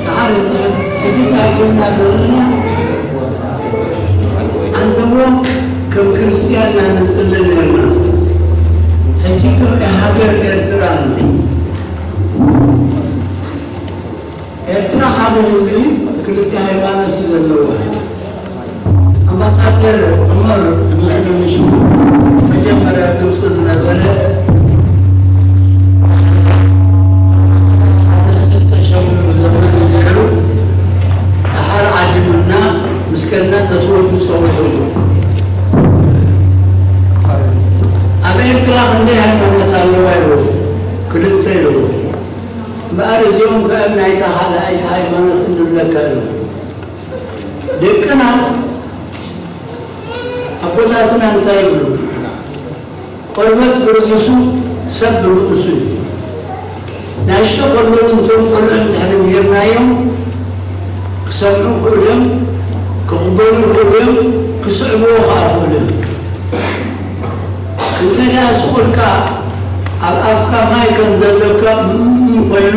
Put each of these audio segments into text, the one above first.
ደሓር እዚ ሕጂ እንታይ ክብልና ዘለና? ኣንተሞ ከም ክርስትያን ኢና ንጽሊ ነርና። ሕጂ ከም ሃገር ኤርትራ፣ ኤርትራ ሓደ ህዝቢ ክልተ ሃይማኖት እዩ ዘለዋ። ኣምባሳደር ዑመር መስለኒ ሽሙ መጀመርያ ግብፂ ዝነበረ፣ ተሸሚሙ ዘመን ነይሩ። ደሓር ዓዲሙና ምስ ከና ነቲ ወዱ ፀዊዕዎ። ኣብ ኤርትራ ክንደይ ሃይማኖት ኣለዋ ኢልዎ? ክልተ ኢልዎ። እምበኣር እዚኦም ከኣ ናይታ ካልኣይቲ ሃይማኖት እንብለካ ኣለዉ። ደቅና ኣቦታትና እንታይ ይብሉ? ቆርበት ብርሑሱ ሰብ ብንኡሱ እዩ። ናሽቶ ከለዉ እንቶም ቆልዑ እንድሕሪ ምሂርናዮም ክሰምዑ ክእሉ እዮም፣ ክቕበሉ ክእሉ እዮም፣ ክስዕብዎ ከኣ ክእሉ እዮም። እንተ ደኣ ስቕ ኢልካ ኣብ ኣፍካ ማይ ከም ዘለካ እም ኮይኑ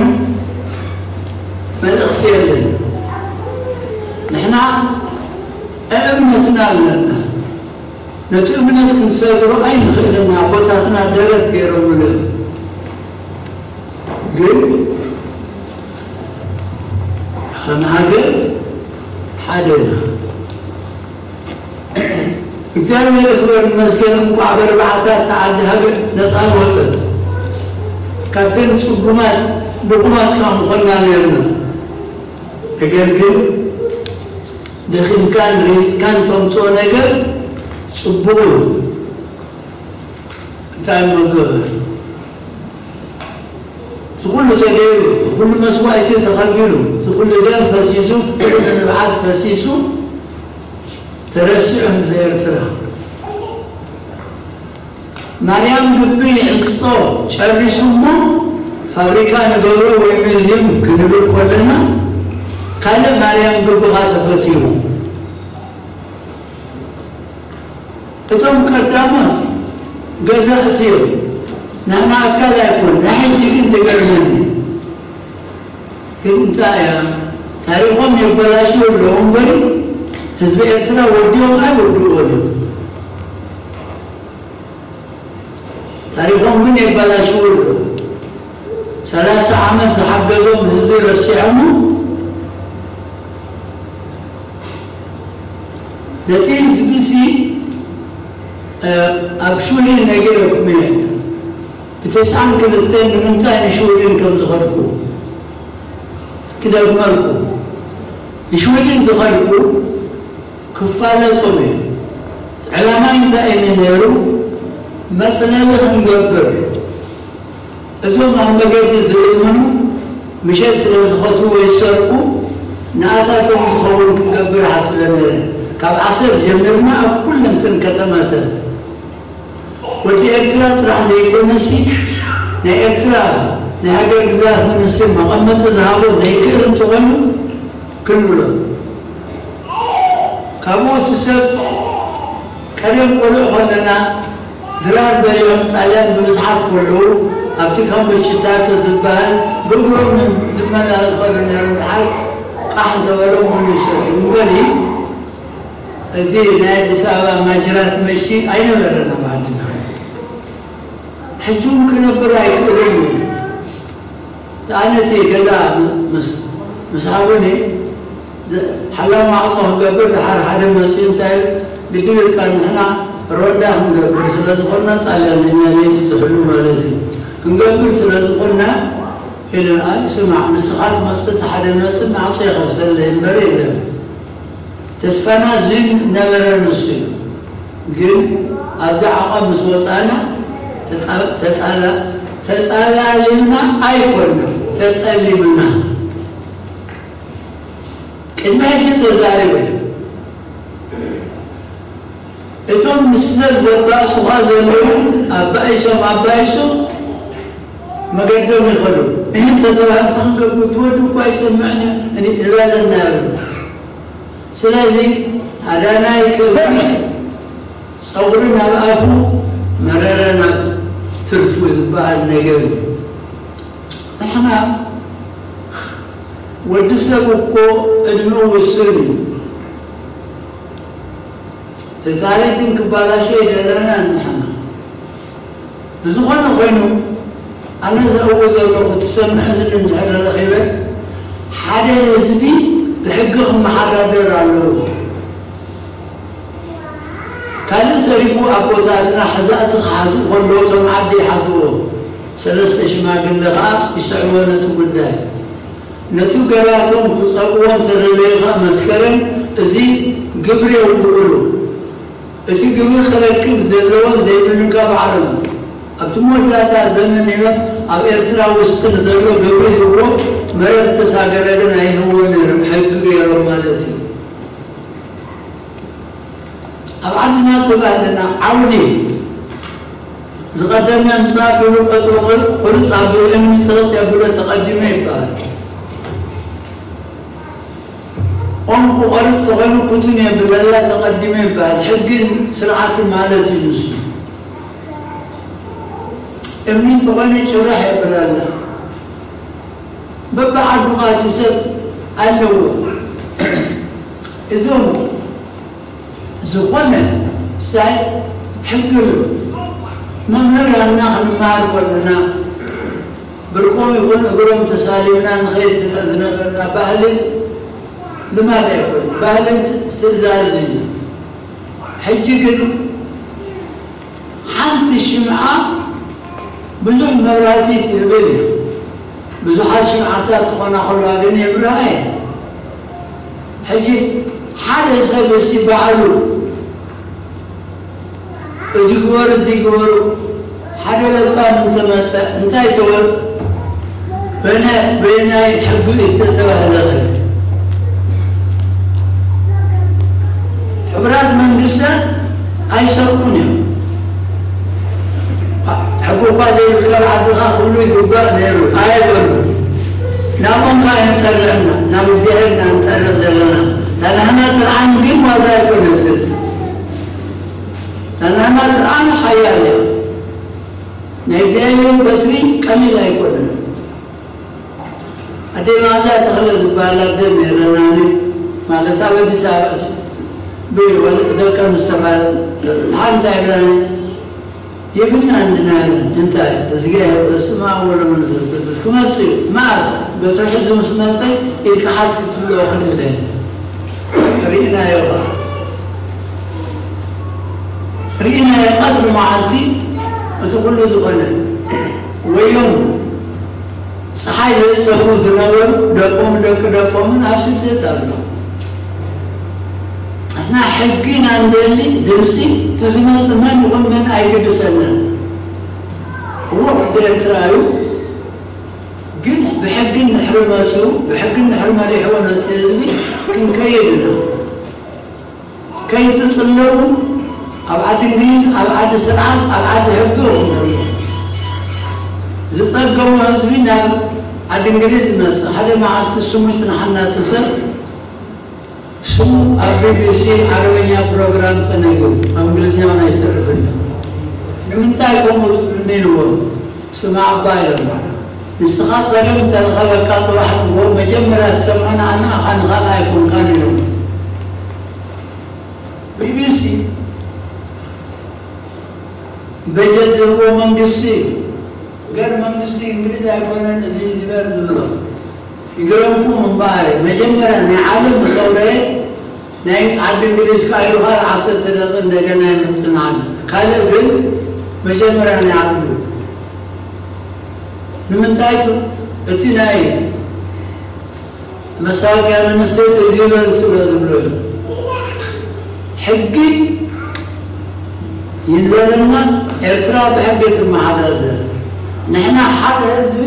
መልእኽቲ የለን። ንሕና እምነትና ኣለና። ነቲ እምነት ክንሰግሮ ኣይንኽእልን። ኣቦታትና ደረት ገይሮምሉ እዮም። ግን ከም ሃገር ሓደ ኢና። እግዚኣብሔር ይኽበር ይመስገን፣ እንቋዕ በርባዕታት ተዓዲ ሃገር ነፃ ወፀት። ካብተን ጽጉማት ድኹማት ካብ ምኾንና ነርና። ነገር ግን ደኺምካን ሪህጽካን ተምጽኦ ነገር ጽቡቕ እዩ። እንታይ መገበ? ዝኹሉ ተገይሩ፣ ዝኹሉ መስዋእቲ ተኸፊሉ፣ ዝኹሉ ደም ፈሲሱ፣ ዝኹሉ ንብዓት ፈሲሱ፣ ተረሲዑ ህዝቢ ኤርትራ። ማርያም ግቢ ይዕጾ ጨሪሱ እሞ ፋብሪካ ንገብሮ ወይ ሙዚየም ክንብል ከለና ካልእ ማርያም ግብኻ ተፈጢሩ። እቶም ቀዳሞት ገዛእቲ እዮም። ንሕና ኣካል ኣይኮን። ንሕጂ ግን ትገርመኒ። ግን እንታይ እያ? ታሪኾም የበላሽው ኣለዉ እምበሪ ህዝቢ ኤርትራ ወዲኦም ኣይወድእዎን እዮም። ታሪኾም ግን የበላሽው ኣለዉ። ሰላሳ ዓመት ዝሓገዞም ህዝቢ ረሲዖም። ነቲ ህዝቢ እዚ ኣብ ሽወደን ነጊረኩም እየ። ብተስዓን ክልተን ንምንታይ ንሽወደን ከም ዝኸድኩ ክደግመልኩ። ንሽወደን ዝኸድኩ ክፋለጦም እየ። ዕላማይ እንታይ እዩ ነይሩ? መጽለሊ ክንገብር። እዞም ኣብ መገዲ ዝእምኑ ምሸት ስለ ዝኸትዉ ወይ ዝሰርቁ ንኣታቶም ዝኸውን ክንገብር ሓስበ ነይረ። ካብ ዓሰብ ጀሚርና ኣብ ኩለንትን ከተማታት ወዲ ኤርትራ ጥራሕ ዘይኮነሲ ናይ ኤርትራ ናይ ሃገር ግዛት መንስር መቐመጢ ዝሃቦ ዘይክእል እንተኾይኑ ክንብሎ። ካብኡ እቲ ሰብ ቀደም ቆልዑ ከለና ድራር በሊዖም ጣልያን ብምዝሓት ከለዉ ኣብቲ ካምቦ ችታቶ ዝበሃል ብእግሮም ዝመላለሱ ዝኸዱ ነይሮም። ድሓር ቃሕ እንተበሎም ሙሉ ይሰትዩ እምበሪ እዚ ናይ ኣዲስ ኣበባ ማጅራት መሺ ኣይነበረን ኣብ ዓድና። ሕጂ እውን ክነብር ኣይክእልን እዩ። ኣነ እቲ ገዛ ምስ ምስ ሃቡኒ፣ ዝ-፣ ሓላው ማዕጾ ክገብር፣ ድሓር ሓደ መጺኡ እንታይ ኢሉ፣ ግድብ ኢልካ፣ ንሕና ሮንዳ ክንገብር ስለ ዝኾንና፣ ጣልያን ነኛ ቤት ትሕሉ ማለት እዩ። ክንገብር ስለ ዝኾንና ኢሉ፣ ኣይ፣ ስማዕ፣ ንስኻ ትመጽእ፣ እቲ ሓደ መጽእ ማዕጾ ይኸፍተለይ እምበር ኢለ። ተስፋና ዝነበረ ንሱ እዩ። ግን ኣብዚ ዓቐብ ምስ ወጻና ተጣ-፣ ተጣላ-፣ ተጣላሊምና ኣይኮንና፣ ተጠሊምና። ቅድሚ ሕጂ ተዛሪበ። እቶም ምስ ሰብ ዘባእሱኻ ዘለዉ ኣባኢሶም ኣባኢሶም መገዶም ይኸዱ። እህ እንተተባህልቲ ክንገብር ትወዱ እኳ ይሰምዕን እዩ እኒ-፣ ይበለና ይብሉ። ስለዚ ሃዳናይ ክብሪ ጸጉሪ ናብ ኣፉ መረረ ናብ ትርፉ ዝበሃል ነገር እዩ። ንሕና ወዲ ሰብ እኮ ዕድሚኡ ውሱን እዩ። እቲ ታሪክ ግን ክባላሾ ይደለና ንሕና። ብዝኾነ ኮይኑ፣ ኣነ ዘእው ዘለኹ ትሰምዕ ዝን እንድሕር ረኺበ፣ ሓደ ህዝቢ ብሕጊ ክመሓዳደር ኣለዎ። ካልእ ተሪፉ ኣቦታትና ሕዛእቲ ክሓዙ ከለዉ እቶም ዓዲ ይሓዝዎ። ሰለስተ ሽማግለ ኸዓ ይስዕቦ ነቲ ጉዳይ። ነቲ ገራቶም ክጸብዎ እንተደለዩ ኸዓ መስከረም እዚ ግብሪ የውድቕሉ። እቲ ግብሪ ክረክብ ዘለዎን ዘይብሉን ካብ ዓለም ኣብቲ መወዳእታ ዘመን ኢሎም ኣብ ኤርትራ ውስጢ ንዘሎ ግብሪ ይህብዎ፣ መረብ ተሳገረ ግን ኣይህብዎ ነይሮም፣ ሕጊ ገይሮም ማለት እዩ። ኣብ ዓድና ተባህለና ዓውዲ ዝቐደመ ምጽእ ኣቢሉ ቆጽሊ ቁር-፣ ቁርጽ ኣቢሉ እምኒ ጽቕጥ የብሎ ተቐዲሙ ይበሃል። ኦም ክቆርጽ ተኾይኑ ኩትን የብለላ ተቐዲሙ ይበሃል። ሕግን ስርዓትን ማለት እዩ ንሱ። እምኒ እንተኾይኑ ጭራሕ የብለላ። በብዓዱ ኸኣ እቲ ሰብ ኣለዎ። እዞም ዝኾነ ሳይ ሕጊ ኣሎ። መምህር ያልና ክንመሃር ከለና ብርኮም ይኹን እግሮም ተሳሊምና ንኸይድ ስለ ዝነበርና ባህልን ልማድ ኣይኮነን። ባህልን ትእዛዝ እዩ። ሕጂ ግን ሓንቲ ሽምዓ ብዙሕ መብራህቲ ትህብል እያ። ብዙሓት ሽምዓታት ክኾና ከለዋ ግን የብርሃ እየ። ሕጂ ሓደ ሰብ እስቲ ባዕሉ እዚ ግበሩ፣ እዚ ግበሩ፣ ሓደ ለባም እንተመጸ እንታይ ተወ-፣ በነ-፣ በየናይ ሕጊ እዩ ዝተተባህለኸ? ሕቡራት መንግስታት ኣይሰርቁን እዮም። ሕጊ እኳ ዘይብልካ ኣብ ዓድኻ ኩሉ ይግባእ ነይሩ ኣይበሉ። ናብኦም ከዓ ኣይንጠርዕና፣ ናብ እግዚኣብሔር ኢና ንጠርዕ ዘለና። እታ ናህና ጥርዓን ግን ዋዛ ኣይኮነትን። እታ ናህና ጥርዓን ሓያል እያ። ናይ እግዚኣብሔር በትሪ ቀሊል ኣይኮነን። ኣደይ መኣዛ ተኽለ ዝበሃል ኣደ ነይረናኒ፣ ማለት ኣብ ኣዲስ ኣበባ ስ-፣ ብወልቂ ደቀ ምስ ተባለ፣ ሓንቲ ኣይብላኒ፣ የብልና እንድና ኢለን። እንታይ? እግዚኣብሔር በስመ ኣብ ወወልድ ወመንፈስ ቅዱስ ክመጽእ እዩ። መኣስ? በትሪ ሒዙ ምስ መጸ፣ ኢድካ ሓዝ ክትብሎ ክንብል ኢና። ርኢናዮ ኸዓ። ርኢናዮ ቀትሪ መዓልቲ እቲ ኩሉ ዝኾነ። ወዮም ጸሓይ ዘይጸልዉ ዝነበሩ ደቆም ደቂ ደቆምን ኣብ ስደት ኣለዉ። ንሕና ሕጊ ኢና ንደሊ፣ ድምጺ እቲ ዝመጽእ መን ይኹን መን ኣይግድሰናን። እዎ ሕጊ ኤርትራ እዩ፣ ግን ብሕጊ እንድሕሪ መጺኡ፣ ብሕጊ እንድሕሪ መሪሕዎ ነቲ ህዝቢ ክንከይድ ኢና። ከይትጽለዉ ኣብ ዓዲ እንግሊዝ፣ ኣብ ዓዲ ስርዓት፣ ኣብ ዓዲ ሕጊ ኢኹም ዘለኹም። ዝጸገሙ ህዝቢ ናብ ዓዲ እንግሊዝ ይመጽእ። ሓደ መዓልቲ ስሙ ይጽንሓና እቲ ሰብ፣ ስሙ ኣብ ቢ ቢ ሲ ዓረበኛ ፕሮግራም ተነጊሩ፣ ኣብ እንግሊዝኛ እውን ኣይተርፍን። ንምንታይ ከምኡ ትብሉኒ ኢልዎም። ስማዕ እባ ኢሎም። ንስኻ ጸገም እንተረኸበካ ጽባሕ ንግሆ መጀመርያ ትሰምዖ ንዓና ኢኻ፣ ንኻልእ ኣይኮንካን ኢሎም። ቢ ቢ ሲ በጀት ዝህቦ መንግስቲ እዩ። ገር መንግስቲ እንግሊዝ ኣይኮነን እዚ ዝበር ዝብሎ። ይግረምኩም እምበኣር፣ መጀመርያ ናይ ዓለም ምስ ኣውረየ፣ ናይ ዓዲ እንግሊዝ ከኣ ኢሉ ካልእ ዓሰርተ ደቂ እንደገና ይምጥን ኣሎ። ካልእ ግን መጀመርያ ናይ ዓዱ። ንምንታይ? እቲ ናይ መሳወቅያ ሚኒስትር እዚ በል ስለ ዝብሎ እዩ። ሕጊ ይንበረና፣ ኤርትራ ብሕጊ ትመሓደር ዘላ። ንሕና ሓደ ህዝቢ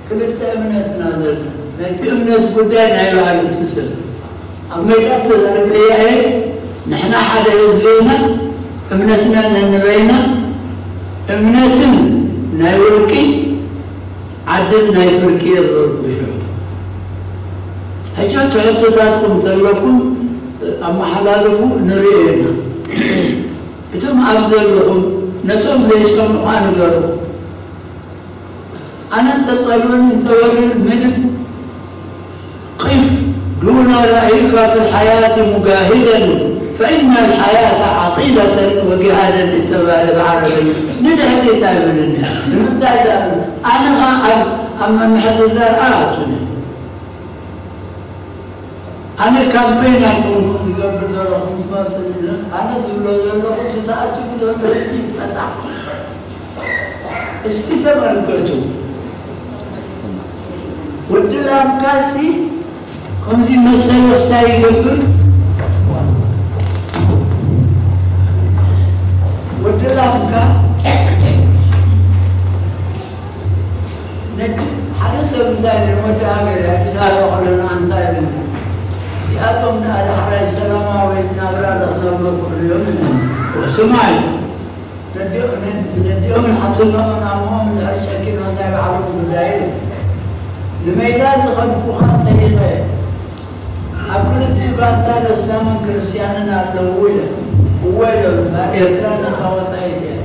ክልተ እምነትና ዘሎ። ናይቲ እምነት ጉዳይ ናይ ባዕሉ እቲ ሰብ ኣብ ሜዳ ተዛሪበያ እየ። ንሕና ሓደ ህዝቢ ኢና፣ እምነትና ነንበይና። እምነትን ናይ ውልቂ፣ ዓድን ናይ ፍርቂ እየ ዝበልኩ ሽዑ። ሕጂ እቲ ሕቶታትኩም እንተለኩም ኣመሓላልፉ፣ ንርእዮ ኢና። እቶም ኣብ ዘለኹም ነቶም ዘይሰምዑ ንገሩ። ኣነ እንተጸልኡን እንተወርን ምንም قف دون رأيك في الحياة مجاهدا، فإن الحياة عقيدة وجهادا እተባህለ ብዓረብኛ ንድሕሪት ኣይብልን እየ። ንምንታይ ዝኣምን? ኣነ ኸኣ ኣብ ኣብ ምምሕድዳር ኣኣቱን እየ። ኣነ ካምፔን ኣይኮንኩን ዝገብር ዘለኹ፣ ዝመጽእ ኣነ ዝብሎ ዘለኹ እቲ ተኣሲሩ ዘሎ ህዝቢ ይፈታሕ። እስቲ ተመልከቱ። ወዲ ላምካሲ ከምዚ መሰለ ክሳይ ይገብር። ወዲ ላምካ ነቲ ሓደ ሰብ እንታይ ኢለን ወዲ ሃገር ኣዲስ ኣበባ ከለና እንታይ ኢለን እዚኣቶም ደኣ ዳሕራይ ሰላማዊ ናብራ ዶ ክነብሩ ክኽእሉ እዮም ኢለን። ስማይ ነዲኦም ንሓትኖምን ኣሞም ንዕጨኪኖም ናይ ባዕሎም ጉዳይ እዩ። ንሜዳ ዝኸድኩኻ ጠይቐ ኣብ ክልቲኡ ጋንታ ደስላምን ክርስትያንን ኣለዉ ኢለ እወ ኢለ እምበር ኤርትራ ነፃ ወፃኢት እያ።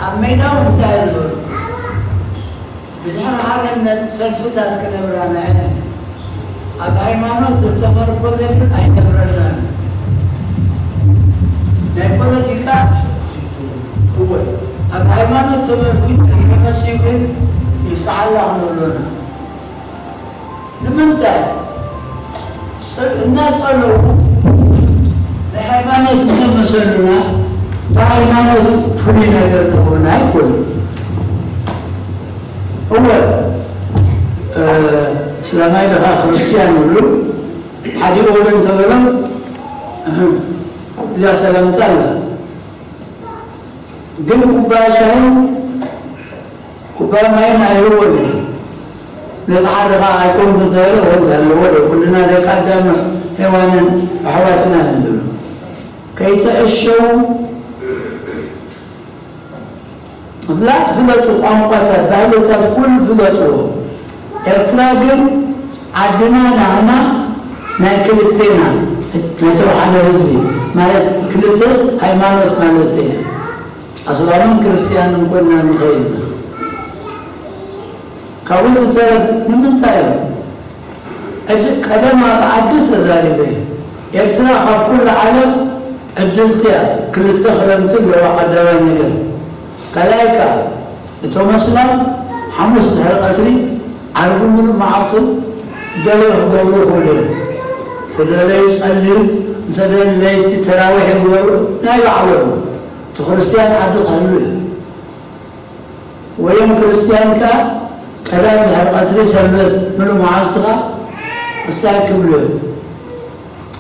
ኣብ ሜዳ እውን እንታይ ዝበሉ ብድሕሪ ሓርነት ሰልፍታት ክነብራና እየን። ኣብ ሃይማኖት ዝተመርኮዘ ግን ኣይነብረናን። ናይ ፖለቲካ እወ ኣብ ሃይማኖት ተመርኩ ተመሲ ግን ይፍትሓላ ክንብሎና ንምንታይ እናጸለዉ ናይ ሃይማኖት እንተመሰሉና ብሃይማኖት ፍሉይ ነገር ዝኾነ ኣይኮኑ። እወ እስላማይ ድኻ ክርስትያን ይብሉ ሓዲኦም እንተበሎም እዚኣ ሰላምታ ኣላ። ግን ኩባያ ሻሂ ኩባያ ማይን ኣይህቦን እዩ። ነቲ ሓደ ከዓ ኣይኮንኩን ተበለ ወንዝ ኣለዎ ዶ ኩልና ደቂ ኣዳም ሔዋንን ኣሕዋትና ንብሎ ከይተዕሸው ብላጥ ፍለጡ፣ ቋንቋታት ባህልታት ኩሉ ፍለጥዎ። ኤርትራ ግን ዓድና ናህና ናይ ክልቴና ናይቶም ሓደ ህዝቢ ማለት ክልተስ ሃይማኖት ማለት እየ። ኣስላምን ክርስትያንን ኮይና ንኸይድ ኢና። ካብኡ ዝተረፍ ንምንታይ እዩ ዕድ ቀደም ኣብ ዓዲ ተዛሪበ ኤርትራ ካብ ኩሉ ዓለም ዕድልቲ እያ። ክልተ ክረምቲ ኣለዋ። ቀዳማይ ነገር ካልኣይ ከዓ እቶም ኣስላም ሓሙስ ድሕሪ ቀትሪ ዓርቢ ምሉእ መዓልቱ ደለዮ ክገብሩ ይኽእሉ እዮም። እንተደለዩ ይጸልዩ፣ እንተደለዩ ለይቲ ተራዊሕ ይግበሩ ናይ ባዕሎም። እቲ ክርስትያን ዓዲ ክህሉ እዩ። ወዮም ክርስትያን ከኣ ቀዳም ድሕሪ ቀትሪ ሰንበት ምሉእ መዓልትኻ ክሳይ ክብሉ እዮም።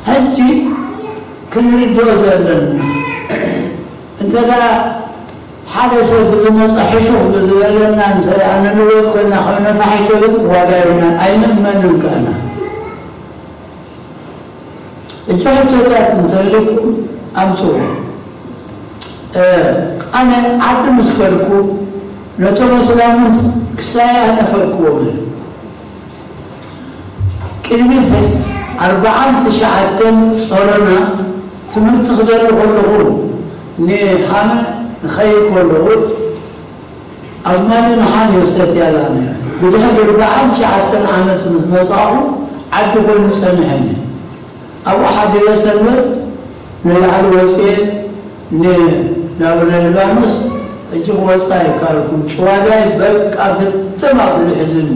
ሕጂ ክንርድኦ ዘለና እንተ ደኣ ሓደ ሰብ ብዝመጸ ሕሹኽ ብዝበለና እንተ ደኣ ንልወጥ ኮይና ካብ ነፋሒቶ ግን ዋጋ የብልናን ኣይንእመንን ከኣና። እጂ ሕቶታት እንተልኩም ኣምጽዎ። ኣነ ዓዲ ምስ ከድኩ ነቶም እስላምንስ ክሳይ ኣነፈርክዎም። ቅድሚ ኣርብዓን ትሽዓተን ጾሮና ትምህርቲ ክደሊ ከለኹ ንሃመ ንኸይድ ከለኹ ኣብ ማሊ መሓን ይወሰት ያላ ነረ። ብድሕሪ ኣርብዓን ትሽዓተን ዓመት ምስ መጻኹ ዓዲ ኮይኑ ጸንሐኒ። ኣብኡ ሓዲረ ሰንበት ንላዕሊ ወፅየ ንናብነ ሊባኖስ ሕጂ ክወፅእ ኣይከኣልኩን። ጭዋዳይ በቃ ግጥም ኣቢሉ ሒዙኒ።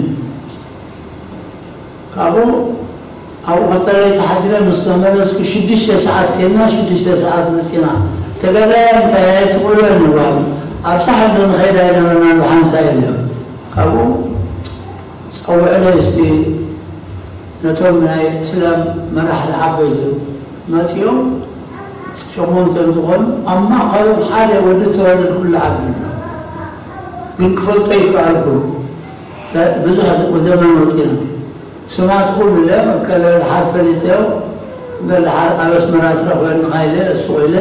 ካብኡ ኣብኡ ክልተ ለይቲ ሓዲረ ምስ ተመለስኩ ሽዱሽተ ሰዓት ከይድና ሽዱሽተ ሰዓት መፂና። ተጋዳላይ እንታይ ኣይትኽእሎን ንባሉ ኣብ ሳሕል ዶ ንኸይድ ኣይነበርናን ብሓንሳእ ኢለ። ካብኡ ፀውዕለይ እስቲ ነቶም ናይ እስላም መራሕቲ ዓበይቲ መፂኦም ሸሞንተ እንትኾኑ ኣብ ማእኸሎም ሓደ ወዲ ተወለድ ኩሉ ዓቢ ኣሎ። ግን ክፈልጦ ይከኣልኩ ብዙሕ ዘመን ወፂና ስማትኩም ኢለ መከለ ድሓር ፈሊጠዮ። በልሓር ኣብ ኣስመራ ትረኽበኒ ካይለ እሱ ኢለ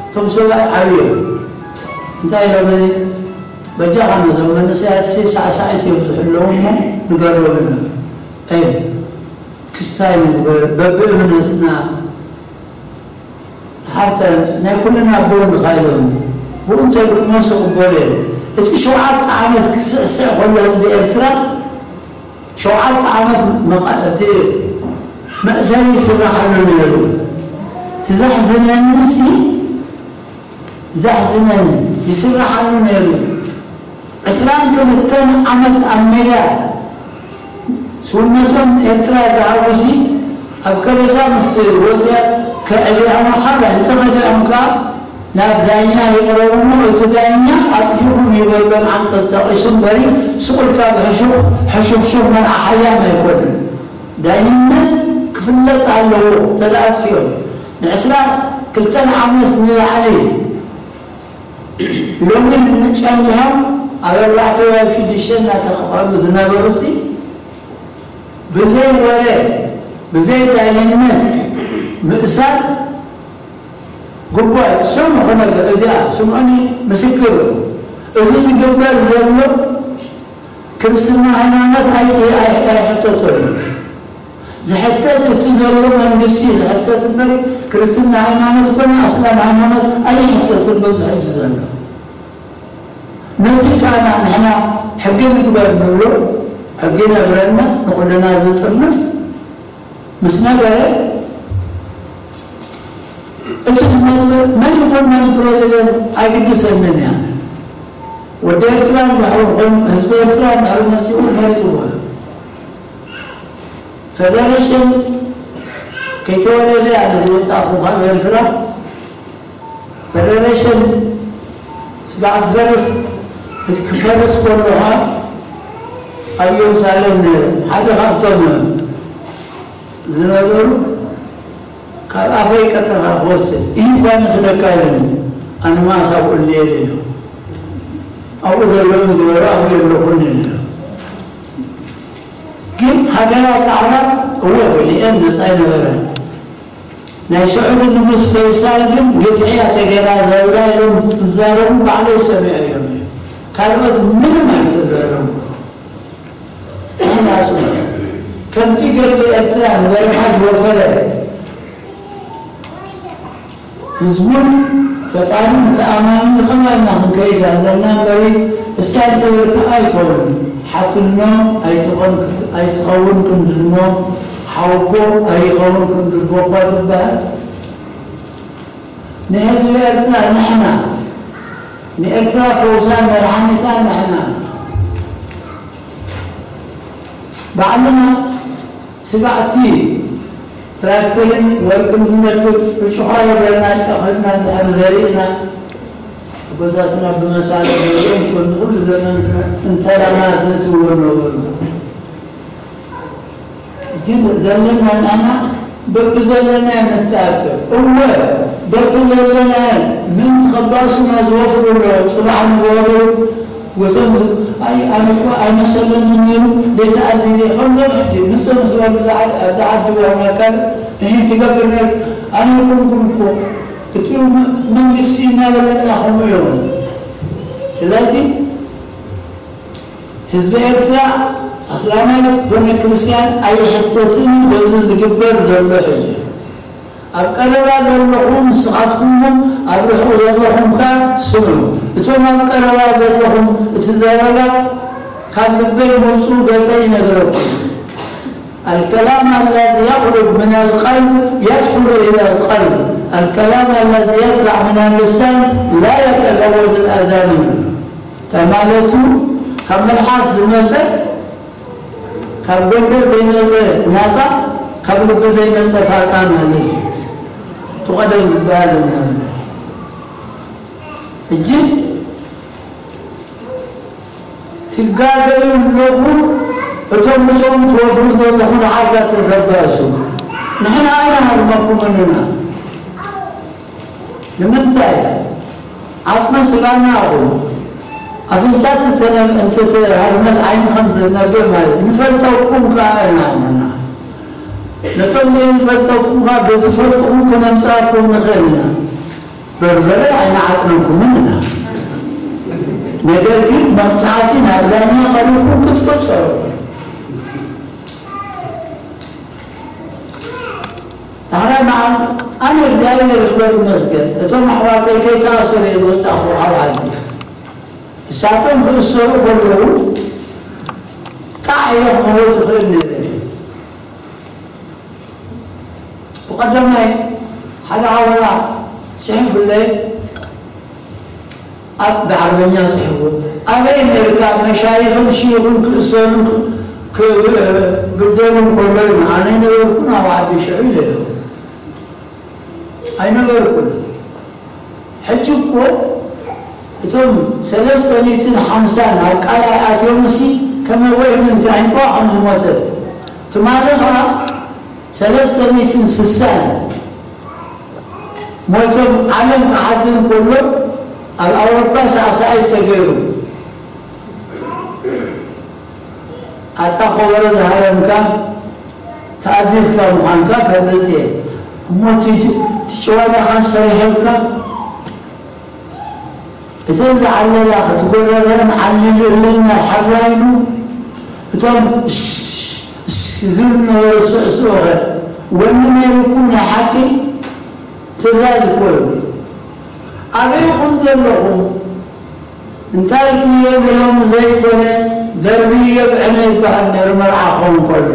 እቶም ሰብኣይ ዓብዮም እንታይ ኢሎምኒ በጃኻ ነዞም መንእሰያት ሲ ሳዕሳዒት እዮም ዝሕለዉ እሞ ንገሮም ኢሎም። ኣይ ክስታይ ንግበር በብእምነትና ሓርተ ናይ ኩልና ኣቦ ንኻይሎም ብኡ እንተልኩሞ ስቕበሎ እየ። እቲ ሸውዓተ ዓመት ክስዕስዕ ከሎ ህዝቢ ኤርትራ ሸውዓተ ዓመት መቐ- እዚ መእሰሪ ይስራሓሉ ነይሩ። ትዘሕዝነኒ ሲ ዘሕዝነኒ ይስራሓሉ ነይሩ። ዕስራን ክልተን ዓመት ኣብ ሜዳ ስውነቶም ኤርትራ ዝሃቡሲ ኣብ ከበሳ ምስ ወፅያ ከዕሊዖም ሓላይ እንተኸሊዖም ከዓ ናብ ዳኛ ይቕረቡ እሞ እቲ ዳኛ ኣጥፊኹም ይበሎም ዓንቀፅ ጠቒሱ እምበሪ ስቑልካ ብሕሹኽ ሕሹኽሹኽ መርዓ ሓያም ኣይኮነን። ዳኝነት ክፍለጥ ኣለዎ። ተለኣጥፊኦም ንዕስራ ክልተን ዓመት ንላዕሊ ሎሚ ንጨኒሖም ኣብ ኣርባዕተ ወይ ኣብ ሽዱሽተ እናተኸፈሉ ዝነበሩ ሲ ብዘይ ወረ ብዘይ ዳይነት ምእሳር ጉባይ ስሙ ክነገር እዚኣ ስምዑኒ ምስክር እዚ ዝግበር ዘሎ ክርስትና ሃይማኖት ኣይት- ኣይ- ኣይሕተተሉ ዝሕተት እቲ ዘሎ መንግስቲ ዝሕተት እምበሪ ክርስትና ሃይማኖት ኮነ ኣስላም ሃይማኖት ኣይሕተትን በዚ ሕጂ ዘሎ ነዚ ከኣና ንሕና ሕጊ ንግበር ንብሎ ሕጊ ነብረና ንኩልና ዝጥርንፍ ምስ ነበረ እቲ ዝመፅእ መን ይኹን መን ፕረዚደንት ኣይግድሰንን እያ ወዲ ኤርትራ እንድሕር ኮይኑ ህዝቢ ኤርትራ እንድሕር መፂኡ መሪፅዎ ፈደሬሽን ከይተወለደ ኣነ ዝወፃእኩ ካብ ኤርትራ ፈደሬሽን ስጋዕ ትፈርስ ክትፈርስ ከለኻ ኣብ ኢየሩሳሌም ነይረ ሓደ ካብቶም ዝነበሩ ካብ ኣፈይ ቀጠኻ ክወስድ ይህ እኳ መስለካ ኢለኒ ኣነ ማሳብ ቁልየለ ኣብኡ ዘለዉ ዝበሩ ኣብኡ የለኹን ኢለ ግን ሃገራት ኣዕራብ እወ ገሊአን ነፃ ኣይነበረን ናይ ስዑዲ ንጉስ ፈይሳል ግን ግፍዕያ ተገራ ዘላ ኢሎም ዝዛረቡ ባዕለይ ሰሚዐ እዮም ካልኦት ምንም ኣይተዛረቡ ናስመ ከምቲ ገድሊ ኤርትራ ንበረኻ ዝወፈረ ህዝቡን ፈጣሪን ተኣማሚኑ ከማና ክንከይድ ኣለና እምበሪ እሳ እንተበልካ ኣይከውን ሓትኖ ኣይትኸውን ክንድልሞ ሓውቦ ኣይኸውን ክንድልቦ እኳ ዝበሃል ንህዝቢ ኤርትራ ንሕና ንኤርትራ ፈውሳን መድሓኒታን ንሕና ባዕልና ስጋዕቲ ትራክተርን ወርቅን ዝነክብ ርጭዃ የብለና ጨኸትና እንድሕር ዘሪእና ኣቦታትና ብመሳለ ዘሪኦም ኮን ኩሉ ዘመን እንተላና ዘእትዎ ነበሩ ግን ዘለና ንሕና በብዘለና ንተኣከብ እወ በብዘለና ምን ተኸባሱና ዝወፍሩ ኣለዎ ፅባሕ ንጎበሩ ወዘም ኣይ ኣነ እኮ ኣይመሰለኒ ነይሩ ለይቲ ኣዚዘ ከምዞም ሕጂ ንሶም ዝበሉ ኣብዚ ዓዲ ዋና ካልእ እሂ ትገብር ነር ኣነ ይኹንኩም እኮ እቲ መንግስቲ እናበለና ከምኡ ይኹን ስለዚ ህዝቢ ኤርትራ ኣስላማይ ኮነ ክርስትያን ኣይሕተትን በዚ ዝግበር ዘሎ ሕጂ ኣብ ቀረባ ዘለኹም ንስኻትኩም ኣብ ርሑቕ ዘለኹም ከ ስምዑ እቶም ኣብ ቀረባ ዘለኹም እቲ ዘረባ ካብ ልበይ መውፅኡ ገፀ ይነግረኩም الكلام الذي يخرج من القلب يدخل إلى القلب الكلام الذي يطلع من اللسان لا يتجاوز الأذان እንታይ ማለት እዩ? ካብ መልሓስ ዝመፀ፣ ካብ ጎንደር ዘይመፀ ናፃ፣ ካብ ልቢ ዘይመፀ ፋፃ ማለት እዩ። እቲ ቀደም ዝበሃል እናበለ ሕጂ ትጋገዩ ኣለኹም። እቶም ምስኦም ትወፍሩ ዘለኹም ደሓርካ ተዘባሱ። ንሕና ኣይንሃርመኩምን ኢና። ንምንታይ? ዓጽመ ስጋና ኢኹም። ኣፍንጫ ትተለም-፣ እንትትሃርመት ዓይኒ ከም ዝነብዕ ማለት ንፈልጠኩም ከኣ ኢና ንሕና። ነቶም ዘይንፈልጠኩም ከኣ ብዝፈልጥኹም ክነምጽኣኩም ንኽእል ኢና። በርበረ ኣይንዓጽነኩምን ኢና። ነገር ግን መቕጻዕቲ ናብ ዳኛ ቀሪብኩም ክትቅጸሩ። ዳሕራይ መዓልቲ ኣነ እግዚኣብሔር ይኽበር ይመስገን፣ እቶም ኣሕዋተይ ከይተኣሰሩ እየ ዝወጻእኹ ካብ ዓዲ። እሳቶም ክእሰሩ ከለዉ ጣዕ ኢለ ክመውት ይኽእል ነይረ። ብቐዳማይ ሓደ ሓወና ጽሒፉለይ፣ ኣብ ብዓረበኛ ጽሒፉ፣ ኣበይ ነርካ መሻይኽን ሽይኽን ክእሰሩን ክ-፣ ክብደሉን ከሎ ኢና፣ ኣነ ኣይነበርኩን ኣብ ዓዲ ሽዑ ኢለዮ። ኣይነበርኩን። ሕጂ እኮ እቶም ሰለስተ ሚእትን ሓምሳን ኣብ ቃላይ ኣትዮምሲ ከመይ ወይ ምንታይ ኣንጭዋ ከም ዝሞተት፣ ትማሊ ኸኣ ሰለስተ ሚእትን ስሳን ሞይቶም ዓለም ክሓዝን ከሎ ኣብ ኣውሮፓ ሳዕሳዒት ተገይሩ። ኣታ ከበሮ ዝሃረምካ ተኣዚዝካ ምዃንካ ፈልጥ እየ። እሞ እቲ ጅ-፣ እቲ ጭዋዳኻ ሰሪሐልካ እተን ዝዓለላ ክትጎረረን ዓሊሉ እለን ናይ ሓራይኑ እቶም እስክስክስ እስክስክስ ዝብሉ ነበሩ። ስዕስዑኸ ወኒ ነይሩኩም ናይ ሓቂ ትእዛዝ እኮ እዩ። ኣበይኹም ዘለኹም እንታይ ክየ ንሎም ዘይኮነ ደርብዮ ብዕነ ይበሃል ነይሩ መርዓ ክኸውን ከሎ።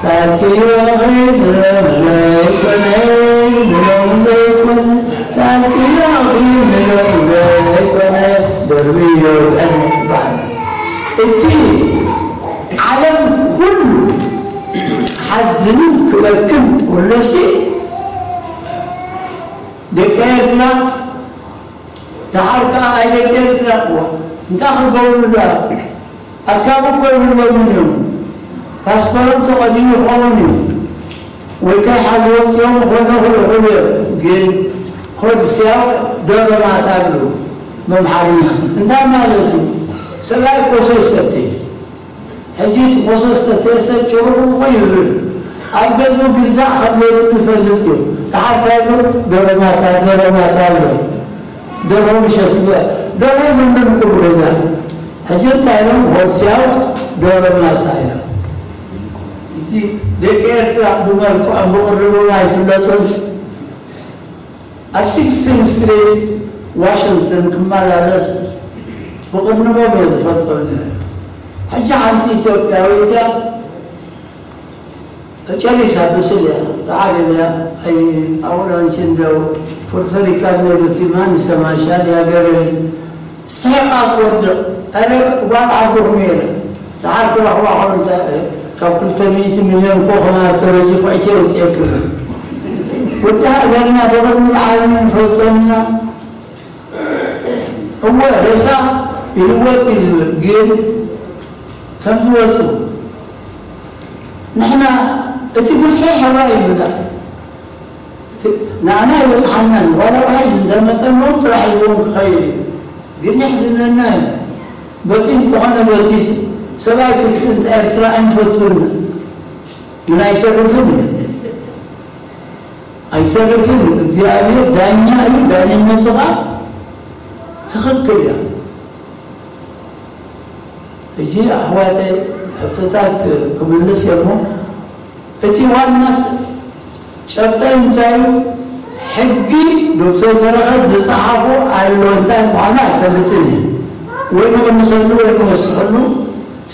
ታልክዮ ኺድ ንሎም ዘይኮነ፣ ንሎም ዘይኮነ፣ ታልክዮ ኺድ ንሎም ዘይኮነ፣ ደርብዮ ብዕነ ይበሃል። እቲ ዓለም ኩሉ ሓዝንን ክበክን ከሎሲ ደቂ ኤርትራ ደሓር ከኣ ኣይ ደቂ ኤርትራ እዋ እንታይ ክገብሩ ደኣ? ኣካብ እኮ የብሎምን እዮም። ፓስፖርት ተቐዲሙ ይኸውን እዩ። ወይ ከይሓዙ ወጺኦም ክኾኑ ይኽእሉ እዮም። ግን ሆድ ሲያውቅ ዶሮ ናት ኣሉ በምሓርኛ። እንታይ ማለት እዩ? ሰብኣይ ኮሶ ይሰቲ። ሕጂ እቲ ኮሶ ዝሰተየ ሰብ ጭሩሩ እኮ ይብል። ኣብ ገዝኡ ግዛዕ ከም ዘይብሉ ይፈልጥ እዩ። ደሓር እንታይ ይብሉ? ዶሮ ናት፣ ዶሮ ናት ኣሎ። ደርሆ ምሸት ትበ-፣ ደርሆ የብሉን እኮ ብገዛ። ሕጂ እንታይ ኢሎም? ሆድ ሲያውቅ ዶሮ ናት ኢሎም። እቲ ደቂ ኤርትራ ብመልክዖም ብቕርቦም ኣይፍለጡን። ኣብ ሲክስቲን ስትሪት ዋሽንግተን ክመላለስ ብቕርንቦም እየ ዝፈልጦም ነይረ። ሕጂ ሓንቲ ኢትዮጵያዊት እያ። ተጨሪሳ ብስል እያ፣ ተዓደል እያ። ኣይ ኣውራንቺ እንደው ፖርቶሪካን ነብቲ ማን ይሰማሻል ያገሬ ልጅ ስሒቓ ትወድቕ። ኣረ ጓል ዓድኹም እየ ኢለ ደሓር ክረኽባ ከሎ እንታይ፣ ካብ ክልተ ሚእቲ ሚልዮን እኮ ከማር ተበጂ ኳዕቼ ውፅኤክን። ወዲ ሃገርና ብቕድሚ በዓል ንፈልጦና። እወ ሬሳ ይልወጥ እዩ ዝብል ግን ከም ዝወፁ ንሕና እቲ ግፍሒ ሕራይ ይብላ። እቲ ንኣና ይበፅሓናን ዋላ ዋሕድ እንተመፀ ሞት ጥራሕ ሂቦም ክኸይድ እዩ። ግን የሕዝነና እዩ። በቲ እንተኾነ በቲ ስ-፣ ሰብኣይ ክስእንተ ኤርትራ ኣይንፈቱን ግን ኣይተርፍን እዩ። ኣይተርፍን እዩ። እግዚኣብሔር ዳኛ እዩ። ዳኝነቱ ኸዓ ትኽክል እያ። ሕጂ ኣሕዋተይ ሕቶታት ክ-፣ ክምልስ እየ እሞ እቲ ዋና ጨብጠይ እንታይ እዩ? ሕጊ ዶክተር በረኸት ዝፀሓፎ ኣሎ እንታይ ምዃኑ ኣይፈልጥን እየ። ወይ ንቕንሰሉ ወይ ንወስኸሉ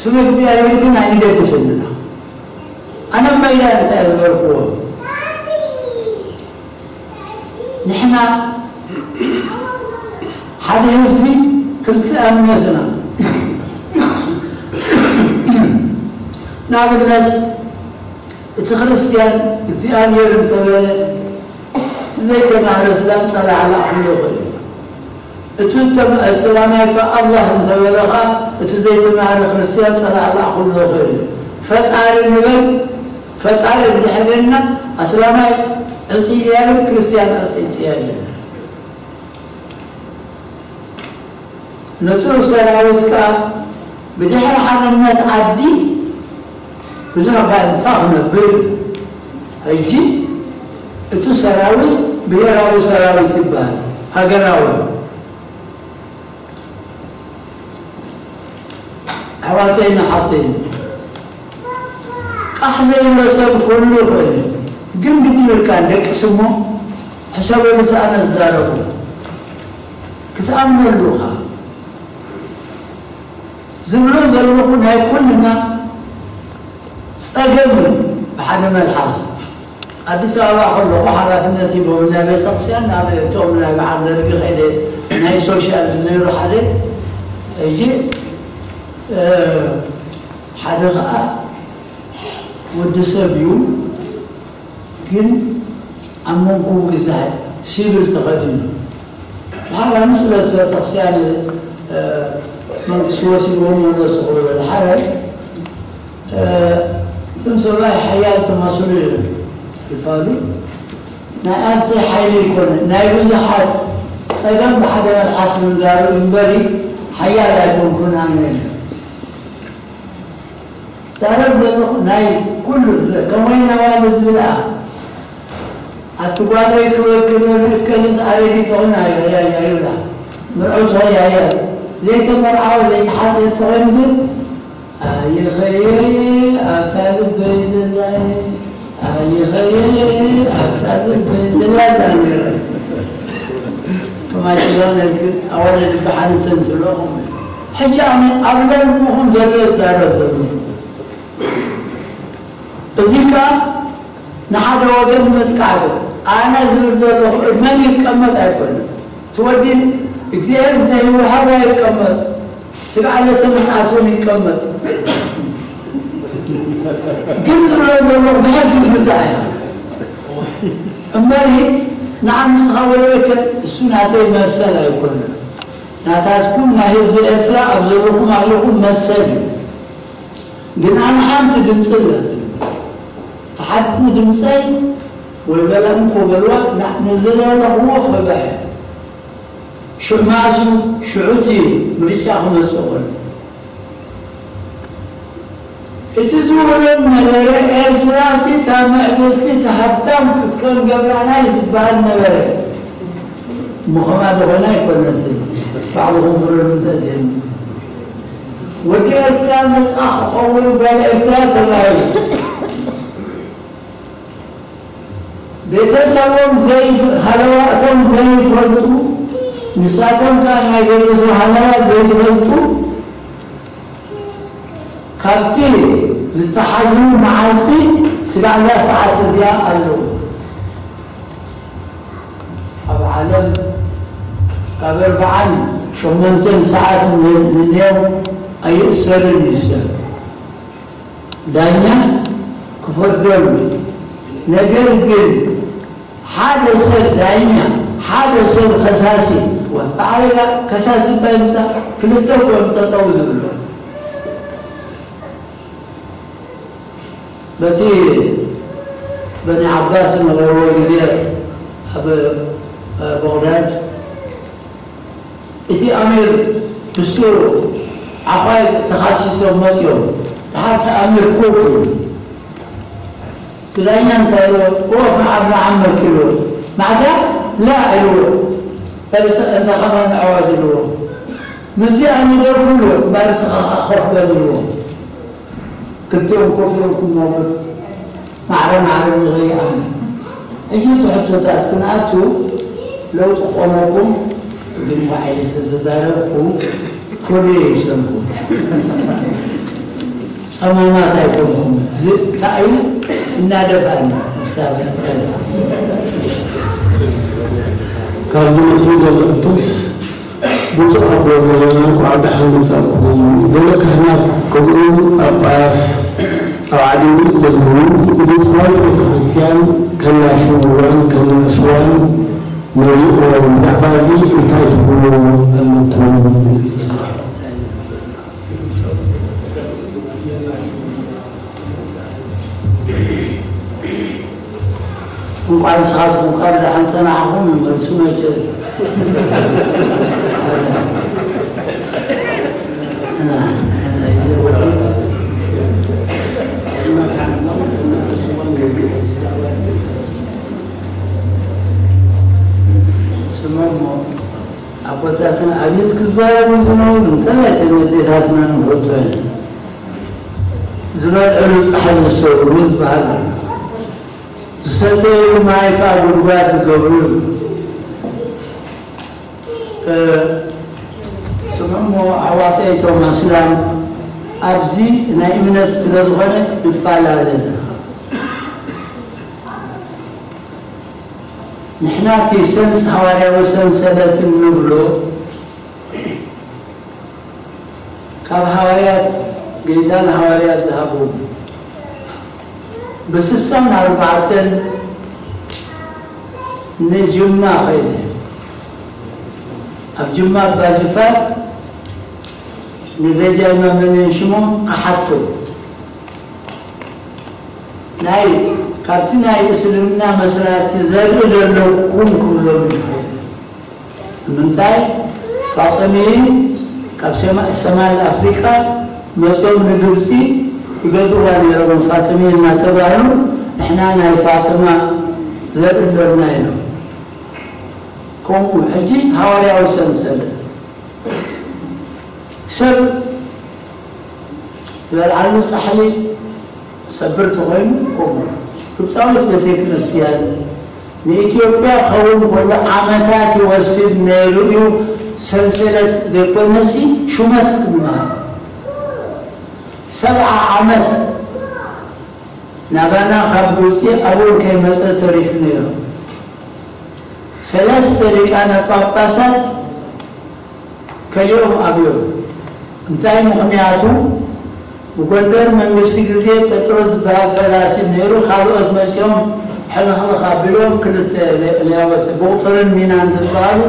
ስም እግዚኣብሔር ግን ኣይንገድፍን ኢና። ኣነ መይዳ እንታይ ዝበልክዎ ንሕና ሓደ ህዝቢ ክልተ እምነትና። ንኣብነት፣ እቲ ክርስትያን እግዚኣብሔር እንተበለ፣ እቲ ዘይተማህረ እስላም ጸላኢ ክልኣኹ ይኽእል እዩ። እቲ ተም-፣ እቲ ሰላማይ ከኣ ኣላህ እንተበለ ኸኣ፣ እቲ ዘይተማህረ ክርስትያን ጸላኢ ክልኣኹ ይኽእል እዩ። ፈጣሪ ንበል፣ ፈጣሪ እንድሕር ኢልና፣ ኣስላማይ ዕጽ እግዚኣብሔር፣ ክርስትያን ዕጽ እግዚኣብሔር። ነቲ ሰራዊት ከኣ ብድሕሪ ሓርነት ዓዲ ብዙሕ ጋንታ ክነብር እዩ። ሕጂ እቲ ሰራዊት ብሄራዊ ሰራዊት ይበሃል፣ ሃገራዊ። ኣሕዋተይን ኣሓተይን፣ ቃሕ ዘይብሎ ሰብ ክህሉ ይኽእል እዩ። ግን ግድን ኢልካ ደቅስ እሞ ሕሰበሉ፣ እቲ ኣነ ዝዛረቦ ክትኣምነሉ ኢኻ። ዝብሎ ዘለኹ ናይ ኩልና ጸገም እዩ። ብሓደ መልሓስ ኣዲስ ኣበባ ከለኹ ሓላፍነት ሂቦም ናይ ቤተክርስትያን ናብ እቶም ናይ በዓል ደርጊ ከይደ ናይ ሶሻል ነይሩ ሓደ። ሕጂ፣ እ፣ ሓደ ኸኣ ወዲ ሰብ እዩ፣ ግን ኣብ መንኩቡ ግዛዕ ሲቪል ተኸዲኑ። በኋላ ንስለት ቤተክርስትያን፣ እ፣ መንግስቲ ወሲድዎም መለሱ ክብሉ ሓደ፣ እ፣ እቶም ሰብኣይ ሓያል ተማስሉ እዮም ይባሉ። ናይ ኣንተ ሓይሊ ይኮነ፣ ናይ ብዙሓት ጸገም ብሓደ መልሓስ ምንጋሩ እምበሪ ሓያል ኣይኮንኩን ኣነ ኢለ። ዛረብ ዘለኹ ናይ ኩሉ ዝ-፣ ከም ወይና ዋለ ዝብልኣ፣ ኣቲ ጓለይ ክበክል እከልት ኣረጊት ኾና፣ ኣይ፣ ኣይ፣ ኣይ፣ ይብላ። ምርዑት ኾይ፣ ኣየ፣ ዘይተመርዓወ፣ ዘይተሓፀ እንተኾይኑ ግን፣ ኣይኸየ፣ ኣብታ ልበይ ዘላየ፣ ኣይኸየ፣ ኣብታ ልበይ ዘላየ፣ ነይረ። ከማይ ስጋ ነርክን ኣወለ ልቢ ሓንሰን ትብሎ ኾም። ሕጂ ኣነ ኣብ ለምኹም ዘሎ ይዛረብ ዘሎ። እዚ ከኣ ንሓደ ወገን ምጥቃዕ እዩ። ኣነ ዝብል ዘለኹ መን ይቀመጥ ኣይኮነን። እቲ ወዲ እግዚኣብሔር እንተ ህወሓት ኣይቀመጥ፣ ስግዓ ለተመጽኣት እውን ይቀመጥ። ግን ዝብሎ ዘለኹ ብሕጊ ዝግዛእ እያ። እምበሪ ንዓ ንስኻ ወለየከ እሱ ናተይ መሰል ኣይኮነን። ናታትኩም ናይ ህዝቢ ኤርትራ ኣብ ዘለኹም ኣለኹም መሰል እዩ። ግን ኣነ ሓንቲ ድምፂ ኣለትኒ። ተሓትኒ ድምፀይ ወይ በላ እንኮ በልዋ ና-፣ ንዝደለኽዎ ክህባ እየ። ሽዑ ማሱ ሽዑ እቲ ምርጫ ክመፅእ ኮነ። እቲ ዝውረድ ነበረ ኤርትራ ሲ እታ ምዕብልቲ እታ ሃብታም ክትከውን ገብራና እዩ ዝበሃል ነበረ። እሞ ኸማ ዝኾነ ኣይኮነትን። ባዕልኹም ፍረዱ እንተእትየኒ። ወዲ ኤርትራ ነጻ ክኸውን ጓል ኤርትራ ተባሂሉ። ቤተሰቦም ዘይፍ-፣ ሃለዋቶም ዘይፈልጡ፣ ንሳቶም ከኣ ናይ ቤተሰብ ሃለዋ ዘይፈልጡ፣ ካብቲ ዝተሓዝኑ መዓልቲ ስጋዕ እዛ ሰዓት እዚኣ ኣለዉ። ኣብ ዓለም ካብ ኣርብዓን ሸሞንተን ሰዓት ን-፣ ንኔው ኣይእሰርን እዩ ሰብ። ዳኛ ክፈርደሉ። ነገር ግን ሓደ ሰብ ዳኛ፣ ሓደ ሰብ ከሳሲ፣ ብዓለጋ ከሳሲ ባይ ምሳ ክልተ እኮ እዮም ጠጠው ዝብሉ። በቲ በኒ ዓባስ ዝነበርዎ ግዜ ኣብ፣ እ፣ በቕዳድ እቲ ኣሚር ምስኡ ዓዃይ ተኻሲሶም መፅዮም። ደሓር እቲ ኣሚር ኮፍ ኢሉ። እቲ ዳኛ እንታይ ኢልዎ? እወ፣ ንዓም፣ ንዓመክ ኢልዎ። ማዕዳ? ላ ኢልዎ። በልሰ እንተ ኸማን ኣዕዋድ ኢልዎ። ምስዚ ኣነ ደርፉ ኢልዎ። እምበኣር ንስኻ ኸዓ ኮፍ በል ኢልዎ። ክልቲኦም ኮፍ ኢሎም ክመውት ማዕረ ማዕረ ንኸይኣምን። ሕጂ እቲ ሕቶታት ክንኣቱ ለውጢ ክኾነኩም፣ ግን ባዕለ ዝተዛረብኩ ኩሪ ይብሰልኩም። ጸማማት ኣይኮንኩም። ዝእታዩ እናደፋእና ንሳብ እንታይ ካብዚ ንትሪ ዘሎ እንቶስ ብፁዕ ኣቦና እንኳዕ ደሓን መጻእኩም። ገለ ካህናት ከምኡውን ጳጳስ ኣብ ዓዲ እንግሊዝ ዘለዉ ንግብፃዊት ቤተ ክርስቲያን ከናሽውዋን ከናእስዋን ንሪኦ። ብዛዕባ እዚ እንታይ ትብሉ ኣለኩም? እንቋዕ ንስኻትኩም እኳ ብደሓን ጸናሕኹም ይመልሱ መቸም። ስምዑ እሞ ኣቦታትና ኣብየት ክዛረቡ ዝነበሩ እንተላይ ተን ኣዴታትና ንፈልጦ ኢና። ዝበልዕሉ ጻሕሊ ዝሰብሩ ይበሃል ኣሎ። ዝሰተይሉ ማይ ከዓ ጉድጓድ ዝገብሩ ይብሉ። ስምዑ እሞ ኣሕዋተይ እቶም ኣስላም ኣብዚ ናይ እምነት ስለ ዝኾነ ንፈላለ ኢና። ንሕና እቲ ሰንስ ሃዋርያዊ ሰንሰለት እንብሎ ካብ ሃዋርያት ገይዛ ንሃዋርያት ዝሃቡ ብስሳን ኣርባዕተን ንጅማ ኸይደ ኣብ ጅማ ኣባጅፋር ንበጃ ኢማም መን ሽሞም ክሓቶ ናይ ካብቲ ናይ እስልምና መስራቲ ዘርኢ ዘለኩም ክብሎም ይኽእል። ንምንታይ ፋጥሚይን ካብ ሰማ- ሰማል ኣፍሪቃ መፅኦም ንግብፂ ይገዝእዋ ነይሮም ፋጥሚይን እናተባህሉ ንሕና ናይ ፋጥማ ዘርኢ ኣለና ኢሎም። ከምኡ ሕጂ ሃዋርያዊ ሰንሰለት ሰብ ዝበልዓሉ ፃሕሊ ሰብር ተኾይኑ ከምኡ ግብፃዊት ቤተ ክርስቲያን ንኢትዮጵያ ክኸውን ከሎ ዓመታት ይወስድ ነይሩ እዩ። ሰንሰለት ዘይኮነሲ ሹመት ክንበሃል ሰብዓ ዓመት ናባና ካብ ግብፂ ኣቡን ከይመፀ ተሪፉ ነይሩ። ሰለስተ ሊቃነ ጳጳሳት ከሊኦም ኣብዮም። እንታይ ምኽንያቱ? ብጎንደር መንግስቲ ግዜ ጴጥሮስ ዝበሃል ፈላሲ ነይሩ። ካልኦት መፂኦም ሕልኽልኽ ኣቢሎም ክልተ ሌ- ሌዋት ቦጥርን ሚናን ዝበሃሉ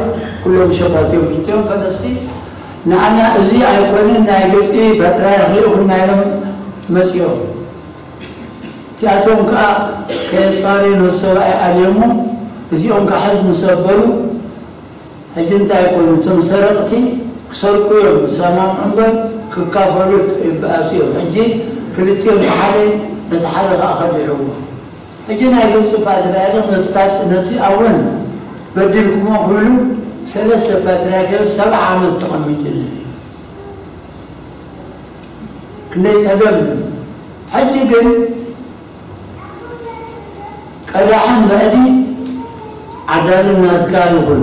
ኩሎም ሸፋት እዮም። ክልቲኦም ፈለስቲ ንኣና እዚ ኣይኮንን ናይ ግብፂ ፓትርያርክ ልኡኽና ኢሎም መፂኦም። እቲኣቶም ከዓ ከየፃረዩ ነቲ ሰብኣይ ኣልዮሞ እዚኦም ከዓ ሕዝ ምስ ኣበሉ ሕጂ እንታይ ይኮኑ እቶም ሰረቕቲ ክሰርቁ እዮም ዝሰማምዑ እምበር ክካፈሉ ይበኣሱ እዮም። ሕጂ ክልቲኦም ብሓደ ነቲ ሓደ ከዓ ከዲዕዎ። ሕጂ ናይ ግብፂ ፓትርያርክ ነቲ ፓት- ነቲ ኣወን በዲልኩሞ ክብሉ ሰለስተ ፓትርያርክ ሰብዓ ዓመት ተቐሚጡ ነይሩ። ክንደይ ፀገም እዩ። ሕጂ ግን ቀዳሕን መእዲ ዓዳሊ ናትካ ይኹን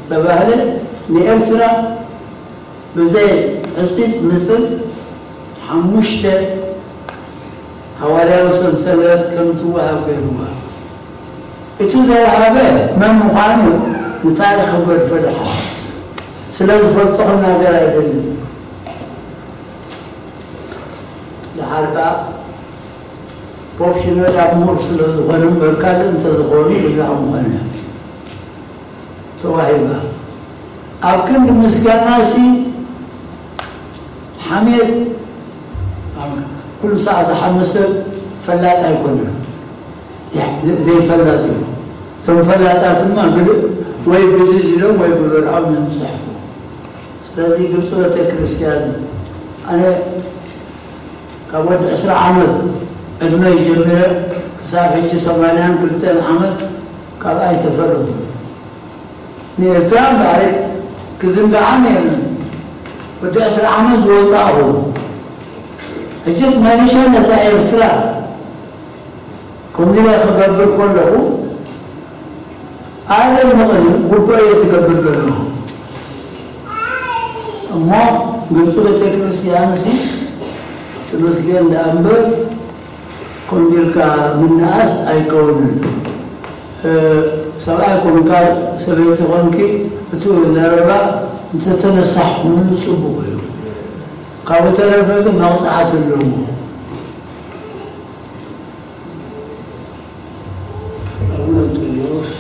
ተባህለ ንኤርትራ ብዘይ ዕፅፅ ምፅፅ ሓሙሽተ ሃዋርያዊ ሰንሰለት ከም ትወሃብ ገይርዋ። እቲ ዘወሃበ መን ምዃኑ ንታሪኽ ክገድፎ ድሓር ስለ ዝፈልጦ ክናገር ኣይደልን። ድሓር ከዓ ፖፕ ሽኖዳ ምሁር ስለ ዝኾነ እምበር ካልእ እንተዝኸውን ብዛዕባ ምኾነ ተዋሂባ። ኣብ ክንዲ ምስጋናሲ ሓሜት ኩሉ ሰዓት ዝሓምስ ሰብ ፈላጥ ኣይኮነን። ዘይፈላጥ እዩ። እቶም ፈላጣት ድማ ግልእ ወይ ብድድ ኢሎም ወይ ብብርዖም እዮም ዝፅሕፉ። ስለዚ ግብፂ ቤተክርስትያን ኣነ ካብ ወዲ ዕስራ ዓመት ዕድመይ ጀሚረ ክሳብ ሕጂ ሰማንያን ክልተን ዓመት ካብ ኣይተፈለኹ። ንኤርትራ እምበኣር ክዝንግዓ ነይርኒ። ወዲ ዕስራ ዓመት ዝወፃእኹ ሕጂ መሊሸ ነታ ኤርትራ ከምዚ ኢለ ክገብር ከለኹ ኣደንቕን እዩ። ግቡእ እየ ዝገብር ዘለኹ። እሞ ግብፂ ቤተክርስትያን ሲ ትመስገን ደኣ እምበር ከምዚ ኢልካ ምንኣስ ኣይከውንን። ሰብኣይ ኮንካ ሰበይቲ ኮንኪ እቲ ዘረባ እንተተነሳሕኩምሉ ጽቡቕ እዩ። ካብኡ ተረፈ ግን መቕጻዕቲ ኣለዎ። ኣቡነ እንጦንዮስ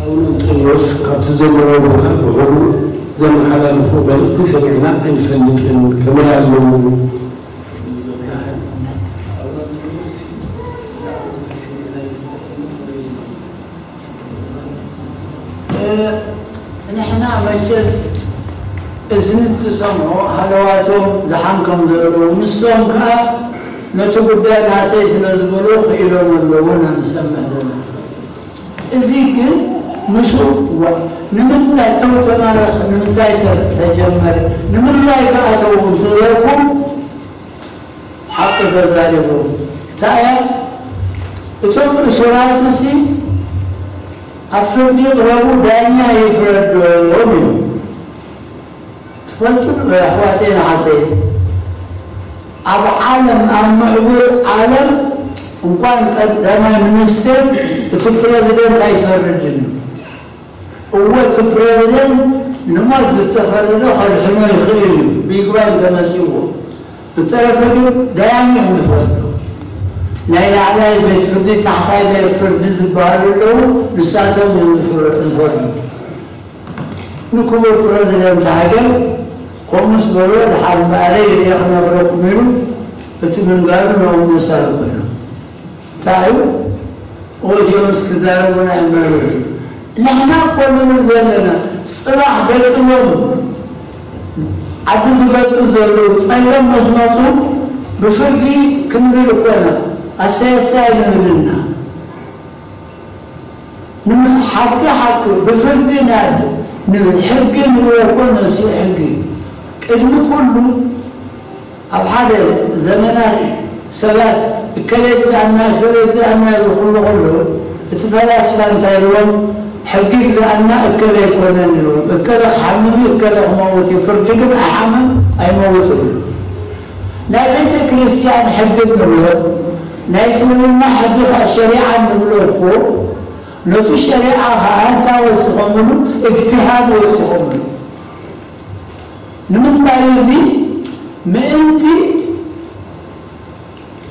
ኣቡነ እንጦንዮስ ካብቲ ዘለዎ ቦታ ብሕቡእ ዘመሓላለፎ መልእኽቲ ሰሚዕና ኣይንፈልጥን። ከመይ ኣለዉ? ንሕና መቸስ እዝኒ ትሰምዖ ሃለዋቶም ደሓን ከም ዘለዉ፣ ንሶም ከኣ ነቲ ጉዳይ ናተይ ስለ ዝበሉ ክኢሎም ኣለዉ ኢና ንሰምዕ ዘለና። እዚ ግን ምስኡ ዋ-፣ ንምንታይ ተው ተማረኽ፣ ንምንታይ ተ-፣ ተጀመረ፣ ንምንታይ ከኣ ተው ምስ ዝበልኩም፣ ሓቂ ተዛሪቦም። እንታይ እያ? እቶም እሱራትሲ ኣብ ፍርዲ ይቕረቡ፣ ዳኛ ይፍረዶም እዩ። ትፈልጡ ዶ ኣሕዋተይን ኣሓተይን? ኣብ ዓለም፣ ኣብ ምዕቡል ዓለም እንኳን ቀዳማይ ሚኒስትር እቲ ፕረዚደንት ኣይፈርድን እዩ። እወ፣ እቲ ፕረዚደንት ንሞት ዝተፈረደ ከድሕኖ ይኽእል እዩ፣ ብይግባይ እንተመጺዎ። ብተረፈ ግን ዳያኑ እዮም ዝፈርዱ። ናይ ላዕላይ ቤት ፍርዲ፣ ታሕታይ ቤት ፍርዲ ዝበሃሉ ኣለዉ፣ ንሳቶም እዮም ዝፍር-፣ ዝፈርዱ። ንክቡር ፕረዚደንት ሃገር ከምኡ ምስ በሎ፣ ድሓር እምበኣረይ ርእየ ክነግረኩም ኢሉ እቲ ምንጋሩ ንኦም መሳሉ ኮይኑ። እንታይ እዩ? ኦዚዮንስ ክዛረቡና እዮም ማለት እዩ። ንሕና እኮ ንብል ዘለና፣ ጽባሕ ደቅዞም ዓዲ ዝገዝኡ ዘለዉ ጸገም ምስ መጹ ብፍርዲ ክንብል እኮ ኢና፣ ኣሳይ ኣሳይ ኣይንብልና። ንም-፣ ሓቂ ሓቂ ብፍርዲ ናብ ንብል፣ ሕጊ ንብሎ እኮ ነብሲ ሕጊ። ቅድሚ ኩሉ ኣብ ሓደ ዘመናት ሰባት እከለ ይግዝኣና፣ እከለ ይግዝኣና ይብሉ ክብሉ ከለዉ፣ እቲ ፈላስፋ እንታይ ኢልዎም? ሕጊ ይግዝኣና፣ እከለ ኣይኮነን ኢልዎም። እከለ ክሓምም እዩ፣ እከለ ክመውት እዩ። ፍርዲ ግን ኣይሓምም ኣይመውት እዩ። ናይ ቤተ ክርስቲያን ሕጊ እንብሎ፣ ናይ እስልምና ሕጊ ኸ-፣ ሸሪዓ እንብሎ እኮ፣ ነቲ ሸሪዓ ኸኣ እንታይ ወሲኾምሉ? እጅትሃድ ወሲኾምሉ። ንምንታይ እዚ? ምእንቲ፣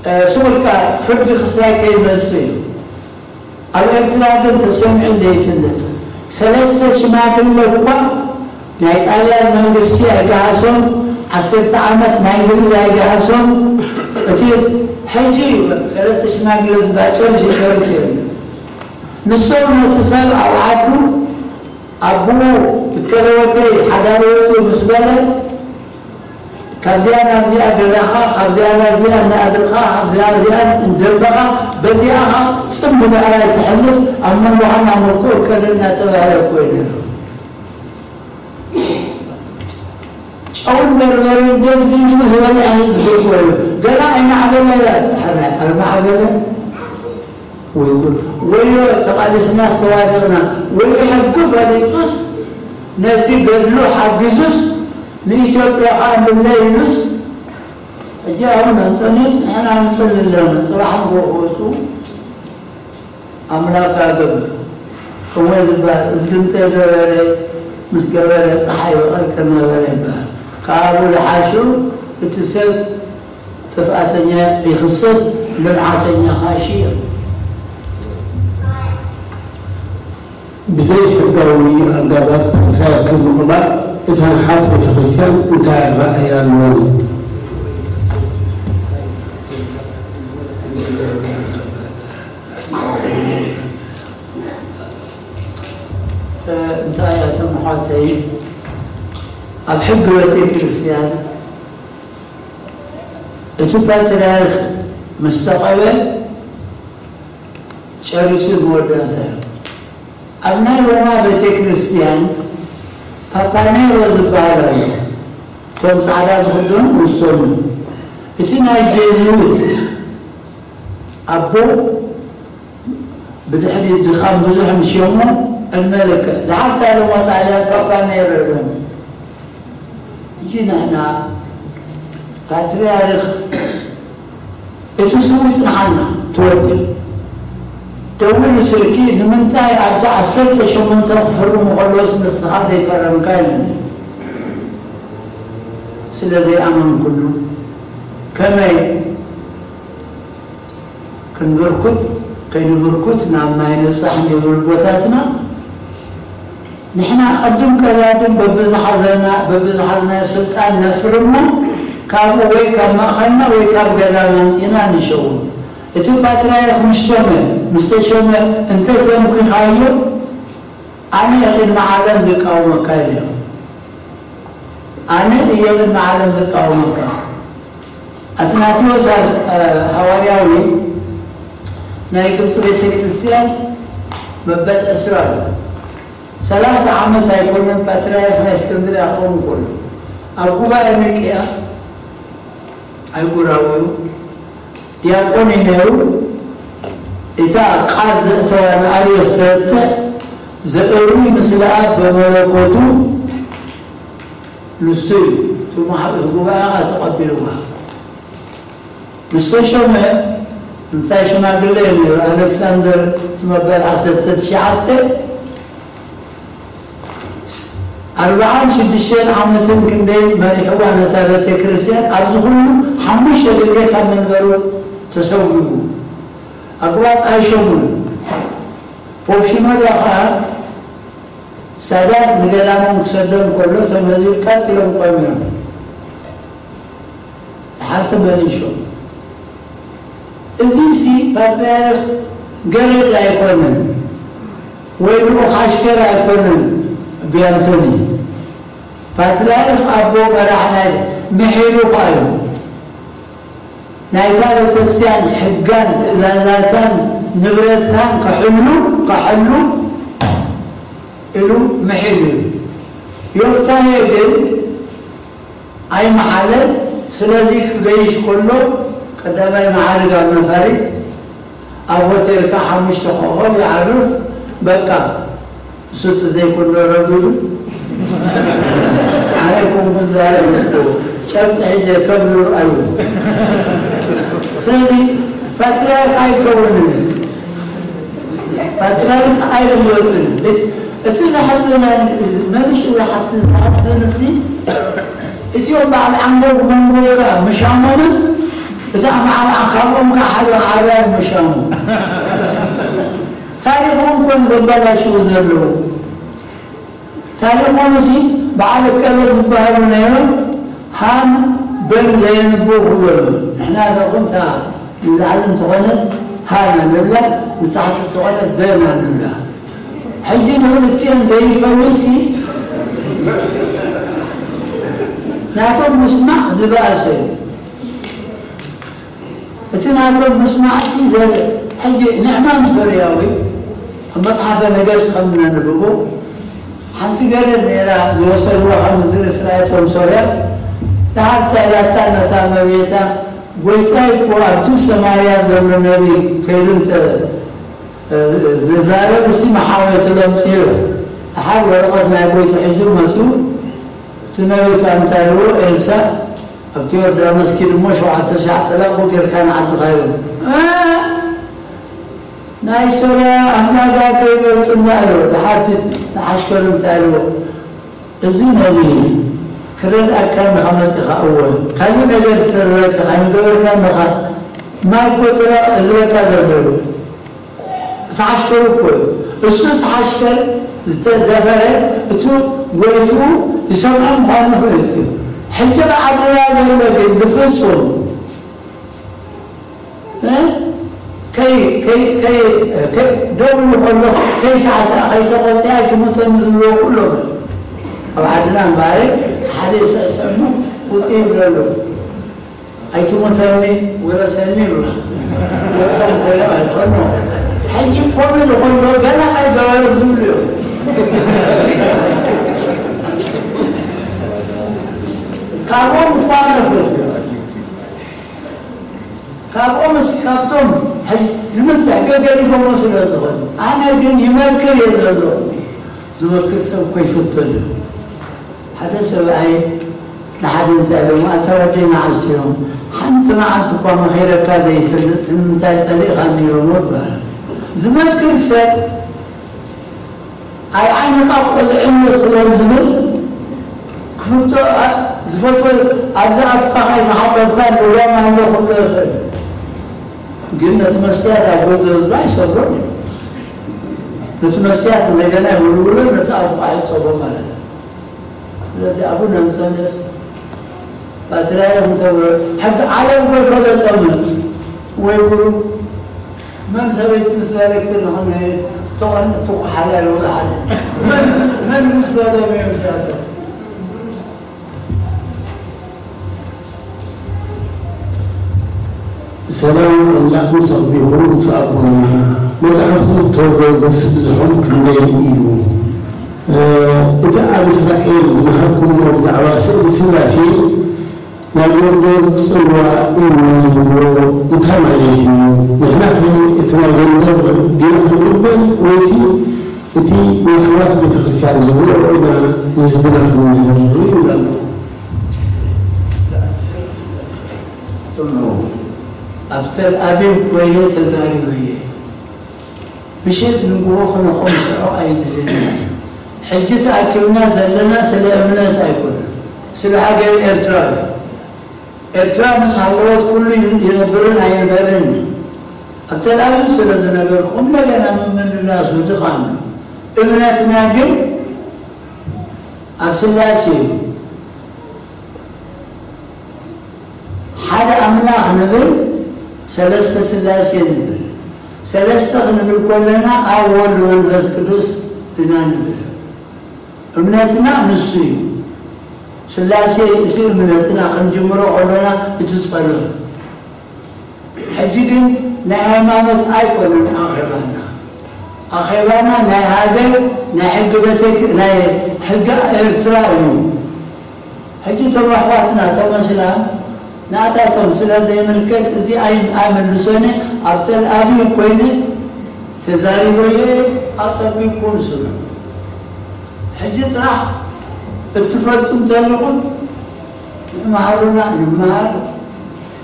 እ፣ ሱቕ ኢልካ ፍርዲ ክሳይ ከይመጽእ እዩ። ኣብ ኤርትራ ግን ተሰሚዑ ዘይፍለጥ። ሰለስተ ሽማግለ እኳ ናይ ጣልያን መንግስቲ ኣይገሃሶም፣ ዓሰርተ ዓመት ናይ እንግሊዝ ኣይገሃሶም። እቲ ሕጂ እዩ ሰለስተ ሽማግለ ዝበሃል ጨርሽ ጨርሽ የለን። ንሶም ነቲ ሰብ ኣብ ዓዱ ኣቦኡ እከለ ወደይ ሓዳር ወፂኡ ምስ በለ ካብዚኣ ናብዚኣ ገዛኻ፣ ካብዚኣ ናብዚኣ እንዳኣድርኻ፣ ካብዚኣ እዚኣ እንደበኻ፣ በዚኣኻ ጽምዲ ብዕራይ ትሕልፍ፣ ኣብ መንጎኻ ናብ መንጎ እከለ እናተባህለ እኮ እዩ ነይሩ። ጨውን በርበረን ደፍዲፉ ዝበልዐ ህዝቢ እኮ እዩ። ገና ኣይማዕበለ፣ ሕራይ ኣልማዕበለን። ወይ ጉድ! ወዮ ተቓሊስና ዝተዋደቕና፣ ወዮ ሕጊ ፈሊጡስ ነቲ ገድሉ ሓጊዙስ ንኢትዮጵያ ኸኣ ምለይ ኢሉስ፣ ሕጂ ኣቡነ እንጦንዮስ ንሕና ንጽሊ ኣለና፣ ጽባሕ ንግሆ ክወጹ ኣምላክ ኣገብ እወ ዝበሃል፣ እዝጊ እንተ ገበረ ምስ ገበረ ጸሓይ ይበቕል ከም ነበረ ይበሃል። ካብኡ ዝሓሹ እቲ ሰብ ጥፍኣተኛ ይኽሰስ፣ ልምዓተኛ ኸኣ ይሽየም። ብዘይ ሕጋዊ ኣገባብ ፓትርያርክ ምቕባል እታ ንሓት ቤተ ክርስቲያን እንታይ ኣረኣእያ ኣለወን? እ፣ እንታይ እያ እቶም ኣሕዋተይ፣ ኣብ ሕጊ ቤተ ክርስቲያን እቲ ፓትርያርክ ምስ ተቐበ ጨሪሱ መወዳእታ እዩ። ኣብ ናይ ሮማ ቤተ ክርስቲያን ፓፓ ኔሮ ዝበሃል ኣሎ። እቶም ጻዕዳ ዝኽደኑ ንሶም እዮም። እቲ ናይ ጄዝዊት ኣቦ ብድሕሪ ድኻም ብዙሕ ምሽዮሞ ዕድመ ልክዕ። ድሓር እንታይ ኢሎሞ ጣልያን ፓፓ ኔሮ ኢሎሞ። ሕጂ ንሕና ፓትርያርክ እቲ ስሙ ይጽንሓልና፣ ትወድእ። ደዊሉ ስልኪ፣ ንምንታይ ኣብቲ ዓሰርተ ሸሞንተ ክፍርሙ ከለዎስ ንስኻ ዘይፈረምካ ኢሉኒ። ስለ ዘይኣመንኩሉ ከመይ ክንብርኩት ከይንብርኩት ናብ ማይ ንብጻሕ እንዲብሉ ኣቦታትና፣ ንሕና ቀድም ቀዳድም በብዝሓዘና በብዝሓዝናዮ ስልጣን ነፍርሞ፣ ካብኡ ወይ ካብ ማእኸልና ወይ ካብ ገዳም ኣምጺእና ንሸውም። እቲ ፓትርያርክ ምስ ሸመ፣ ምስ ተሸመ እንተተንኪኻዮ፣ ኣነ እየ ቅድሚ ዓለም ዝቃወመካ ኢለ። ኣነ እየ ቅድሚ ዓለም ዝቃወመካ። ኣትናቴዎስ ኣርስ-፣ እ፣ ሃዋርያዊ ናይ ግብፂ ቤተ ክርስቲያን መበል ዕስራ እዩ። ሰላሳ ዓመት ኣይኮነን ፓትርያርክ ናይ እስክንድርያ ክኸውን ከሎ፣ ኣብ ጉባኤ ኒቅያ ኣህጉራዊ እዩ። ዲያቆን እዩ ነይሩ። እታ ቃል ዘእተዋ ንኣርዮስ ተረትዕ፣ ዘእርዊ ምስለ ኣብ በመለኮቱ ንሱ እዩ። እቲ ማሕ-፣ እቲ ጉባኤ ኸዓ ተቐቢልዋ። ምስ ተሾመ፣ እንታይ ሽማግለ እዩ ነይሩ? ኣሌክሳንደር እቲ መበል ዓሰርተ ትሽዓተ፣ ኣርብዓን ሽዱሽተን ዓመትን ክንደይ መሪሕዋ ነታ ቤተ ክርስቲያን፣ ኣብዚ ኩሉ ሓሙሽተ ግዜ ካብ መንበሩ ተሰዊኡ። ኣጉባጽ ኣይሸሙን። ፖፕ ሽኖዳ ኸዓ ሳዳት ንገዳሞም ክሰዶም ከሎ፣ እቶም ህዝቢ ቀጥ ኢሎም ቆሚሮም። ደሓር ተመሊሾም። እዚሲ ፓትርያርክ ገረድ ኣይኮነን፣ ወይ ልኡኽ ዓሽከር ኣይኮነን። ቢያንቶኒ ፓትርያርክ ኣቦ መራሕ ናይ ምሒሉ ኸዓ እዩ። ናይዛ ቤተክርስትያን ሕጋን ትእዛዛታን ንብረታን ከሕሉ፣ ከሕሉ ኢሉ ምሒሉ እዩ። ዮፍታሄ ግን ኣይመሓለን። ስለዚ ክገይሽ ከሎ ቀዳማይ መዓርግ ኣብ ነፋሪት ኣብ ሆቴል ከኣ ሓሙሽተ ኮኾብ ይዓርፍ። በቃ እሱ ተዘይኮሎ ረጒዱ ኣነ ኮንኩ ዝዛረብ እኮ ጨብጢ ሒዘ ከም ዝርኣዩ። ስለዚ ፓትርያርክ ኣይከውንን። ፓትርያርክ ኣይልወጥን። እቲ ዘሕዝነኒ፣ መልሽ ዝሓትን ዝሓትን ሲ፣ እቲኦም በዓል ዓንጎግ መንጎካ ምሻሞምን፣ እቲ ኣምዓራ ካብኦም ከ ሓደ ዓብያ ምሻሙ። ታሪኾም ኮን ዘበላሽው ዘለዉ። ታሪኾም ሲ በዓል እከለ ዝበሃሉ ነይሮም፣ ሃን በን ዘየንብቡ ክብሉ። ንሕና ዘኹም እታ ንላዕሊ እንተኾነት ሃን ንብላ፣ ንታሕቲ እንተኾነት በን ንብላ። ሕጂ ንኽልቲኤን ዘይፈውሲ ናቶም ምስማዕ ዝበኣሰ እዩ። እቲ ናቶም ምስማዕሲ ዘርኢ። ሕጂ ንዕማም ሶርያዊ ኣብ መጽሓፈ ነገስት ከም እነንብቦ፣ ሓንቲ ገረድ ነይራ ዝወሰድዋ ካብ ምድሪ እስራኤል እቶም ሶርያ። ደሓር እንታይ ኢላታ ነታ እመቤታ፣ ጎይታይ እኮ ኣብቲ ሰማርያ ዘሎ ነቢይ ከይዱ እንተ ዝዛረብ፣ እሲ መሓውየቱ ለምጽኡ። ደሓር ወረቐት ናይ ጎይቱ ሒዙ መጽኡ። እቲ ነቢይ ከኣ እንታይ ኢልዎ? ኤልሳእ ኣብቲ ዮርዳኖስ ኪድ እሞ ሸውዓተ ሻዕ ጠላቑ ጌርካ ንዓድኻ ኢሉ። እ! ናይ ሶርያ ኣፍላጋት ዶ ይበልጡና ኢልዎ። ደሓር እቲ ንዓሽከሩ እንታይ ኢልዎ? እዚ ነቢይ ክረድኣካ እንድኻ መጺኻ፣ እወ፣ ካልእ ነገር ክተረድኣካ ኣይምገበርካ እንድኻ፣ ማይ እኮ ጥራቕ እግረካ ዘሎ ኢሉ። እቲ ሓሽከር እኮ እዩ። እሱ እቲ ሓሽከር ዝተደፈረ፣ እቱ ጎይትኡ ዝሰምዖ ምዃኑ ፍልጥ እዩ። ሕጂ ብዓድና ዘሎ ግን ብፍጹም፣ እ? ከይ-፣ ከይ-፣ ከይ-፣ ከይ-፣ ደው ኢሉ ከሎ ከይሳዕሳዕ ከይተቖጽአ ኣይትሙተኒ ዝብልዎ ኩሎም እዮም። ኣብ ዓድና እምበኣር ሓደ ይስዕስዕ እሞ ውጽእ ይብለሉ። ኣይትሙተኒ፣ ውረሰኒ ይብሉ። ወርሶም ኮይኖም ኣይኮኑ። ሕጂ ኮሚድ ከሎ ገና ከይገበረ ዝብሉ እዮም። ካብኦም እኳ ነፍርህ። ካብኦም እስ-፣ ካብቶም ሕጂ ንምንታይ ገገዲፎሞ ስለ ዝኾኑ። ኣነ ግን ይመክር እየ ዘለኹ። ዝመክር ሰብ እኮ ይፍተን እዩ። ሓደ ሰብኣይ ንሓደ እንታይ ኢሎም፣ ኣታ ወደይ መዓስ እዮም፣ ሓንቲ መዓልቲ እኳ መኺረካ ዘይፈልጥ ስለምንታይ ጸሊእኻኒ ኢሎሞ ይበሃል። ዝመክር ሰብ ኣብ ዓይንኻ ቆልዕሎ ስለ ዝብል፣ ዝፈልጦ፣ ኣ-፣ ዝፈልጦ፣ ኣብዚ ኣፍካ ከይተሓጸብካ ልዋም ኣሎ ክብሎ ይኽእል። ግን ነቲ መስትያት ኣብ ጎድኑ ዘሎ ኣይሰብሮን እዩ። ነቲ መስትያት እንደገና ይውልውሎ፣ ነቲ ኣፉ ከይጸቦ ማለት እዩ። ስለዚ ኣቡነ እንጦንዮስ ፓትርያርክ እንተበ-፣ ሕጊ ዓለም እኮ ኣይፈለጦምን። ወይ ጉሩ፣ መን ሰበይቲ ምስ በለኪ ንኽነ ተቐንጥቲ እኮ ሓላል ይውልዓል። መን፣ መን ምስ በሎም እዮም እዚኣቶም? ሰላም ኣምላኽ ምሳኹም ይኹን። ብፁዕ ኣቦና፣ መጽሓፍኩም ተወገዘስ ብዝሖም ክንደይ እዩ? እ፣ እቲ ኣብ እስራኤል ዝመሃርኩሞ ብዛዕባ ስእሊ ስላሴ ናይ ጎንደር ጽልዋ እዩ ዝብሎ እንታይ ማለት እዩ? ንሕናኸ እቲ ናይ ጎንደር ዲና ክንቅበል ወይሲ እቲ ናይ ኣሕዋት ቤተ ክርስቲያን ዝብሎ ኢና ንህዝብና ክንምህር ይብሉ ኣለዉ። ጽምዑ፣ ኣብ ተል ኣቢብ ኮይነ ተዛሪበየ። ምሸት ንግሆ ክነኾም ስዑቕ ኣይድልን። ሕጂ ተኣኪብና ዘለና ስለ እምነት ኣይኮነን፣ ስለ ሃገር ኤርትራ እዩ። ኤርትራ ምስ ሃለወት ኩሉ ይን-፣ ይነብርን ኣይንበርን እዩ። ኣብ ተል ኣቢብ ስለ ዝነገርኩም እንደገና ምምልላሱ ድኻም እዩ። እምነትና ግን ኣብ ስላሴ እዩ። ሓደ ኣምላኽ ንብል፣ ሰለስተ ስላሴ ንብል። ሰለስተ ክንብል ከለና ኣብ ወልድ መንፈስ ቅዱስ ኢና ንብል። እምነትና ንሱ እዩ። ስላሴ እቲ እምነትና ክንጅምሮ ከለና እቲ ጸሎት። ሕጂ ግን ናይ ሃይማኖት ኣይኮነን ኣኼባና። ኣኼባና ናይ ሃገር፣ ናይ ሕጊ ቤተ-፣ ናይ ሕጊ ኤርትራ እዩ። ሕጂ እቶም ኣሕዋትና እቶም ኣስላም ናታቶም ስለ ዘይምልከት እዚ ኣይ-፣ ኣይምልሶን እየ። ኣብ ተል ኣቢብ ኮይነ ተዛሪበዮ ኣጸቢቕኩም ስምዑ። ሕጂ ጥራሕ እትፈልጡ እንተለኹም ንመሃሩና፣ ንመሃር።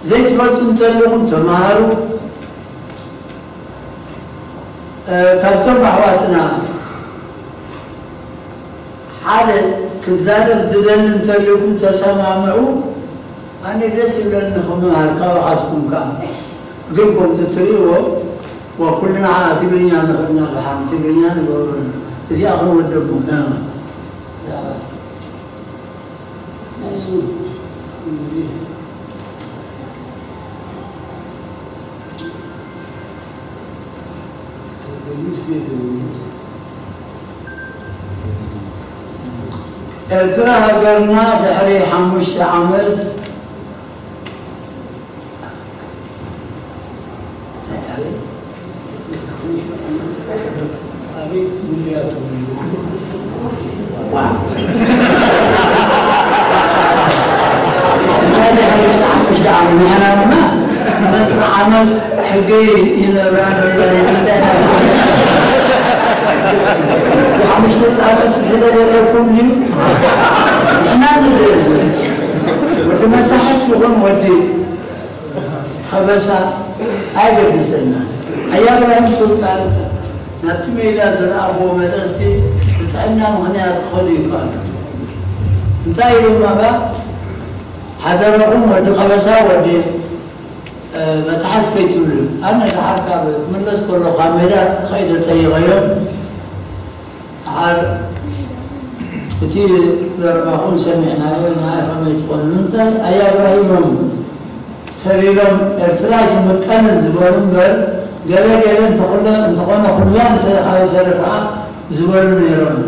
ዘይትፈልጡ እንተለኹም ተመሃሩ። እ፣ ካብቶም ኣሕዋትና ሓደ ክዛረብ ዝደሊ እንተልዩኩም ተሰማምዑ። ኣነ ደስ ይብለኒ ክመሃር ካባኻትኩም ከኣ። ግን ከምዚ ትርእይዎ፣ ወኩልና ትግርኛ ንኽእልና ብሓም ትግርኛ ንገብረሉ። እዚኣ ክንወደሞ። እ፣ ኤርትራ ሃገርና ድሕሪ ሓሙሽተ ዓመት ዓመት ሕጊ ይነብራ። ሓሙሽተ ዓመት ስለ ዘለኩም ድዩ? ንሕና ንብል። ወዲ መታሕት ይኹን ወዲ ከበሳ ኣይገድሰና። ኣያ እብራሂም ሱልጣን ናብቲ ሜዳ ዝለኣኽዎ መልእኽቲ ብጥዕና ምኽንያት ክኸዱ ይከኣሉ። እንታይ ኢሎም ኣባ? ሓደራኹም ወዲ ከበሳ ወዲ፣ እ፣ መታሕት ከይትብሉ። ኣነ ደሓር ካብ ክምለስ ከሎ ካብ ሜዳ ከይደ ጠይቐዮም። ደሓር እቲ ዘረባኹም ሰሚዕናዮ፣ ንዓይ ከመይ ትኾኑ? ንምንታይ ኣያ እብራሂም እዮም ተሪሮም ኤርትራ ኣይትምቀልን ዝበሉ እምበር፣ ገለ ገለ እንተኹለ-፣ እንተኾነ ኩላ እንተ-፣ ካብ ተረፋ ዝበሉ ነይሮም።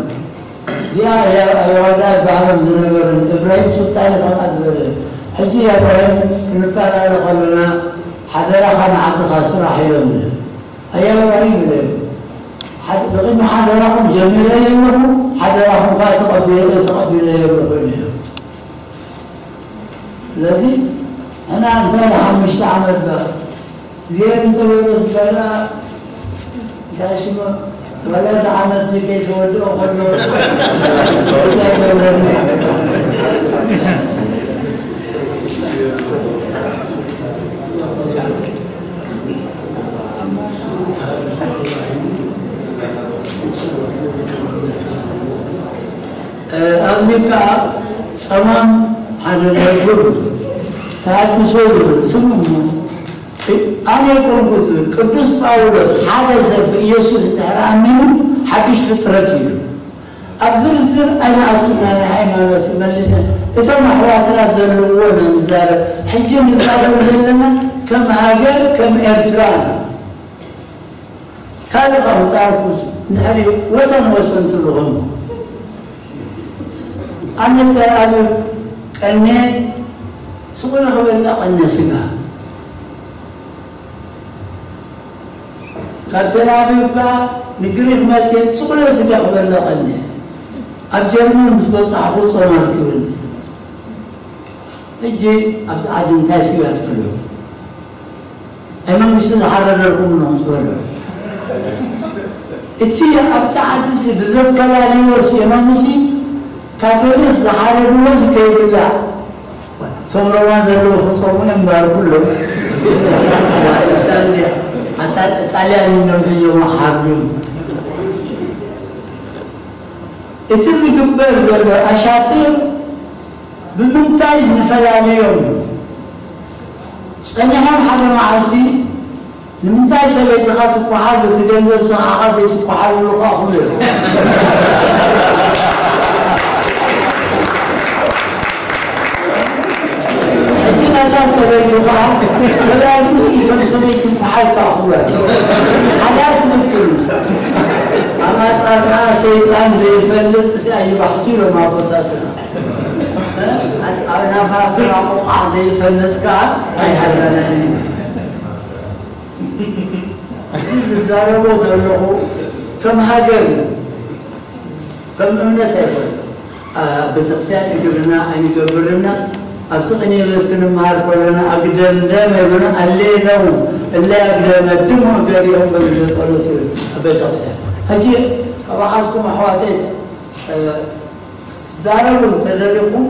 እዚኣ እያ ኣያ ዋዳ ይበሃሎም ዝነበሩ። እብራሂም ሱልጣን ከምኣ ዝበለ። ሕጂ እያ እብራሂም ክንፈላለ ከለና ሓደራኻ ንዓድኻ ስራሕ ኢሎምኒ። ኣያ እብራሂም ኢለ። ሓድ-፣ ብቕድሚ ሓደራኹም ጀሚረ የለኹ፣ ሓደራኹም ከኣ ተቐቢለ፣ ተቐቢለ የለኹ ኢለ። ስለዚ ንሕና እንታይ ሓሙሽተ ዓመት በ-፣ እዚአን እንተበሎ ዝበላ እንታይ ሽሙ ዝበላ፣ እቲ ዓመት እዚ ከይተወድኦ ከሎ እንታይ ገብረኒ? እ፣ ኣብዚ ከኣ ጸማም ሓደ ናይ ግብር ተሃድሶ ዝብል ስም እሞ ኣነ ኣይኮንኩ ዝብል። ቅዱስ ጳውሎስ ሓደ ሰብ ብኢየሱስ እንድሕር ኣሚኑ ሓድሽ ፍጥረት እዩ። ኣብ ዝርዝር ኣይንኣቱና፣ ናይ ሃይማኖት መሊሰ እቶም ኣሕዋትና ዘለውዎ ኢና ንዛረብ። ሕጂ ንዛረብ ዘለና ከም ሃገር፣ ከም ኤርትራ ኢና። ካልእ ካብ ምጻእኩስ እንድሕሪ ወሰን ወሰን ትብልኹም ኣነ ተልኣቢብ ቀኔ ስቕ ኢለ ክበልዕ ቀኔ ስጋ ካብ ተልኣቢብ ከኣ ንግሪኽ መጽየ ስቕ ኢለ ስጋ ክበልዕ ቀኔ ኣብ ጀርመን ምስ በጻሕኹ ጾም ኣርኪቡኒ። ሕጂ ኣብዚ ዓዲ እንታይ ስጋ ትበልዑ? ኣይ መንግስቲ ዝሓረደልኩም ኣለኹም ዝበሉ። እቲ ኣብቲ ዓዲ ሲ ብዘፈላልይዎ ሲ እኖምሲ ካቶሊክ ዝሓረድዎ ሲ ከይብላዕ እቶም ሮማ ዘለዉ ክጠሙ እዮም እምበር ኩሉ ሳንድያ ጣልያን እዮም ሕዞም ሓርዱ። እቲ ዝግበር ዘሎ ኣሻጥር ብምንታይ ንፈላልዮም እዩ? ጸኒሖም ሓደ መዓልቲ ንምንታይ ሰበይትኻ ትኳሓል በቲ ገንዘብ ስኻኻ ዘይትኳሓልሉ ኸኣ ክብሉ እዮም። ሕጂ ናታ ሰበይቱ ኸኣ ሰብኣይ ምስ ከም ሰበይቲ ይኳሓል ከኣ ክብሉ እዮም። ሓዳር ክብትሉ ኣማጻጽኣ ሰይጣን ዘይፈልጥ ሲ ኣይባሕቱ ኢሎም ኣቦታትና። ኣናፋፍራ ቁቋዕ ዘይፈልጥ ከኣ ኣይሃለናን። እዚ ዝዛረቦ ዘለኹ ከም ሃገር ከም እምነት ኣይኮነ። ኣብ ቤተክርስትያን እግርና ኣይንገብርና ኣብቲ ቅኔ ቤት ክንመሃር ከለና ኣግደምደም ይብሉና ኣሌለው እለ ኣግደመ ድሞ ገሪኦም በግዜ ጸሎት ይብል ኣብ ቤተክርስትያን። ሕጂ ካባኻትኩም ኣሕዋተይ ክትዛረቡ እንተደሊኹም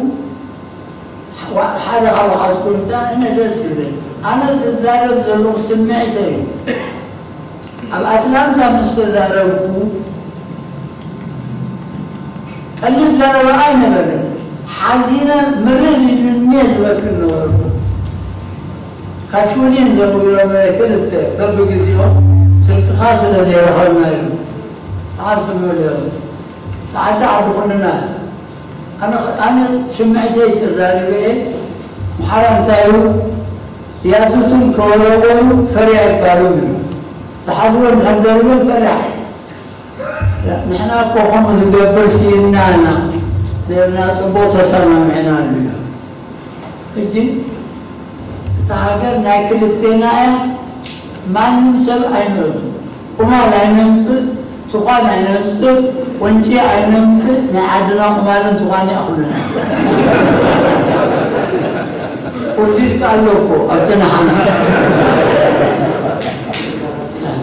ሓደ ካብ ሓዝኩም ዛ እነ ደስ ይብል ኣነ ዝዛረብ ዘለኹ ስምዒተይ እዩ። ኣብ ኣትላንታ ምስ ተዛረብኩ ቀሊል ዘረባ ኣይነበረን። ሓዚነ ምርር ኢሉኒ ዝበክል ነበርኩ። ካብ ሽወደን ዘብሎም ክልተ በብግዜኦም ስልክኻ ስለ ዘይረኸብና ኢሉ ተዓርሰ መለዮም ተዓዲ ዓዲ ኩልና ኣነ ኣነ ስምዒተይ ተዛሪበ እየ። ምሓራ እንታይ እዩ ያዙትን ከወረወሩ ፈሪያ ይባሉ እዩ። ዝሓዝዎ እንድሕር ዘሪቦም ፈሪያ ንሕና እኮ ከምኡ ዝገብር ስኢንና ኢና ነርና ጽቡቕ ተሰማሚዕና ኣሉና። ሕጂ እታ ሃገር ናይ ክልቴና እያ። ማንም ሰብ ኣይንእቱ። ቁማል ኣይነምጽእ፣ ትዃን ኣይነምጽእ፣ ቁንጪ ኣይነምጽእ፣ ናይ ዓድና ቁማልን ትዃን ይኣኽሉና። ቁርዲድ ከኣ ኣሎ እኮ ኣብቲ ንሓና።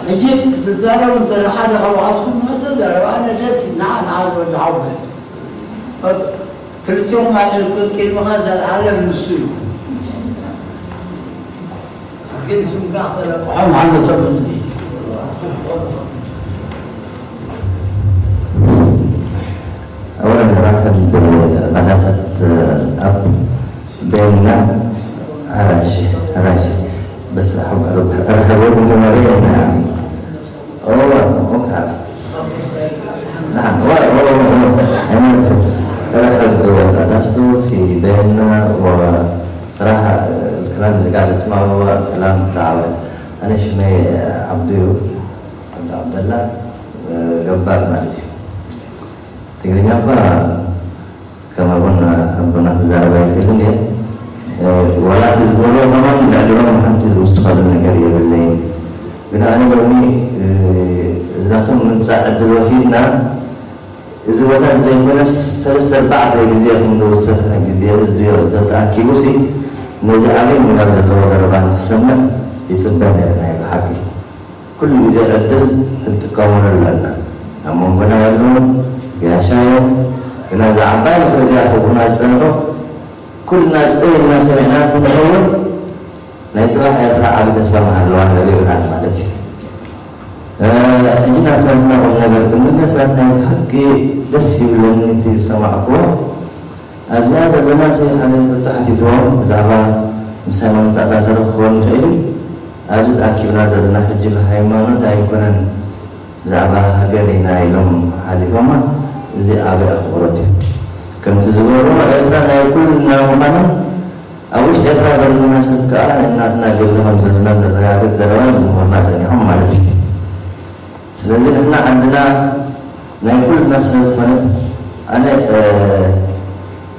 ሕጂ ትዛረቡ እንተ ሓደ ካብኣትኩም መተ ዘረባ ኣነ ደስ ይብል፣ ንዓ ንዓ ዝወዲ ሓወይ። ክልቲኦም ማለት ቅድምኻ ዘለዓለም ንሱ እዩ። ግን ስምካ ክተለቅሖም ሓደ ሰብ ህዝቢ أولا نرحب بقداسة الأب بيننا. أراشي أراشي بس أحب أرحب بكم كما بيننا. هو هو كان نعم هو هو هو أنا أرحب بقداسته في بيننا وصراحة الكلام اللي قاعد أسمعه هو كلام تعاون. أنا شمي عبدو عبد عبد الله ገባር ማለት እዩ። ትግርኛ እኳ ከም ኣቦና ኣቦና ክዛረብ ኣይክእልን እየ። ዋላ እቲ ዝበልዎ ከማን ልዕሊ ኦም ሓንቲ ዝውስኸሉ ነገር የብለይን። ግን ኣነ ሎሚ እዚ ናቶም ምምፃእ ዕድል ወሲድና እዚ ቦታ ዘይኮነስ ሰለስተ ኣርባዕተ ግዜ ከም ዝወሰድና ግዜ ህዝቢ ተኣኪቡ ሲ ነዚ ዓብዪ ሚላ ዘለዎ ዘረባ ንክሰምዕ ይፅበ ነይረ ናይ ብሓቂ። ኩሉ ግዜ ዕድል ክንጥቀመሉ ኣለና። ኣብ መንጎና ያለውን ገያሻ እዮም። ግና እዛ ዓባይ ምኽሪ እዚኣ ክቡና ዝጸንሑ ኩልና ጽን ኢልና ሰሚዕና እንተንኸውን ናይ ጽባሕ ኤርትራ ዓቢ ተስፋ ምሃለዋ ንርኢ ይብሃል ማለት እዩ። ሕጂ ናብ ታሪኽና ቁም ነገር ክንምለስ ናይ ብሓቂ ደስ ይብለኒ እቲ ዝሰማዕክዎ ኣብዚኣ ዘለና ሲ ሓደ ሕቶ ሓቲትዎም ብዛዕባ ምስ ሃይማኖት ተኣሳሰረ ክኸውን ይኽእል እዩ። ኣብዚ ተኣኪብና ዘለና ሕጂ ብሃይማኖት ኣይኮነን ብዛዕባ ሃገር ኢና ኢሎም ሓሊፎማ። እዚ ዓቢ ኣኽብሮት እዩ። ከምቲ ዝበልዎ ኤርትራ ናይ ኩልና ምዃና ኣብ ውሽጢ ኤርትራ ዘለና ሰብ ከኣ ነናትና ገለ ከም ዘለና ዘረጋግጽ ዘረባ ምዝምርና ጸኒሖም ማለት እዩ። ስለዚ ንሕና ዓድና ናይ ኩልና ስለ ዝኾነት ኣነ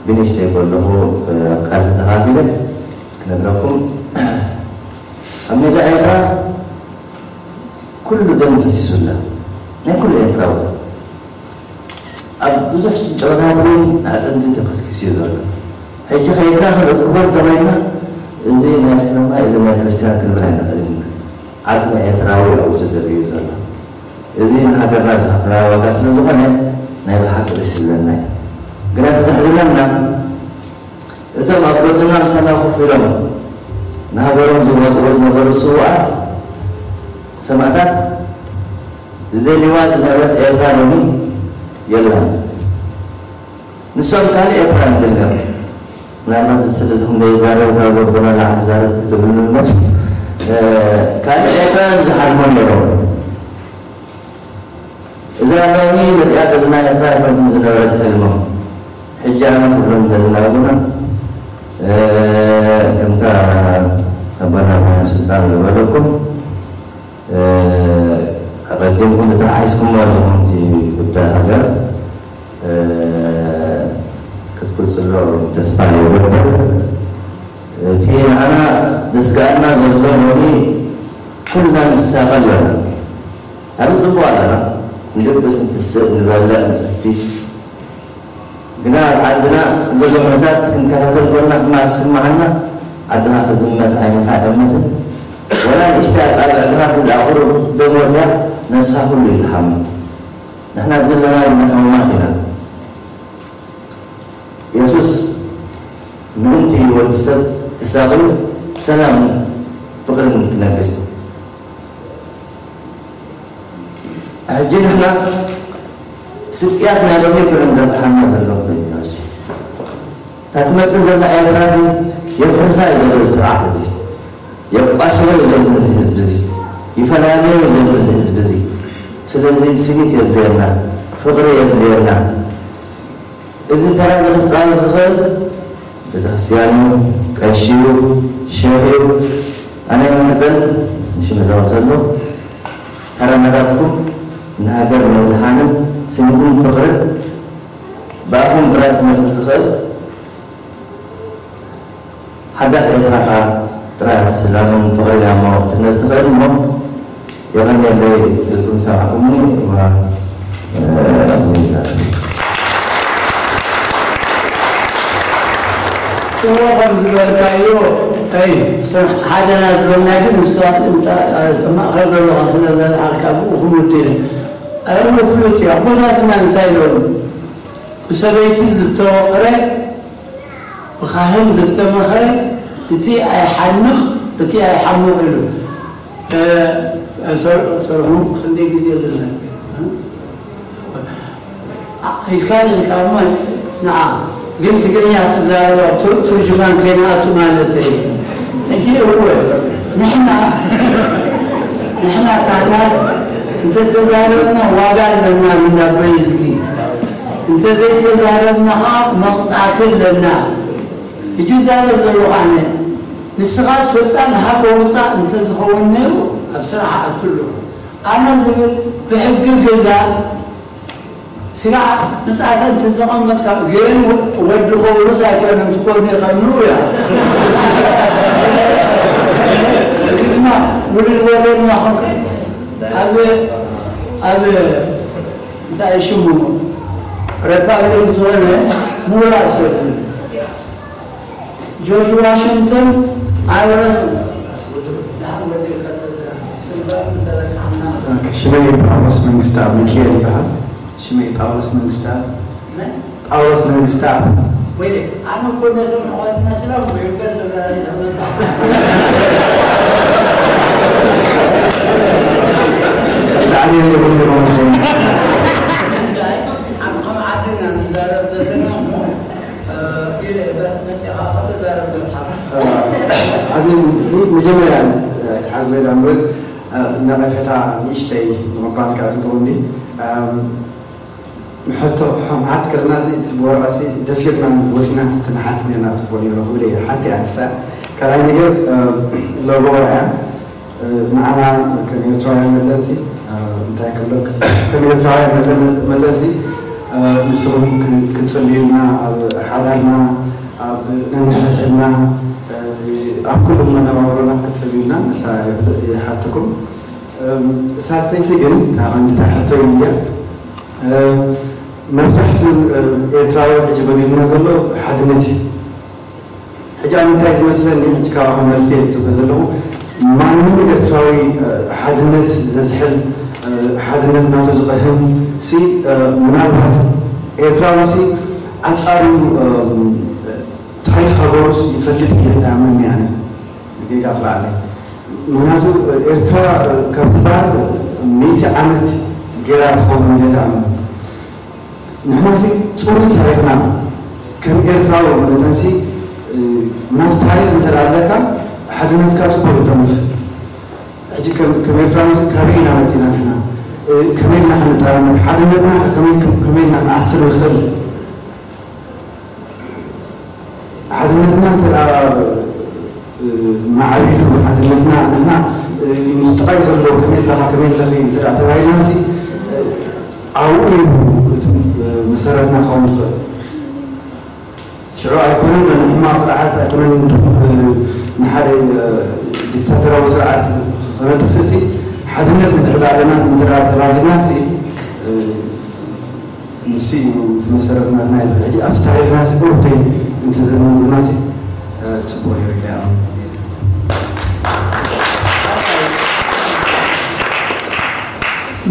ብንእሽተይ ከለኹ ኣብ ቃልሲ ተኻፊለ ክነግረኩም ኣብ ሜዳ ኤርትራ ኩሉ ደም ፈሲሱላ ናይ ኩሉ ኤርትራዊ ኣብ ብዙሕ ጨወታት እውን ኣዕፅምቲ ተከስኪሱ እዩ ዘሎ። ሕጂ ከይድና ክንእክቦ እንተኮይና እዚ ናይ እስልምና እዚ ናይ ክርስትያን ክንብል ኣይንኽእል ኢና። ዓፅሚ ኤርትራዊ ኣብኡ ተደርብዩ ዘሎ። እዚ ንሃገርና ዝኸፍላ ዋጋ ስለ ዝኾነ ናይ ብሓቂ ደስ ይብለና እዩ። ግና እቲ ዘሕዝነና እቶም ኣብ ጎድንና ምሳና ኮፍ ኢሎም ንሃገሮም ዝዋግኡ ዝነበሩ ስውኣት ሰማእታት ዝደልይዋ ዝነበረት ኤርትራ ሎሚ የላን። ንሶም ካልእ ኤርትራ እዮም ደልዮም። ምናልባት እዚ ስለ እዚ ክንደይ ይዛረብ ካብ ጎቦና ላዕሊ ይዛረብ ክትብሉ እምበር ካልእ ኤርትራ እዮም ዝሓልሞ ነይሮም። እዛ ሎሚ ንሪኣ ዘለና ኤርትራ ኣይኮነትን ዝነበረት ሕልሞም። ሕጂ ኣነ ክብሎም ዘለና ግና ከምታ ኣቦና ኣባና ስልጣን ዝበለኩም ኣቐዲምኩም ተተሓሒዝኩሞ ኣለኹም እቲ ጉዳይ ሃገር ክትቅፅሎ ተስፋ ይገብር። እቲ ንዓና ዘስጋኣና ዘሎ ሎሚ ኩልና ንሳቐ ኣለና። ኣብዚ ፅቡቕ ኣለና፣ ንድቅስ፣ ንትስእ፣ ንበልዕ፣ ንሰቲ። ግና ኣብ ዓድና ዘሎ ኩነታት ክንከታተል ኮና ሕማቕ ዝስምዓና ዓድኻ ክዝመት ዓይንኻ ኣይጠመትን። ወላ ንእሽተይ ኣፃብዕትኻ እንተ ደኣ ቁሩብ ደም ወፅያ ነብስኻ ኩሉ እዩ ዝሓምም። ንሕና ኣብዚ ዘለና ግና ሕሙማት ኢና። የሱስ ምእንቲ ወዲ ሰብ ተሳቒዩ ሰላምን ፍቕርን ክነግስ። ሕጂ ንሕና ስቅያት ናይ ሎሚ ኣይኮነን ዘርትሓና ዘሎ ኮይኑ ሕጂ እታ ትመጽእ ዘላ ኤርትራ እዚ የፍርሳ እዩ ዘሎ ስርዓት እዚ የቋስሎ እዩ ዘሎ እዚ ህዝቢ እዚ ይፈላለዮ እዩ ዘሎ እዚ ህዝቢ እዚ። ስለዚ ስኒት የድልየና፣ ፍቕሪ የድልየና። እዚ ተራ እዚ ክጻወት ዝኽእል ቤተክርስትያን እዩ፣ ቀሺ እዩ፣ ሸኽ እዩ። ኣነ ይማሕጸን ንሽም እዛወር ዘሎ ተራ ናታትኩም ንሃገር ንምድሓንን ስኒትን ፍቕርን ብኣኹም ጥራይ ክመጽእ ዝኽእል ሓዳስ ኤርትራ ከኣ ጥራይ ኣብ ሰላምን ፍቕርን እያ እሞ ክትህነጽ ትኽእል እሞ የቐንየለይ ስልኩም ሰማዕኩምኒ እዋ ኣብዚ ይዛረብ። እሞ ከም ዝበልካዮ ኣይ ሓደና ዝበልና ግን ንሳ ማእኸል ዘለኻ ስለ ዘልዓልካ ብኡ ክንውድእ ኣይ ፍሉጥ እዩ ኣቦታትና እንታይ ኢሎም ብሰበይቲ ዝተወቕረ ብኻህን ዝተመኸረ እቲ ኣይሓንቕ እቲ ኣይሓምቕ ኢሉ ሰርሑ ክንደይ ግዜ ኣለና ኢልካ ኢልካ እሞ ንዓ ግን ትግርኛ ትዛረብ ኣብ ትርጅማን ከይንኣቱ ማለት እዩ ሕጂ እወ ንሕና ንሕና ካህናት እንተተዛረብና ዋጋ ኣለና ንናበይ ዝጊ እንተዘይተዛረብና ከዓ መቕፃዕቲ ኣለና። ሕጂ ዛረብ ዘለኹ ኣነ ንስኻ ስልጣን ሃቦ ውፃእ እንተዝኸውን ነይሩ ኣብ ስራሕ ኣቱ ኣለኹ። ኣነ ዝብል ብሕጊ ግዛ ስጋዕ ምፅኣተ እንተተቐመጥካ ግን ወዲ ከውርስ ኣይኮነን ትኮኒ ከምኡ እያ። እዚ ድማ ውልድ ወለድና ኮንካ ኣብ ኣብ እንታይ ሽሙ ሪፓብሊክ ዝኾነ ምውራስ ወዲ ጆርጅ ዋሽንግተን ኣይወረስን። ሽመይ ጳውሎስ መንግስተኣብ ሚካኤል ይበሃል። ሽመይ ጳውሎስ መንግስተኣብ ጳውሎስ መንግስተኣብ። ኣነ እኮ ነቶም ኣሕዋትና ስላም ወይ እምበር ተዛራቢ ተመጻ ጻዕሪ የለኩም ይኸውን። እንታይ ኣብ ከም ዓድና ንዛረብ ዘለና እሞ ነቐፌታ ንእሽተይ ንምባል ከዓ ፅቡቕ እንዲ ሕቶ ሕምሓት ከለና እቲ ብወረቐሲ ደፊርና ወፂና ተመሓት ነርና ፅቡቕ ነይሩ ክብል እየ። ሓንቲ ኣንሳ ካልኣይ ነገር ሎጎ እያ። ንዓና ከም ኤርትራውያን መጠንሲ እንታይ ክብለክ ከም ኤርትራውያን መጠንሲ ንስኹም ክትፅልዩና ኣብ ሓዳርና ኣብ ነንሕድሕድና ኣብ ኩሉ መነባብሮና ክትፅልዩልና ንሳ ይሓተኩም። ሳልሰይቲ ግን እታ ቀንዲታ ሕቶ እያ። መብዛሕትኡ ኤርትራዊ ሕጂ ጎዲልና ዘሎ ሓድነት እዩ። ሕጂ ኣብ እንታይ ዝመስለኒ ሕጂ ካብኣኹም መልሲ እየ ዝፅበ ዘለኹ። ማንም ኤርትራዊ ሓድነት ዘዝሕል ሓድነት ናቱ ዝቐህም ሲ ምናልባት ኤርትራዊ ሲ ኣፃርዩ ታሪኽ ሃገሩስ ይፈልጥ ኢለ ይኣምን እየ ኣነ። ጌጋ ክልኣለይ ምክንያቱ ኤርትራ ካብ ትበሃል ሚእቲ ዓመት ገይራ ትኸውን ኢለ ይኣምን። ንሕና ሲ ፅሩይ ታሪኽና ከም ኤርትራዊ መጠንሲ ናቱ ታሪኽ እንተ ኣለካ ሓድነትካ ፅቡቅ ይጠንፍ። ሕጂ ከም ኤርትራዊ ሲ ካበይ ኢና መፂና ንሕና ከመይ ኢልና ክንጠራነፍ ሓድነትና ከመይ ኢልና ክንኣስር ንኽእል ሓድነትና እንተ ማዕቢሉ ሓድነትና ንሕና ምስ ጥቓይ ዘሎ ከመይ ኣለኻ ከመይ ኣለኺ እንተ ተባሂልና ሲ ኣብኡ እዩ እቲ መሰረትና ክኸውን ዝኽእል። ሽዑ ኣይኮነን ንሕማቕ ስርዓት ኣይኮነን ንሓደ ዲክታተራዊ ስርዓት ክነጥፍእ ሲ ሓድነት እንድሕር ኣለና እንተ ተላዚብና ሲ ንሱ እዩ እቲ መሰረት ናትና ይብል። ሕጂ ኣብቲ ታሪኽና ሲ ብሩህተይ እንተዘንብሩና ሲ ፅቡቅ ነይሩ ኢለ ይኣምን።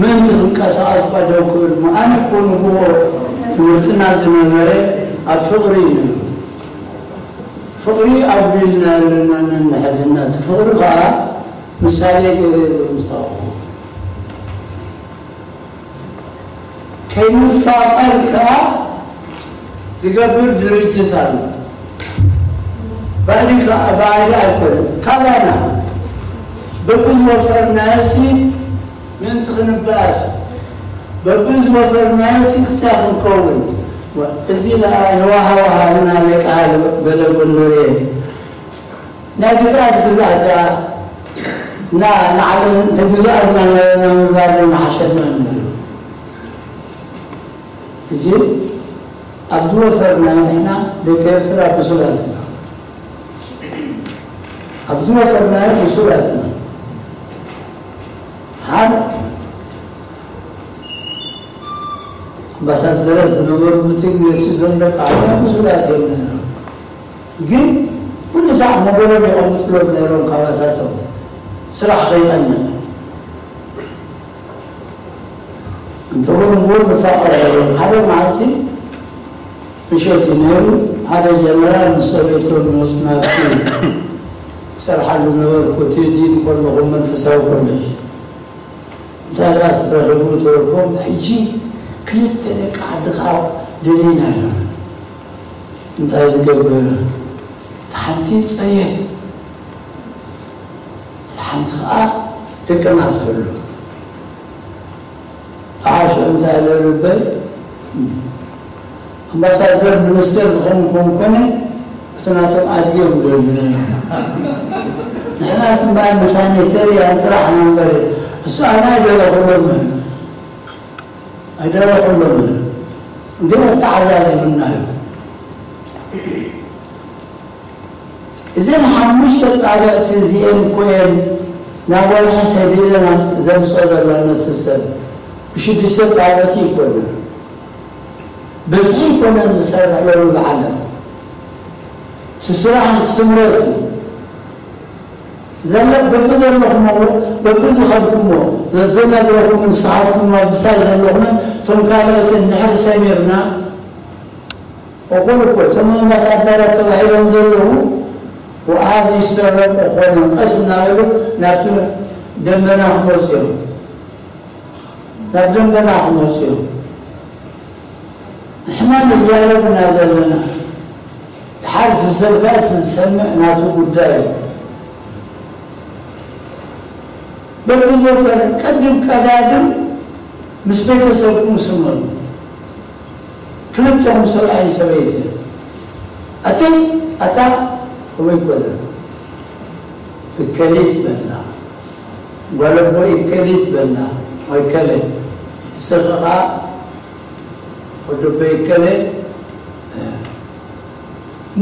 ምእንቲ ክንቀሳቐስ እኳ ደው ክብል እሞ ኣነ እኮ ንግሆ ትምህርትና ዝነበረ ኣብ ፍቕሪ እዩ ነይሩ። ፍቕሪ ኣጉዲልና ኣለና ነንሕድና። እቲ ፍቕሪ ከዓ ምሳሌ ገይረ እየ ዘምፃእኹ። ከይንፋቐር ከዓ ዝገብር ድርጅት ኣሎ። ባዕዲ ከዓ ባዕዲ ኣይኮነን። ካባና በብዝወፈርናዮሲ ምእንቲ ክንበኣስ በብዝወፈርናዮሲ ክሳብ ክንከውን እዚ ለኣ የዋሃዋሃ ምና ለቃሃል በለ ጎንደሬ ናይ ግዝኣት ግዝኣት ደኣ እና ንዓለም ተግዝኣትና ነበርና ምባል መሓሸና ነይሩ። ሕጂ ኣብ ዝወፈርናዮ ንሕና ደቂ ኤርትራ ብሱላት ኢና። ኣብ ዝወፈርናዮ ብሱላት ኢና። ሓር ኣምባሳደራት ዝነበሩ ብቲ ግዜ እቲ ዘንደቃ ዓብያ ብሱላት እዮም ነይሮም። ግን ኩሉ ሳዕ መጎሎም የቐምጥሎም ነይሮም ካባታቶም ስራሕ ከይቐንዕ። እንተወንዎ ንፋቐር ነይሮም። ሓደ መዓልቲ ምሸት እዩ ነይሩ። ሓደ ጀነራል ምስ ሰበይቶም ይወፁ ናብቲ ይሰርሓሉ ነበርኩ እቲ ዲን ከለኹ መንፈሳዊ ኮሌጅ እንታይ ደኣ ተረኺቡ ተበልኩም ሕጂ ክልተ ደቂ ዓድኻ ደሊና ኣለና እንታይ ዝገብር እቲ ሓንቲ ፀየት እቲ ሓንቲ ከዓ ደቅና ትህሉ ተዓርሾ እንታይ ኢለ ልበይ ኣምባሳደር ሚኒስተር ዝኾንኩም ኮነ እቲ ናቶም ኣድጊ እዮም ደልዩ ነይሮም። ንሕናስ እምበኣር ንሳኒተርያን ጥራሕ ኢና እምበር እሱ ኣነ ኣይደለኹሎምን ኣይደለኹሎምን ግን ኣተዓዛዚቡና እዩ። እዘን ሓሙሽተ ፃብዕቲ እዚኤን እኮ እየን ናብ ወርሒ ሰዲደን ዘምፅኦ ዘለዋ ነቲ ሰብ ብሽዱሽተ ፃብዕቲ ይኮነ ብዝሒ ይኮነን ዝሰርሕ ሎሚ ብዓለም እቲ ስራሕ ስምረት እዩ ዘለ በብዘለኹሞ በብዝኸድኩሞ ዘዘናግረኹም ንስኻትኩም ኣብ ምሳይ ዘለኹምን እቶም ካልኦትን ድሕሪ ሰሚርና እኹል እኮ እቶም ኣምባሳደራት ተባሂሎም ዘለዉ ወኣሃዝ ይሰረቁ ኾኖም ቀስ እናበሉ ናብቲ ደንበና ክመፁ እዮም ናብ ደንበና ክመፁ እዮም ንሕና ንዛረብ ኢና ዘለና ድሓር እቲ ሰብ ከዓ እቲ ዝሰምዕ ናቱ ጉዳይ እዩ በብዘፈር ቅድም ቀዳድም ምስ ቤተሰብኩም ስመሩ። ክልተኹም ሰብኣይን ሰበይትን። ኣቲ ኣታ ከመይ ኮነ? እከሊት በላ። ጓል ኣቦይ እከሊት በላ። ወይ ከለ። ንስኺ ኸዓ ወዲ ኣቦይ እከለ።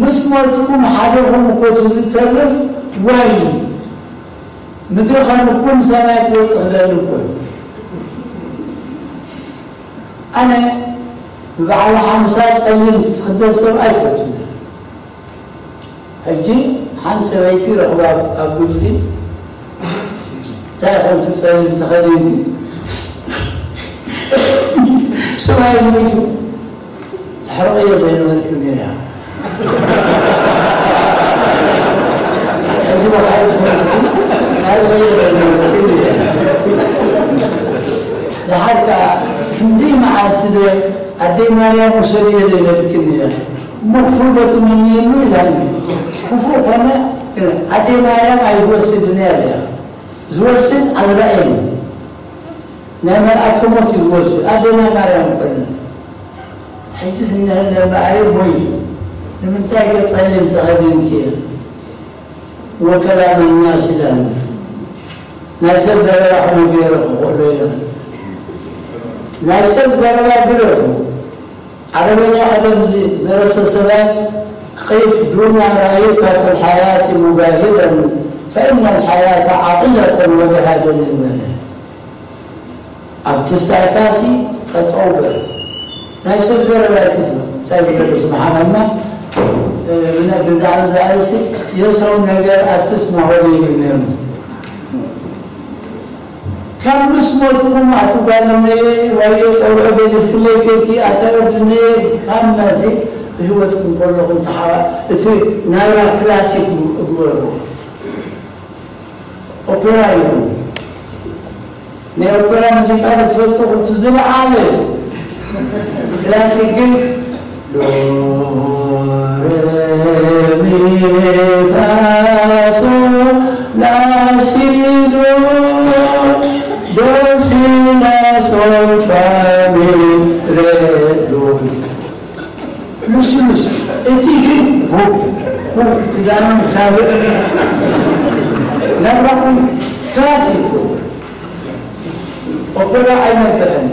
ምስ ሞትኩም ሓደኹም እኮ እቲ ዝተርፍ ዋይ ምድሪ ኸንኩም ሰማይ ክወፅእ ክደሊ እኮ እዩ። ኣነ ንበዓል ሓምሳ ፀሊም ዝኽደን ሰብ ኣይፈቱን። ሕጂ ሓንቲ ሰበይቲ ረኽባ ኣብ ግብፂ እንታይ ኾንኪ ፀሊም ተኸዲንኪ ሰብኣይ ሞይቱ ትሕርቕዮ ዘይነበርክን እያ። ሕጂ ወሓይ ትመልሲ ትሕርቕዮ ዘይነበርክን እያ። ደሓር ከዓ ክንደይ መዓልቲ ደ ኣደይ ማርያም ውሰድዮ ዘይበልክን እያ። እሞ ክፉእ ዶ ትምንየሉ ኢላኒ። ክፉእ ኮነ ግን ኣደይ ማርያም ኣይትወስድን እያ ኢለያ። ዝወስድ ኣዝራኤል እዩ። ናይ መልኣከ ሞት እዩ ዝወስድ። ኣደና ማርያም ኮነት። ሕጂ ስንህለ እምበኣር ሞይቱ። ንምንታይ ገ ጸሊም ተኸዲንኪ? ወከላም ናስ ኢላኒ። ናይ ሰብ ዘረባ ከመይ ገይረ ክኽእሎ ኢለ። ናይ ሰብ ዘረባ ግደፉ። ዓረበኛ ቀደም እዚ ዝደረሰ ሰብኣይ قف دون رأيك في الحياة مجاهدا فإن الحياة عاقلة وجهاد እዩ ዝበለ። ኣብቲ ስታይካሲ ጠጠው በል። ናይ ሰብ ዘረባ ኣይትስማዕ። እንታይ ዝበለ ስምሓናና ብነ ገዛ ብዛዕርሲ የሰው ነገር ኣትስማ ሆነ ይብል ነይሩ። ካብ ምስ ሞትኩም ኣቲ ጓል እመየ ወይ ቆልዑ ገዲፍክለይ ከይኪ ኣታ ወዲ እነየ ካብ መሲ ብህይወትኩም ከለኹም ተሓዋ እቲ ናብራ ክላሲክ እግበርዎ። ኦፔራ ይኹን ናይ ኦፔራ ሙዚቃ ዝፈልጥኹም እቲ ዝለዓለ እዩ። ክላሲክ ግን ዶ ሬ ሚ ፋ ሶ ላ ሲ ዶ ዶ ሲ ላ ሶል ፋ ሚ ሬ ዶ። ልስሉስ እቲ ግን ሁ ሁ ክዳኖም ታብዕ ናብራኹም ክላሲክ ኦፔራ ኣይነብሕን።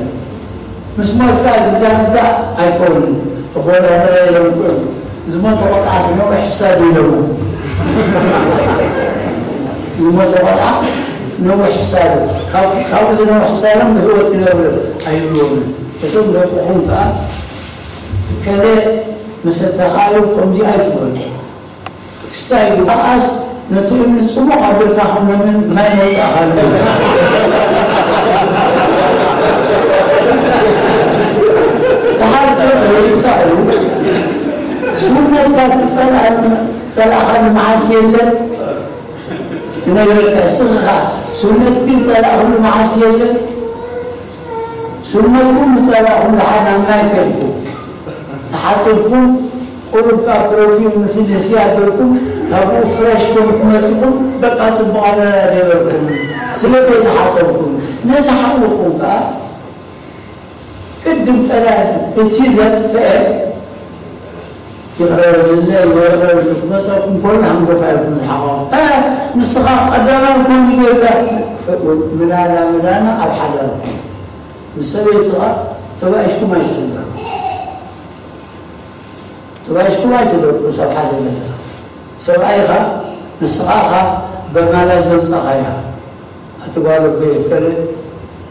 ምስ ሞትካ ግዛ ግዛ ኣይኮንን። ኣቦላትና ኢሎም እኮ እዮም። ዝሞተ ቆልዓ ነዊሕ ሕሳብ ኢሎም። ዝሞተ ቆልዓ ነዊሕ ሕሳብ። ካብ- ካብኡ ዝነውሕ ሕሳቦም ብህይወት ይነብሩ ኣይብልዎም። እቶም ደቅኹም ከዓ ከለ መሰተኻዩ ከምዚ ኣይትበሉ። ክሳይ ይብዓስ ነቲ እምኒ ጽቡቕ ኣቢልካ ከም ለምን ማይ መውጻእካ ኣለዎ። ተሓርሶ ርእይታ እዩ። ስውነትካ ትጸልኣሉ- ጸላእካሉ መዓልቲ የለን። ክነግረካ ስኻ ስውነትኪ ዝጸላእክሉ መዓልቲ የለን። ስውነትኩም ዝጸላእኩም ደሓር ናብ ማይ ከድኩም ተሓጽብኩም ቁሩብ ካብ ፕሮፊል ንፊደስ ያበልኩም ካብኡ ፍሬሽ ኮንኩም መጺኹም በቃ ጽቡቕ ኣበራርያ የበልኩም ስለ ዘይተሓጸብኩም ነቲ ሓውኹም ከኣ ቅድም ቀዳድ እቲ ዘጥፍአ ይቕረበልለ ይቕረበልለ ክመጸኩም ከሎ ሃንጎፋ ኢልኩም ዝሓቖ ንስኻ ቀዳማይ ኮን ጌርካ ምናና ምናና ኣብ ሓዳርኩም ምስ ሰበይትኻ ተባኢሽኩም ኣይትሕደሩ። ተባኢሽኩም ኣይትደቁ ሰብ ሓደ ነገር። ሰብኣይኻ ንስኻ ኢኻ በማላ ዘምጻኻያ። ኣቲ ጓል ኣቦይ እከለ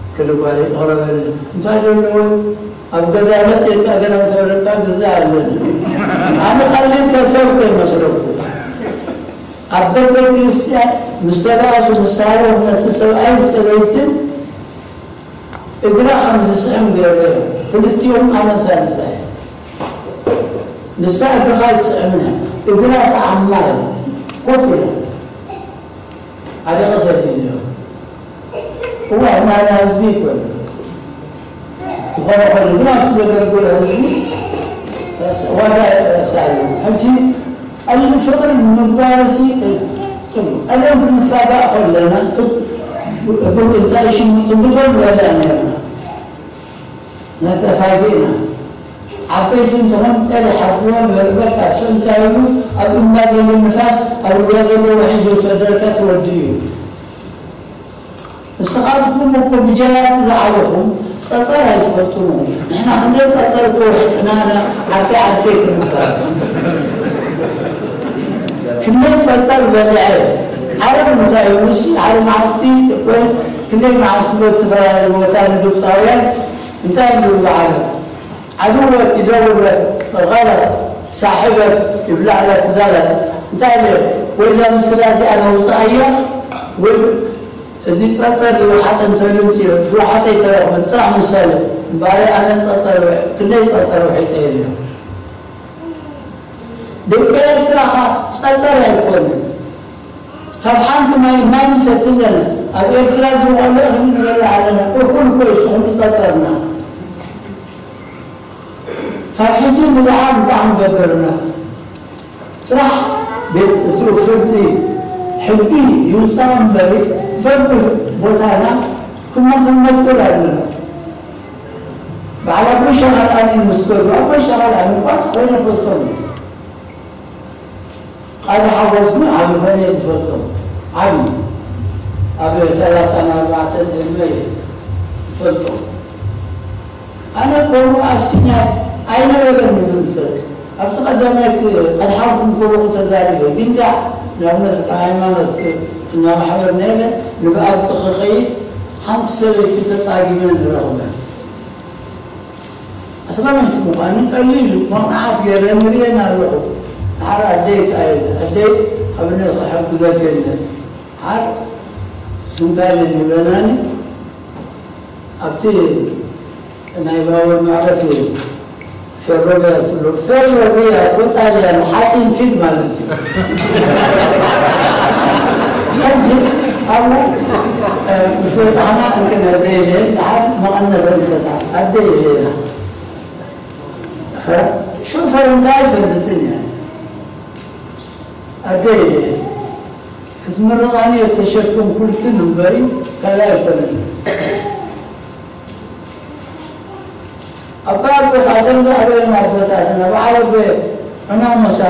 እከለ ጓለይ ይቕረበልኒ። እንታይ ደለዎ ኣብ ገዛ መጤካ ገና እንተወረድካ ግዛ ኣለኒ። ኣነ ቀሊል ከሰብ ከይመስለኩ ኣብ ቤተ ክርስቲያን ምስ ተባእሱ ምስ ተሃረኹ ነቲ ሰብኣይን ሰበይትን እግራ ከም ዝስዕም ገይረ ክልቲኦም ኣነ ሳልሳይ ንሳ እግርኻ ኣይትስዕምን እያ እግራ ሰዓማ እያ ኮፍ ኢላ ሓደ ቀሰል እዋ ናና ህዝቢ ይኮን ዝኾነ ኮይኑ ግን ኣብቲ ዘገልግሎ ህዝቢ ዋጋ ይረሳ እዩ ሕጂ ቀልቢ ፍቅሪ ምግባርሲ ቀደም ክንፋጋእ ከለና እግሩ እንታይ ሽሙ ትብሎ ንበልዕ ነርና። ነተፋጊእና። ዓበይቲ እንተኾን ጠሊ ሓብዎ ንበልበካ ሽም እንታይ ኢሉ ኣብ እምባ ዘሎ ንፋስ ኣብ ሩባ ዘሎ ውሒ ዘውሰደልካ ትወዲ እዩ። ንስኻትኩም እኮ ብጀላቲ ዝዓበኹም ጸጸር ኣይትፈልጡን። ንሕና ክንደይ ጸጸር እኮ ውሒጥና ኢና ዓርከይ ዓርከይ ክንባል። ክንደይ ጸጸር በሊዐ። ዓረብ እንታይ እዩ? ንሱ ሓደ መዓልቲ እኮ ክንደይ መዓልቲ እኮ እተፈላለየ ቦታ ንግብፃውያን እንታይ ይብሉ ብዓረብ? عدوك يدور غلط، صاحبك يبلع لك زلط. እንታይ ኢለ ወይ እዛ ምስላ እዚኣ ነውፅኣያ ወይ እዚ ፀፀር ዝወሓጠ እንተልምፅዮ ዝወሓጠ ኣይተረኽበን ጥራሕ ምሳሌ እምበኣረይ ኣነ ፀፀር ውሕ- ክንደይ ፀፀር ውሒጠ የለ። ደቂ ኤርትራ ኸ ፀፀር ኣይኮነን። ካብ ሓንቲ ማይ ማይ ንሰቲ ኣለና። ኣብ ኤርትራ ዝበቖለ እኽሊ ንበልዕ ኣለና። እኹል እኮ እዩ፣ እሱ ክንዲ ፀፀርና። ካብ ሕጂ ንደሓር እንታይ ክንገብር ኢና? ጥራሕ ቤት እቲ ፍርዲ ሕጊ ይውፃእ እምበሪ በብቦታና ክመ ክንመቅር ኣለና። በዓል ኣቦይ ሸኻል ኣሚን ምስ ከዱ ኣቦይ ሸኻል ኣሚን ቋት ኮይነ ፈልጦም እዩ። ቃል ሓጎስ ግን ዓቢ ኾነ እየ ዝፈልጦ። ዓቢ ኣብ ሰላሳን ኣርባዕተን ዕድመ እየ ዝፈልጦ። ኣነ ከምኡ ኣሲና ኣይነበረን ግን ዝፈልጥ ኣብቲ ቀዳማይ ኣድሓርኩም ከለኹ ተዛሪበ ግንዳዕ ናብ ነስካ ሃይማኖት ትናማሕበር ነይረ ንብኣብ ክኸይድ ሓንቲ ሰበይቲ ተጻጊመ ንረኽበ ኣስላመይቲ ምዃኑ ቀሊል እዩ። መቕንዓት ገይረ ንርእየን ኣለኹ። ድሓር ኣደይ ከኣ ኢለ፣ ኣደይ ኣብነ ክሕግዘኪ ኢለ። ድሓር እንታይ ኢለን ይብለናኒ፣ ኣብቲ ናይ ባቡር መዕረፊ ፌሮቪያ ትብሎ፣ ፌሮቪያ እኮ ጣልያን ሓፂን ኪድ ማለት እዩ። ሕጂ ኣብኡ ምስ በፃሕና እንክን ኣደይ ኢለ፣ ድሓር መቐነተን ፈትሓ፣ ኣደይ ኢለ ኢና። ሾፈር እንታይ ኣይፈልጥን እየ ኣደይ ክትምርቓኒ እየ ተሸከምኩልክን እምበሪ ካልእ ኣይኮነን። ኣባ ኣቦ ከዓ እቶም ዝዓበዩና ኣቦታትና በዓል ኣቦ ዕናሙሳ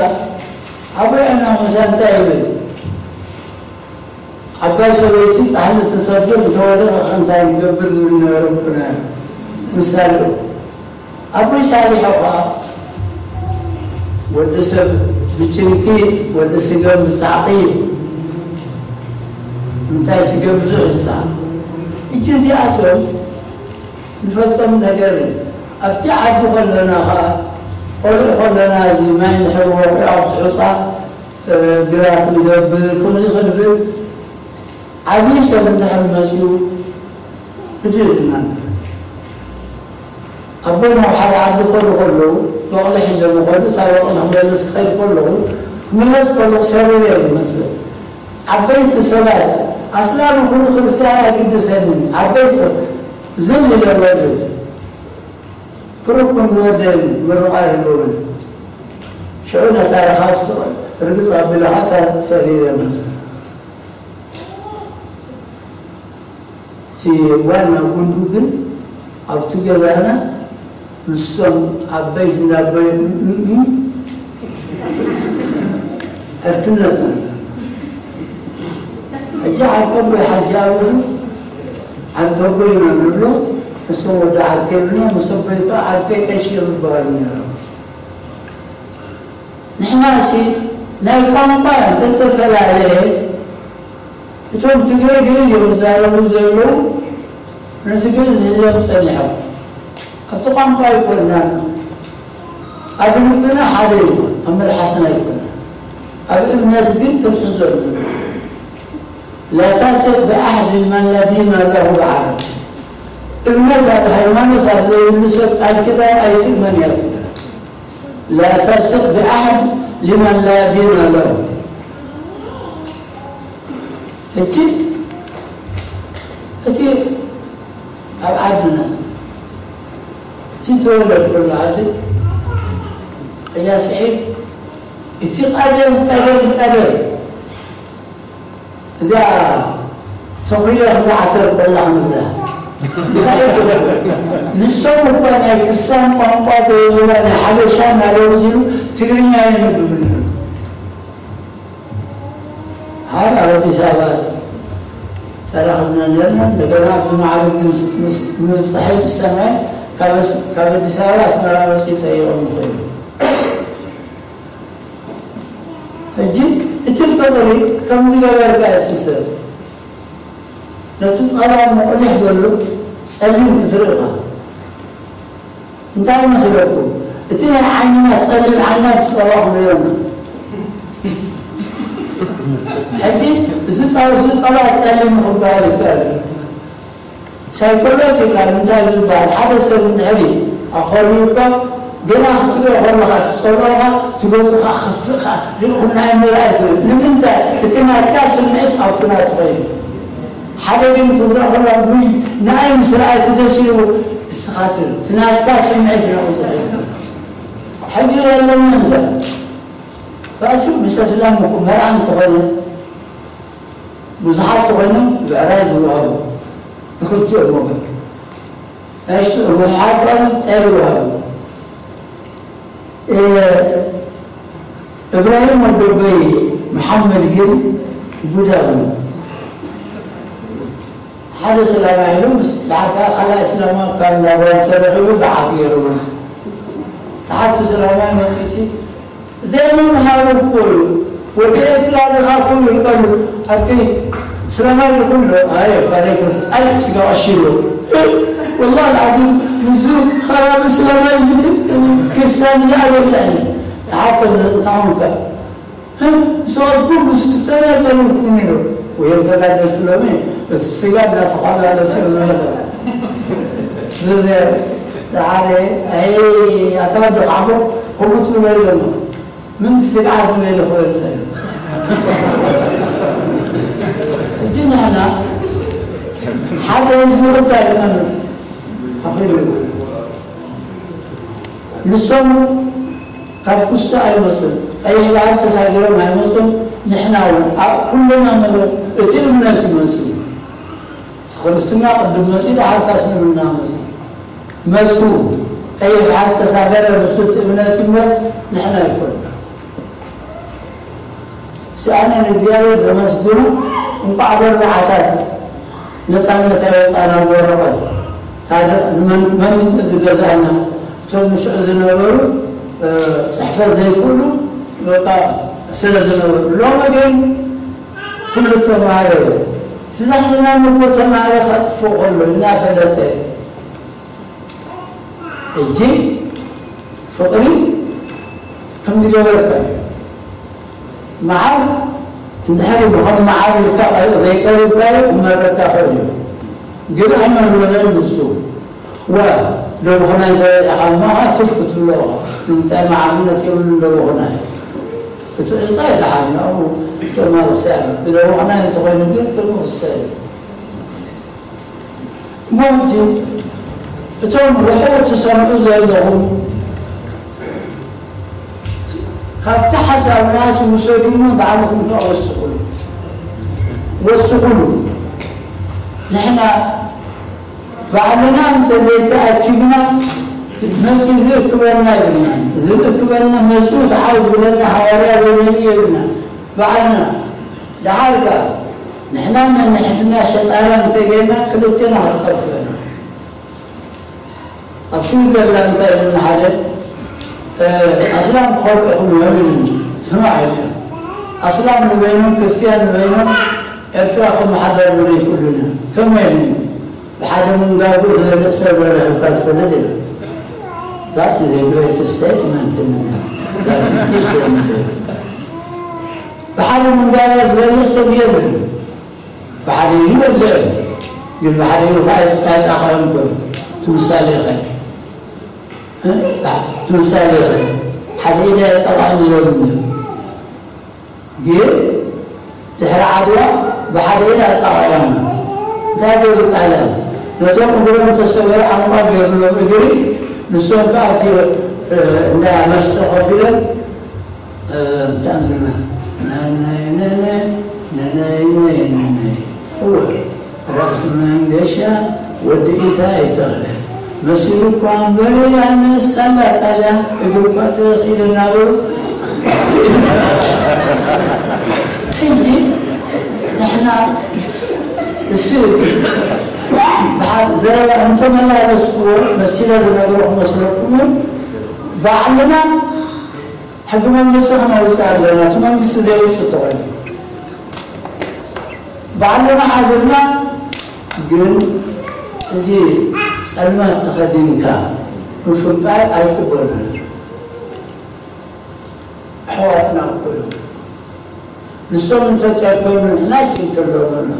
ዓቦ ዕናሙሳ እንታይ ይብል? ዓባይ ሰበይቲ ጻሕሊ ትሰብር እንተወደቐ ከ እንታይ ይገብር ዝብል ነበረ እኮ ነይሩ። ምሳሌ ኣቦይ ሳሊሖ ከኣ ወዲ ሰብ ብጭንቂ ወዲ ስገም ብጻዕቂ እንታይ ስገም ብዙሕ ይጻዕ እጂ እዚኣቶም ንፈልጦም ነገር እዩ ኣብቲ ዓዲ ከለና ከኣ ቆልዑ ከለና እዚ ማይ ንሕር ወቂዑ ኣብቲ ሑጻ ግራት ንገብር ከምዚ ክንብል ዓብዪ ሰብ እንድሕር መፅዩ ህድእ ኢልና ንብል ኣቦ ናብ ሓደ ዓዲ ክኸዱ ከለዉ በቕሊ ሒዞም ይኸዱ እታ በቕሊ ክመልስ ክኸይድ ከለኹ ክምለስ ከለኹ ሰሪረ እየ ዝመስል ዓበይቲ ሰባት ኣስላም ይኹኑ ክርስትያን ኣይግድሰንን ዓበይቲ ዝን ኢለ ወርድ ብሩኽኩም ዝወደኒ ምርቓ ይህልውን ሽዑ ነታ ረኻብ ርግፅ ኣቢለ ከዓ እታ ሰሪረ መፅእ እቲ ዋና ጉንዱ ግን ኣብቲ ገዛና ምስቶም ዓበይቲ እንዳበዩ ዕርክነት ነበር ሕጂ ዓርከቦይ ሓጂ ኣውዱ ዓርከቦይ ኢና ንብሎ እሶም ወዲ ዓርከይ ይብልና ምስ ኣቦይ ከዓ ዓርከይ ቀሺ ይበሃሉ ነይሮም ንሕናሲ ናይ ቋንቋ እንተተፈላለየ እቶም ትግረ ግእዝ እዮም ዝዛረቡ ዘለዉ ነቲ ግእዝ ሒዞም ፀኒሖም ኣብቲ ቋንቋ ኣይኮንናን ኣብ ልብና ሓደ እዩ ኣብ መልሓስና ኣይኮንና ኣብ እምነት ግን ክንሕዞ ኣለና لا تثق بأحد من لا دين له بعرب እምነት ኣብ ሃይማኖት ኣብ ዘይብሉ ሰብ ቃል ኪዳን ኣይትእመን እያ ትብሃል لا تثق بأحد لمن لا دين له ሕጂ እቲ ኣብ ዓድና እቲ ተወለድኩሉ ዓዲ እያ ስዒድ እቲ ቀደም ቀደም ቀደም እዚኣ ተኺለ ክንዲ ዓተር ቆላ ክንብላ። እንታይ ይብሉ? ንሶም እኳ ናይ ክስታን ቋንቋ ዘይብላ ናይ ሓበሻ እናበሉ ሲሉ ትግርኛ የንብቡ ነይሩ። ሓደ ኣብ ኣዲስ ኣበባ ተራኽብና ነርና። እንደገና ኣብዚ ማዕረግ ምስ- ምስ- ምብጻሐይ ምስ ሰምዐ ካብ ኣስ- ካብ ኣዲስ ኣበባ ኣስመራ መጺኡ ጠይቖም ይኽእሉ። ሕጂ እቲ ፍቕሪ ከምዚ ገበርካ እቲ ሰብ ነቲ ጸባ ምቑሊሕ በሉ ጸሊም ክትርኢ ኢኻ። እንታይ መስለኩም? እቲ ናይ ዓይንና ጸሊም ዓይንና ብጸባ ክንሪኦ ኢና። ሕጂ እዚ ጸባ እዚ ጸባ ጸሊም ክበሃል ይከኣል እዩ። ሳይኮሎጂካል እንታይ ዝበሃል ሓደ ሰብ እንድሕሪ ኣኾሪዩካ ገና ክትሪኦ ከለኻ ትጸልኦኻ ትገጹኻ ክፍእኻ ሪእኹም ናይ ምርኣይ ትብል ንምንታይ እቲ ናትካ ስምዒት ኣብቲ ናቱ ኸይዱ ሓደ ግን ክትረኸላ ውይ ንኣይ ምስ ረኣይ ተደሲቡ እስኻ ትብል እቲ ናትካ ስምዒት ናብኡ ዝኸይድ ዘሎ ሕጂ ዘለና እንተ ባእሲ ምስ ኣስላም እኹ መርዓ እንተኾነ ብዙሓት ተኾይኖም ብዕራይ ዝወሃቡ ብክልቲኦም ወገን ናይሱ ሩሓት ኾነ ጸር ይወሃቡ እብራሂም ወደበይ መሓመድ ግን ቡዳ እዩ ሓደ ሰላማይ ኢሉ ምስ ዳሓር ከዓ ካልኣይ ሰላማዊ ካብ እንዳጓል ተረኺቡ ገዓት ገይሩና። ተሓቱ ሰላማይ መፅእቲ ዘይምምሃሩ እኮ እዩ። ወዲ ኤርትራ ድኻ እኮ ይልቀሉ ኣብቲ ሰላማይ ይኹን ዶ ኣይ ፋለይከስ ኣይ ስጋ ቀሺሉ ወላ ልዓዚም ንዙ ኸራቢ ሰላማይ ዝትል ክርስቲያን ይኣበላኒ ተሓቶም ዘንታሁንካ ንስኻትኩም ምስ ዝተናገርኩም ኢሉ ወይም ተጋደልቲ ሎሚ እቲ ስጋ እንዳተቋላለሱ ይመለሱ ሓደ ኣታ ወዲ ካዕቦ ከምኡ ትብሎ ኢሎሞ ምን ትግዓት ንበይሉ ክበል ሕጂ ንሕና ሓደ ህዝቢ እንታይ ማለት ኣኺሉ ንሶም ካብ ኩስቶ ኣይመፁን፣ ቀይሕ ባሕሪ ተሳጊሮም ኣይመፁን። ንሕና እውን ኣብ ኩልና መለ እቲ እምነት ይመፅኡ። እቲ ክርስትና ቅድም መፅኡ፣ ደሓር ካስልምና መፅኡ። መፁ፣ ቀይሕ ባሕሪ ተሳገረ፣ ንሱ እቲ እምነት እምበር ንሕና ኣይኮንና። ስኣነ ንእግዚኣብሔር ዘመስግኑ እንቋዕ በርብዓታት ነፃነት ኣየውፃና ብወረቐት ታዲያ ንመን መን ዝገዝኣና እቶም ምሽዑ ዝነበሩ ፅሕፈት ዘይክእሉ በቃ ስለ ዝነበሩ ሎሚ ግን ኩሉ ተማሃረ ትዛሕዝና ንኮ ተማሃረ ከጥፍእ ከሎ እናፈለጠ ሕጂ ፍቕሪ ከም ዝገበርካ እዩ መዓር እንድሕር ብኸም መዓር ኢልካ ዘይቀሪብካዮ ክመረካ ኽእል እዩ ግን ኣይመረረን ንሱ ወ ደቡኽናይ ተረዲእኻ እማኻ ትፍ ክትብሎ ኢኻ ንምንታይ መዓርነት የብሉን ደቡኽናይ እቲ ዕፃ ይደሓን ኣብኡ ክተማውሳ ያለ ደቡኽናይ እንተኾይኑ ግን ቅድሚ ክሰ እዩ እሞ ሕጂ እቶም ርሑቕ ትሰምዑ ዘለኹም ካብቲ ሓሳብናስ ውሰዱሞ ባዕልኹም ከዓ ወስኹሉ ወስኹሉ ንሕና ባዕልና እንተዘይተኣኪብና መፅኡ ዝእክበና ይብልና ዝእክበና መፅኡ ተዓው ዝብለና ሃዋርያ ወይ ነቢይ የብልና ባዕልና ደሓር ከዓ ንሕና ነንሕድና ሸጣራ እንተገይርና ክልቴና ክንጠፍእና ኣብ ስዊዘርላንድ እንታይ ኢሉና ሓደ ኣስላም ክኸድዑኹም እዮም ኢሉኒ ስማዕ ኢለ ኣስላም ንበይኖም ክርስትያን ንበይኖም ኤርትራ ክመሓደር ዘይክእሉን እዮም ከመይ ኢሉኒ ብሓደ ምንጋጉ ዝበልዕ ሰብ ዘረኽብካ ትፈልጥ ኢሉ That is a great statement ብሓደ ምንጋጋ ዝበልዕ ሰብ የለን ብሓደ ኢሉ ይበልዕ ግን ብሓደ ኢሉ ከዓ ኣይጣቕዕን ኮይኑ ትምሳሌ ኸ ትምሳሌ ኸ ሓደ ኢለ ኣይጣቕዕን ኢሎም ግን ድሕሪ ዓድዋ ብሓደ ኢድ ኣጣቒዖም እንታይ ገይሩ ጣልያን ነቶም እግሮም ተሰበረ ዓንቋ ገይሩሎም እግሪ ንሶም ከዓ ኣብቲ እንዳ መስተ ኮፍ ኢሎም ብጣዕሚ ዝና ነነይ ነነይ ነነይ ነይ ነነይ እወ ራእሲ መንገሻ ወዲ ኢሳይ ተኽለ መሲሉ እኳ እምበር፣ ኣነስ ሳላ ጣልያን እግሪ እኳ ተኽኢለ እናበሉ። ሕጂ ንሕና እሱ እቲ ብሓ-፣ ዘረባ እንተመላለስኩዎ መሲለ ዝነግሮ ክመስለኩም እዩ። ባዕልና ሕጊ መንግስቲ ክነውፅእ ኣለና። እቲ መንግስቲ ዘይውፅእ እንተኾይኑ ባዕልና ሓቢርና። ግን እዚ ፀልማት ተኸዲንካ ምፍንቃል ኣይቅበሉን። ኣሕዋትና እኮ እዮም። ንሶም እንተጨከኑ ንሕና ጭንቂ ኣለና።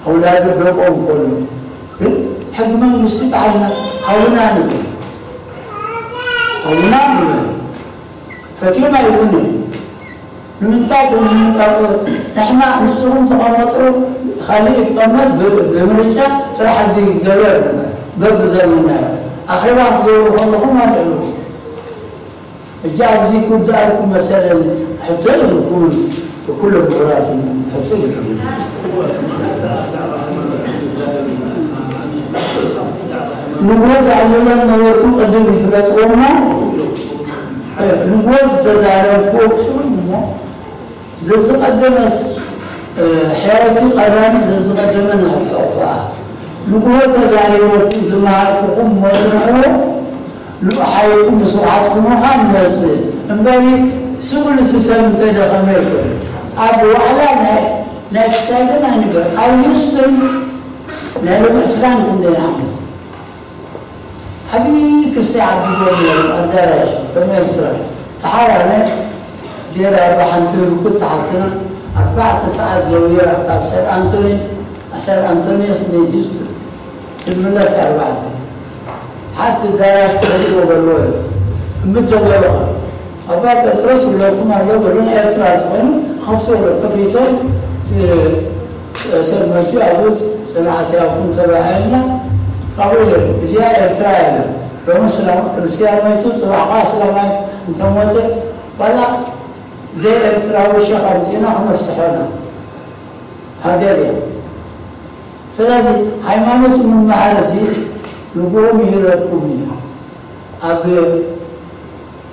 ኣውላዱ ደቆም ከሎ ግን ሕጊ መንግስቲ ባዕልና ሃቡና ንብል። ሃቡና ንብል። ፈትዮም ኣይብሉን እዮም። ንምንታይ ከም ንምንቃጽ ንሕና ንስኹም ተቐመጡ፣ ካልእ ይቀመጥ፣ ብ-፣ ብምርጫ ጥራሕ ሕጊ ይገበር ንብል። በብዘመናዮ ኣኼባ ክትገብሩ ከለኹም ኣልዕሉ። ሕጂ ኣብዚ ክውድኣልኩም መሰለኒ ሕቶ የብልኩምን። ኩሎም ምሁራት ሕቶ የብልኩምን። ንጉሆ ዝዓለለን ነበርኩ ቅድም ይፍለጥዎ እሞ፣ ንጉሆ ዝተዛረብኩዎ ክስሙን እሞ፣ ዘዝቐደመ፣ እ፣ ሕያውቲ ቀዳሚ ዘዝቐደመ ናብ ሕቑፍኣ። ንጉሆ ተዛሪበኩም ዝመሃርኩኹም መርምዕዎ፣ ልኡሓይኩም ብስውሓትኩም ምዃን ይመስል እምበሪ፣ ስጉል እቲ ሰብ እንተደኸመ ይኮን። ኣብ ዋዕላ ናይ፣ ናይ ክሳይ ግን ኣይንገር። ኣብ ሂውስተን ናይ ሎሚ ዕስራን ክንደይ ዓመት ዓብዪ ክሲ ዓቢዎም ነይሮም፣ ኣዳራሽ፣ ከም ኤርትራ። ደሓር ኣነ ጌራ ብሓንቲ ህርኩት ሓፍትና ኣርባዕተ ሰዓት ዘውራ ካብ ሳን ኣንቶኒ፣ ሳን ኣንቶኒዮስ ንሂውስተን። ትምለስ ኣርባዕተ ሓንቲ ኣዳራሽ ክኸፍትዎ በልዎ እዮም። እምቢ ተበልኹ። ኣባ ጴጥሮስ ይብለኩም ኣሎ በሉ፣ ኤርትራ ዝኾኑ ክኸፍትዎ በሉ። ከፊቶም፣ እ፣ ሰብ መፂኡ ኣብኡ ፅንዓት ያብኩም ተባሂልና። ካብኡ ኢለ እዚኣ ኤርትራ የለን። ሎሚ እስላም ክርስቲያን ሞይቱ፣ ፅባሕ ከዓ እስላማይ እንተሞተ፣ ዋላ ዘይኤርትራዊ ሸኽ ኣምፂእና ክነፍትሖና ሃገር እያ። ስለዚ ሃይማኖት ምምሃር እዚ ንግሆ ምሂረኩም እዩ። ኣብ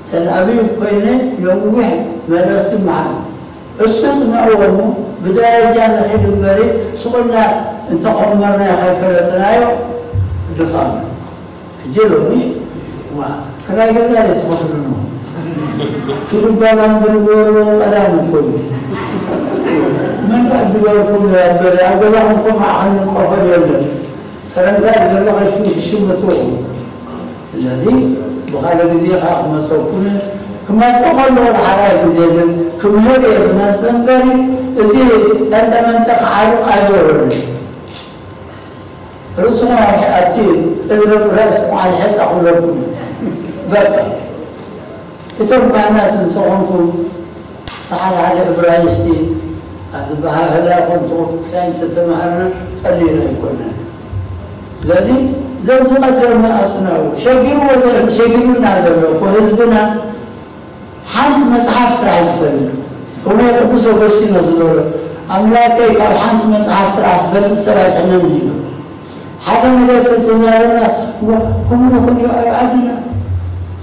ተልኣቪቭ ኮይነ ነዊሕ መልእኽቲ መሃር። እሱ ጽንዕዎ እሞ ብደረጃ ንኺድ እምበሪ፣ ስቕ ኢልና እንተኾመርናዮ ከይፈለጥናዮ ድኻም እዩ። ሕጂ ሎሚ፣ ዋ፣ ክራይ ገዛ ዶ ትኸፍሉ ነው? ኪዱ ባላንድሪ ዝበልዎ ቀዳም እኮ እዩ። መን ክዕድገልኩም ነው? ኣብ ገዛ፣ ኣብ ገዛኹም እኮ ማዕኸን ቆፈር የለን። ፈረንሳ ዘሎ ከሽምትዎ። ስለዚ ብኻልእ ግዜ ከዓ ክመፀኩም፣ ክመፅእ ከሎ ሓራይ ግዜ ግን ክምህር እየ ዝመፅእ እምበሪ፣ እዚ ጠንጠመንጠ ክዓርቕ ኣይገብርን። ርእስኹም ኣብ፣ ኣብቲ እግሪ ርእስኹም ኣልሕጣ ክብለኩም እዩ። በቃ። እቶም ካህናት እንተኾንኩም፣ እቲ ሓደ ሓደ እብራይስጢ ኣዝበሃህላ ኮንቶ ሳይንስ ተተማሃርና ቀሊል ኣይኮነን። ስለዚ ዘዝቐደመ ኣጽንዕዎ። ሸጊርዎ ዘ-፣ ሸጊሩና ዘሎ እኮ ህዝብና ሓንቲ መጽሓፍ ጥራሕ ዝፈልጥ። ከምኡ ቅዱስ ኣጎስቲኖስ ዝበሎ፣ ኣምላከይ ካብ ሓንቲ መጽሓፍ ጥራሕ ዝፈልጥ ሰብ ኣይጥዕመኒ ኢሉ። ሓደ ነገር ተተዛረብና፣ እዋ፣ ከምኡ ዶ ክንዮ ኣብ ዓድና?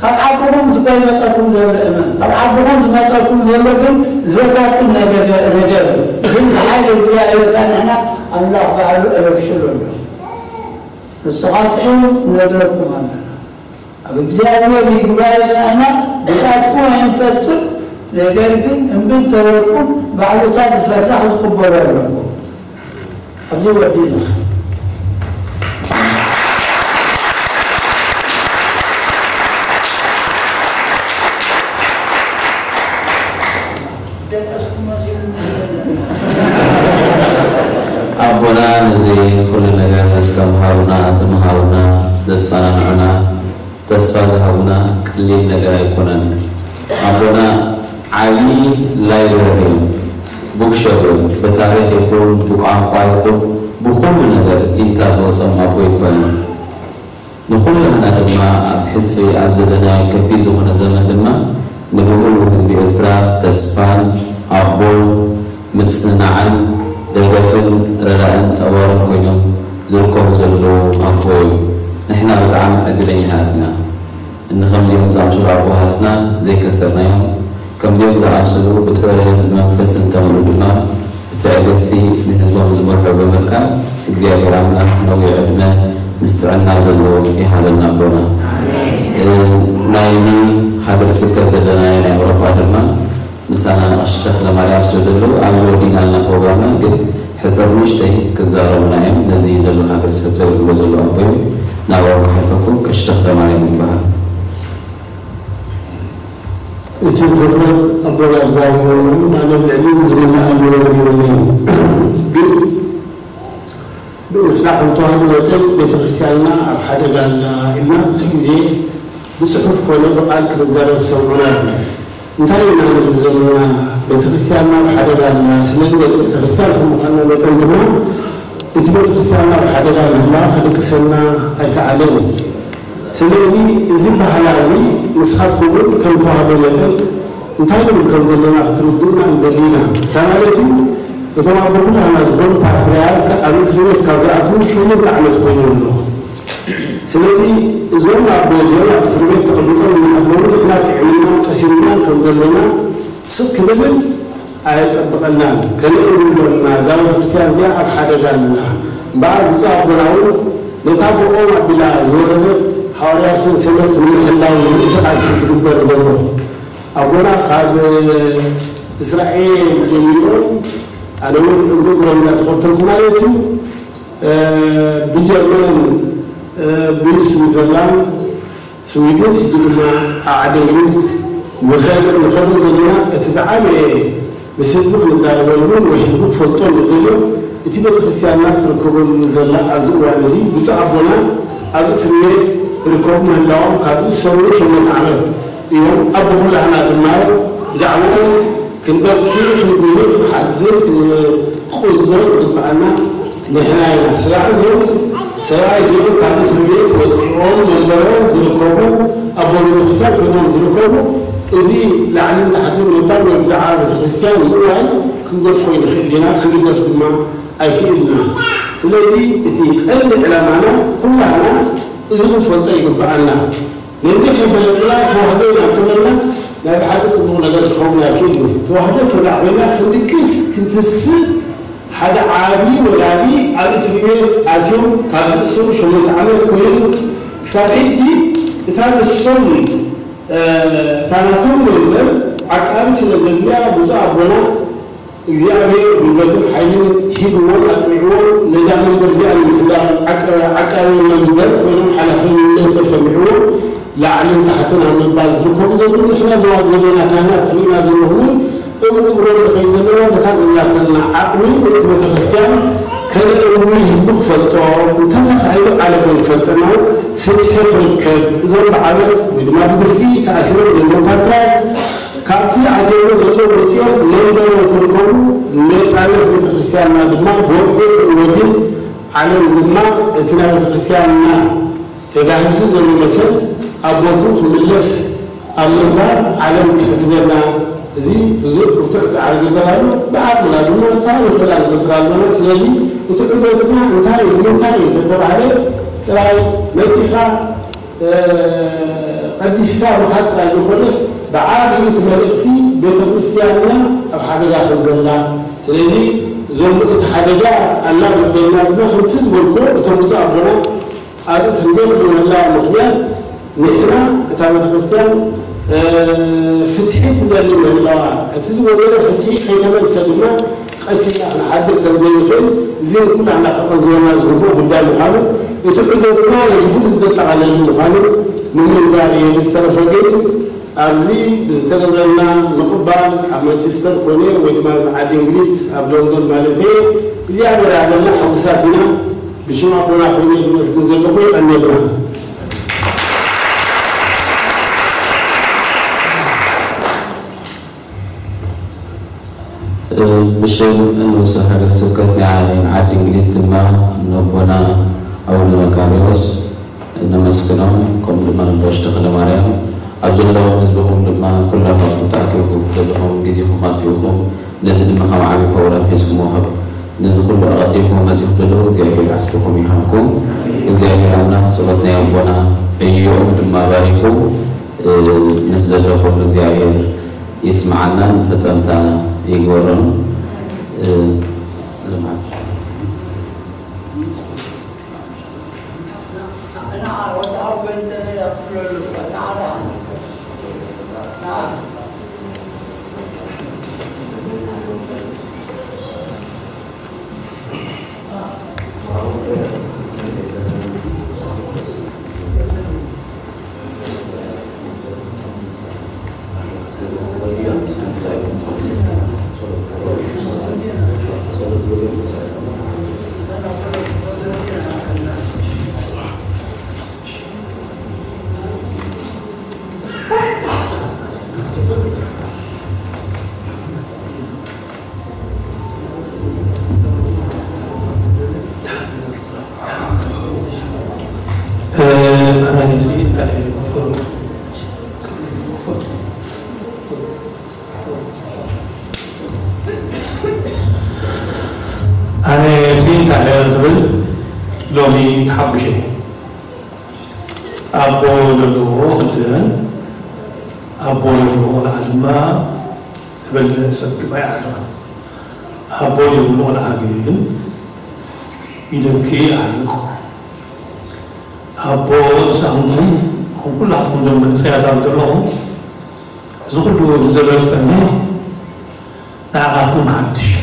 ካብ ዓድኹም ዝኮይመፀኩም ዘሎ እመን። ካብ ዓድኹም ዝመፀኩም ዘሎ ግን ዝበታትን ነገር፣ ነገር እዩ። ግን ብሓይሊ እግዚኣብሔር ከዓ ንሕና ኣምላኽ ባዕሉ ኣየፍሽሎ ኣሎ። ንስኻትኩም ነግረኩም ኣለና። ኣብ እግዚኣብሔር ይግባይ ኢልና ኢና፣ ብታትኩም ኣይንፈትን። ነገር ግን እምቢ እንተበልኩም ባዕሉ እታ ዝፈርዳ ክትቅበሉ ኣለኩም። ኣብዚ ወዲእና። ኣቦና ነዚ ኩሉ ነገር ዘስተምሃሩና፣ ዝመሃሩና፣ ዘጸናንዑና፣ ተስፋ ዝሃቡና ቀሊል ነገር ኣይኮነን። ኣቦና ዓቢ ላይብረሪ እዮም፣ ቡክሸፕ እዮም። ብታሪኽ ይኹን ብቋንቋ ይኹን ብኹሉ ነገር ኢንታ ዝወጾም ኣቦ ኣይኮነን። ንኹላህና ድማ ኣብ ሕልፊ ኣብ ዘለናዮ ከቢድ ዝኾነ ዘመን ድማ ንብምሉኡ ህዝቢ ኤርትራ ተስፋን ኣቦን ምጽንናዕን ደገፍን ረዳእን ጠዋርን ኮይኖም ዝርከቡ ዘለዉ ኣቦ እዩ። ንሕና ብጣዕሚ ዕድለኛታት ኢና። እኒ ከምዚኦም ዝኣምሰሉ ኣቦታትና ዘይከሰርናዮም። ከምዚኦም ዝኣምሰሉ ብጥበብን ብመንፈስን ዝተመልኡ ድማ ብትዕግስቲ ንህዝቦም ዝመርሑ ብምርካብ እግዚኣብሔር ኣምላኽ ነዊሕ ዕድመ ምስ ጥዕና ዘለዎ ይሃበልና ኣቦና። እ፣ ናይዚ ሃገረ ስብከት ዘለናዮ ናይ ኣውሮፓ ድማ ምሳና ቀሺ ተኽለ ማርያም ስለ ዘለዉ ኣብዚ ወዲእና ኣለና ፕሮግራምና። ግን ሕፅር ንእሽተይ ክዛረቡና እዮም። ነዚ ዘሎ ሃገረ ስብከት ዘገልግሎ ዘለዉ ኣቦ እዮም። ናብኦም ክሓልፈኩም ቀሺ ተኽለ ማርያም ይበሃል። እቲ ዝኽር ኣቦና ዝዛረብዎ ኣነ ኣብ ልዕሊ ዝምልኣሉ ነገር የብለይን። ግን ንሕና ከም ተዋህዶ መጠን ቤተክርስትያንና ኣብ ሓደጋ ኣላ ኢልና ብዙሕ ግዜ ብጽሑፍ ኮነ ብቃል ክንዛረብ ዝሰምዑና ኣለዉ። እንታይ ኢና ንብል ዘሎና? ቤተክርስትያንና ኣብ ሓደጋ ኣላ። ስለዚ ቤተክርስትያን ከም ምዃንና መጠን ድማ እቲ ቤተክርስትያንና ኣብ ሓደጋ ምህላዋ ከደቅሰና ኣይከኣለን እዩ። ስለዚ እዚ ባህላ እዚ ንስኻትኩም እውን ከም ተዋህዶ መጠን እንታይ ንብል ከም ዘለና ክትርድኡና ንደሊ ኢና። እንታይ ማለት እዩ? እቶም ኣቦ ኩላህና ዝኾኑ ፓትርያርክ ኣብ እስር ቤት ካብ ዝኣትዉ ሸሞንተ ዓመት ኮይኑ ኣሎ። ስለዚ እዞም ኣቦ እዚኦም ኣብ እስር ቤት ተቐሚጦም እናሃለዉ ንሕና ጥዕምናን ቀሲንናን ከም ዘለና ስቕ ክንብል ኣየጸብቐናን። ከነእምነሎም ኢና። እዛ ቤተክርስትያን እዚኣ ኣብ ሓደጋ ኣላ። እምበኣር ብፁዕ ኣቦና እውን ነታ ብኦም ኣቢላ ዝወረደት ሃዋርያዊ ሰንሰለት ንምሕላው እዩ እቲ ቃልሲ ዝግበር ዘሎ። ኣቦና ካብ እስራኤል ጀሚሮም ኣነ እውን እግሪ እግሮም እንዳተኸተልኩ ማለት እዩ፣ እ፣ ብጀርመን፣ እ፣ ብስዊዘርላንድ፣ ስዊድን፣ ሕጂ ድማ ኣብ ዓዲ እንግሊዝ ንኸ-፣ ንኸዶ ዘለና እቲ ዝዓበየ ምስ ህዝቢ ክንዛረበሉን ወይ ህዝቢ ክፈልጦ ንደልዮ እቲ ቤተክርስትያንና ትርከበሉ ዘላ ኣብዚ እዋን እዚ ብፁዕ ኣቦና ኣብ እስር ቤት ይርከቡ ምህላዎም ካብ ዝእሰሩ ሸሞንተ ዓመት እዮም። ኣቦ ኩላህና ድማ ብዛዕባኦም ክንበኪ ክንጉሂ ክንሓዝን ክንቁዞ ዝግብኣና ንሕና ኢና። ስራሕ እዞም ሰብኣይ እዚኦም ካብ እስር ቤት ወፂኦም መንበሮም ዝርከቡ ኣቦ ቤተክርስትያን ኮይኖም ዝርከቡ እዚ ላዕልን ታሕትን ምባል ወይ ብዛዕባ ቤተክርስትያን ምእዋይ ክንገድፎ ይንኽእል ኢና፣ ክንግደፍ ድማ ኣይክእልን እዩ። ስለዚ እቲ ቀንዲ ዕላማና ኩላህና እዚ ክንፈልጦ ይግብኣና። ነዚ ከይፈለጥና ተዋህዶ ኢና እንተበልና ናይ ብሓቂ ጽቡቕ ነገር ክኸውን ኣይክእልን እዩ። ተዋህዶ እንተ ደኣ ኮይና ክንድቅስ ክንትስእ ሓደ ዓቢ ወላዲ ኣብ እስር ቤት ኣትዮም ካብ ዝእሰሩ ሸሞንተ ዓመት ኮይኑ ክሳብ ሕጂ እታ ንሶም፣ እ፣ እታ ናቶም መንበር ዓቃቢ ስለ ዘድልያ ብፁዕ ኣቦና እግዚኣብሔር ጉልበትን ሓይልን ሂብዎም ኣጽኒዕዎም ነዛ መንበር እዚኣ ንምሕላው ዓቀ-፣ ዓቃቢ መንበር ኮይኖም ሓላፍነት ተሰሚዕዎም ላዕልን ታሕትን ኣብ ምባል ዝርከቡ ዘለዉ ንሕና ዞባ ዘሎና ካህናት ትርእዩና ዘለኹም እውን እግሪ እግሮም ንኸይድ ዘለና ነታ ዘላትና ዓቕሚ እቲ ቤተክርስትያን ከነእዊ ህዝቢ ክፈልጦ እንተተኻኢሉ ዓለም እውን ክፈልጠና ፍትሒ ክርከብ እዞም ብዓመፅ ወይ ድማ ብግፍዒ ተኣሲሮም ዘለዉ ፓትርያርክ ካብቲ ኣትየሞ ዘሎ ወፂኦም መንበሮም ክርከቡ ነፃነት ቤተክርስትያንና ድማ ብወግዒ ክእወጅን ዓለም ድማ እቲ ናይ ቤተክርስትያንና ተጋሂሱ ዘሎ መሰል ኣብ ቦትኡ ክምለስ ኣብ ምግባር ዓለም ክሕግዘና እዚ ብዙሕ ብርቱዕ ፃዕሪ ግበር ኣሎ። ብዓቕምና ድማ እንታይ ንኽእል ንገብር ኣሎና። ስለዚ እቲ ዑደትና እንታይ እዩ ንምንታይ እዩ እንተተባህለ ጥራይ መፂኻ ቀዲስካ ምኻድ ጥራይ ዘይኮነስ ብዓብዩ እቲ መልእኽቲ ቤተክርስትያንና ኣብ ሓደጋ ከም ዘላ ስለዚ እዞም እቲ ሓደጋ ኣላ መበልና ድማ ከምቲ ዝበልኮ እቶም ብፁዕ ኣቦና ኣብ እስር ቤት ብምህላዋ ምኽንያት ንሕና እታ ቤተክርስትያን ፍትሒ ትደሊ ምህላዋ እቲ ዝጎደለ ፍትሒ ከይተመልሰ ድማ ቀሲና ክንሓድር ከም ዘይንኽእል እዚ ንኩላህና ከቐንዝወና ዝግብኦ ጉዳይ ምዃኑ እቲ ዑደትና ነዚ ኩሉ ዘጠቓለለ ምዃኑ ንምንጋር እየ። ብዝተረፈ ግን ኣብዚ ብዝተገብረልና ምቕባል ኣብ ማንቸስተር ኮነ ወይ ድማ ኣብ ዓዲ እንግሊዝ ኣብ ሎንዶን ማለት እየ እግዚኣብሔር ኣለና ሕጉሳት ኢና። ብሽም ኣቦና ኮይነ ዝመስግን ዘለኹ የቐንየልና። ብሽም ንኡስ ሃገረ ስብከት ናይ ዓዲ እንግሊዝ ድማ ነቦና ኣቡነ መቃርዮስ ነመስግኖም፣ ከምኡ ድማ ነቦ ተኽለ ማርያም ኣብ ዘለዎም ህዝብኹም ድማ ኩላኹም ተኣኪብኩም ዘለኹም ግዜኹም ኣጥፊእኩም ነዚ ድማ ከም ዓብዪ ፕሮግራም ሒዝኩሞ ከም ነዚ ኩሉ ኣቐዲምኩም መጺኹም ዘለኹም እግዚኣብሔር ዓስብኹም ይሃብኩም። እግዚኣብሔር ኣምላኽ ጸሎት ናይ ኣቦና ዕዮኦም ድማ ባሪኹ፣ እ፣ ነዚ ዘሎ ኩሉ እግዚኣብሔር ይስምዓና፣ ንፈጸምታ ይግበሮም። እ፣ ኣነ ሲ እንታይ እየ ክብል ሎሚ ተሓጉሸ። ኣቦ ዘለዎ ክደን፣ ኣቦ ዘለዎ ቆልዓ ድማ ዝበልዕ ሰብ ግባ ይዓርቕ። ኣቦ ዘይብሉ ቆልዓ ግን ይደኪ ይዓርቕ። ኣቦ ዝሰኣንኩም፣ ንኹም ኩላትኩም ዞም መንእሰያት ኣብ ዘለኹም፣ እዚ ኩሉ ዝዘረብ ጸኒሑ ንዓኻትኩም ሓድሽ እዩ።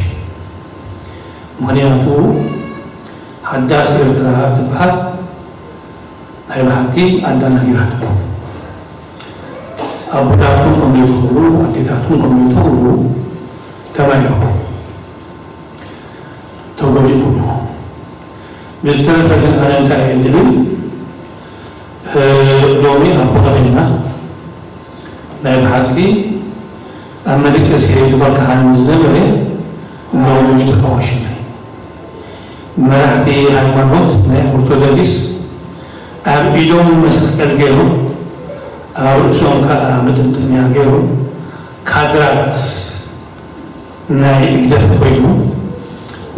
ምኽንያቱ ሓዳስ ኤርትራ ትበሃል ናይ ብሓቂ ኣደናጊራትኩም። ኣቦታትኩም ከም ዘይተኽብሩ፣ ኣዴታትኩም ከም ዘይተኽብሩ ተማሂርኩም። ተጎዲእኩም ኢኹም። ብዝተረፈ ግን ኣነ እንታይ እየ ዝብል፣ እ፣ ሎሚ ኣቦና ኮይንና ናይ ብሓቂ ኣብ መደቀሲ ዝባርካሃኒ ዝነበረ ሎሚ ተፋወሽኒ። መራሕቲ ሃይማኖት ናይ ኦርቶዶክስ ኣብ ኢዶም መስቀል ገይሮም፣ ኣብ ርእሶም ከዓ መጠንጠንያ ገይሮም፣ ካድራት ናይ ህግደፍ ኮይኑ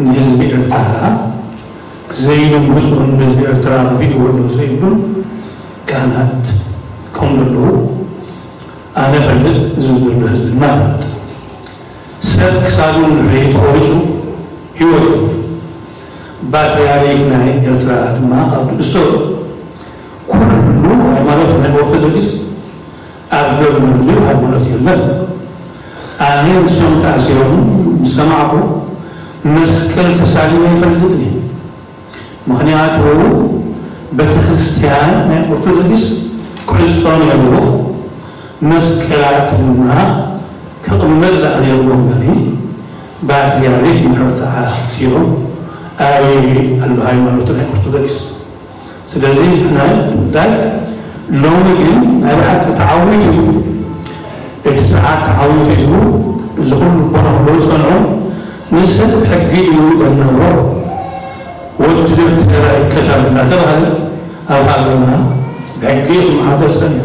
ንህዝቢ ኤርትራ ዘይድንግጹን ንህዝቢ ኤርትራ ከፊእዎ ኣሎ ዘይብሉን ካህናት ከም ዘለዉ ኣነ እፈልጥ፣ እዚ ዘሎ ህዝቢ ድማ ይፈልጥ። ሰብ ክሳዱ እንድሕሪ ተቖሪጹ ህይወቱ። ፓትርያርክ ናይ ኤርትራ ድማ ካብ ትእስሩ ኩሉ ሃይማኖት ናይ ኦርቶዶክስ ኣብ ዶብ መሊኡ ሃይማኖት የለን። ኣነ ንሶም ተኣሲሮም ምስ ሰማዕኩ መስቀል ተሳሊመ ኣይፈልጥን እየ። ምኽንያቱ ቤተክርስትያን ናይ ኦርቶዶክስ ክዕጾ ነይሩ፣ መስቀላት ድማ ክቕመጥ ደኣ ነይርዎም። በሊ ፓትርያርክ እንድሕር ተኣሲሮም ኣበይ ኣሎ ሃይማኖት ናይ ኦርቶዶክስ? ስለዚ ናይ ጉዳይ ሎሚ ግን ናይ ብሓቂ ተዓዊቱ እዩ። እቲ ስርዓት ተዓዊቱ እዩ። እዚ ኩሉ ልቦና ክህልዎ ዝጸንሑ ንሰብ ሕጊ እዩ ዘናብሮ። ወዲ ደብተራ ይከተል እናተባህለ ኣብ ሃገርና ብሕጊ ክመሓደር ጸኒሑ።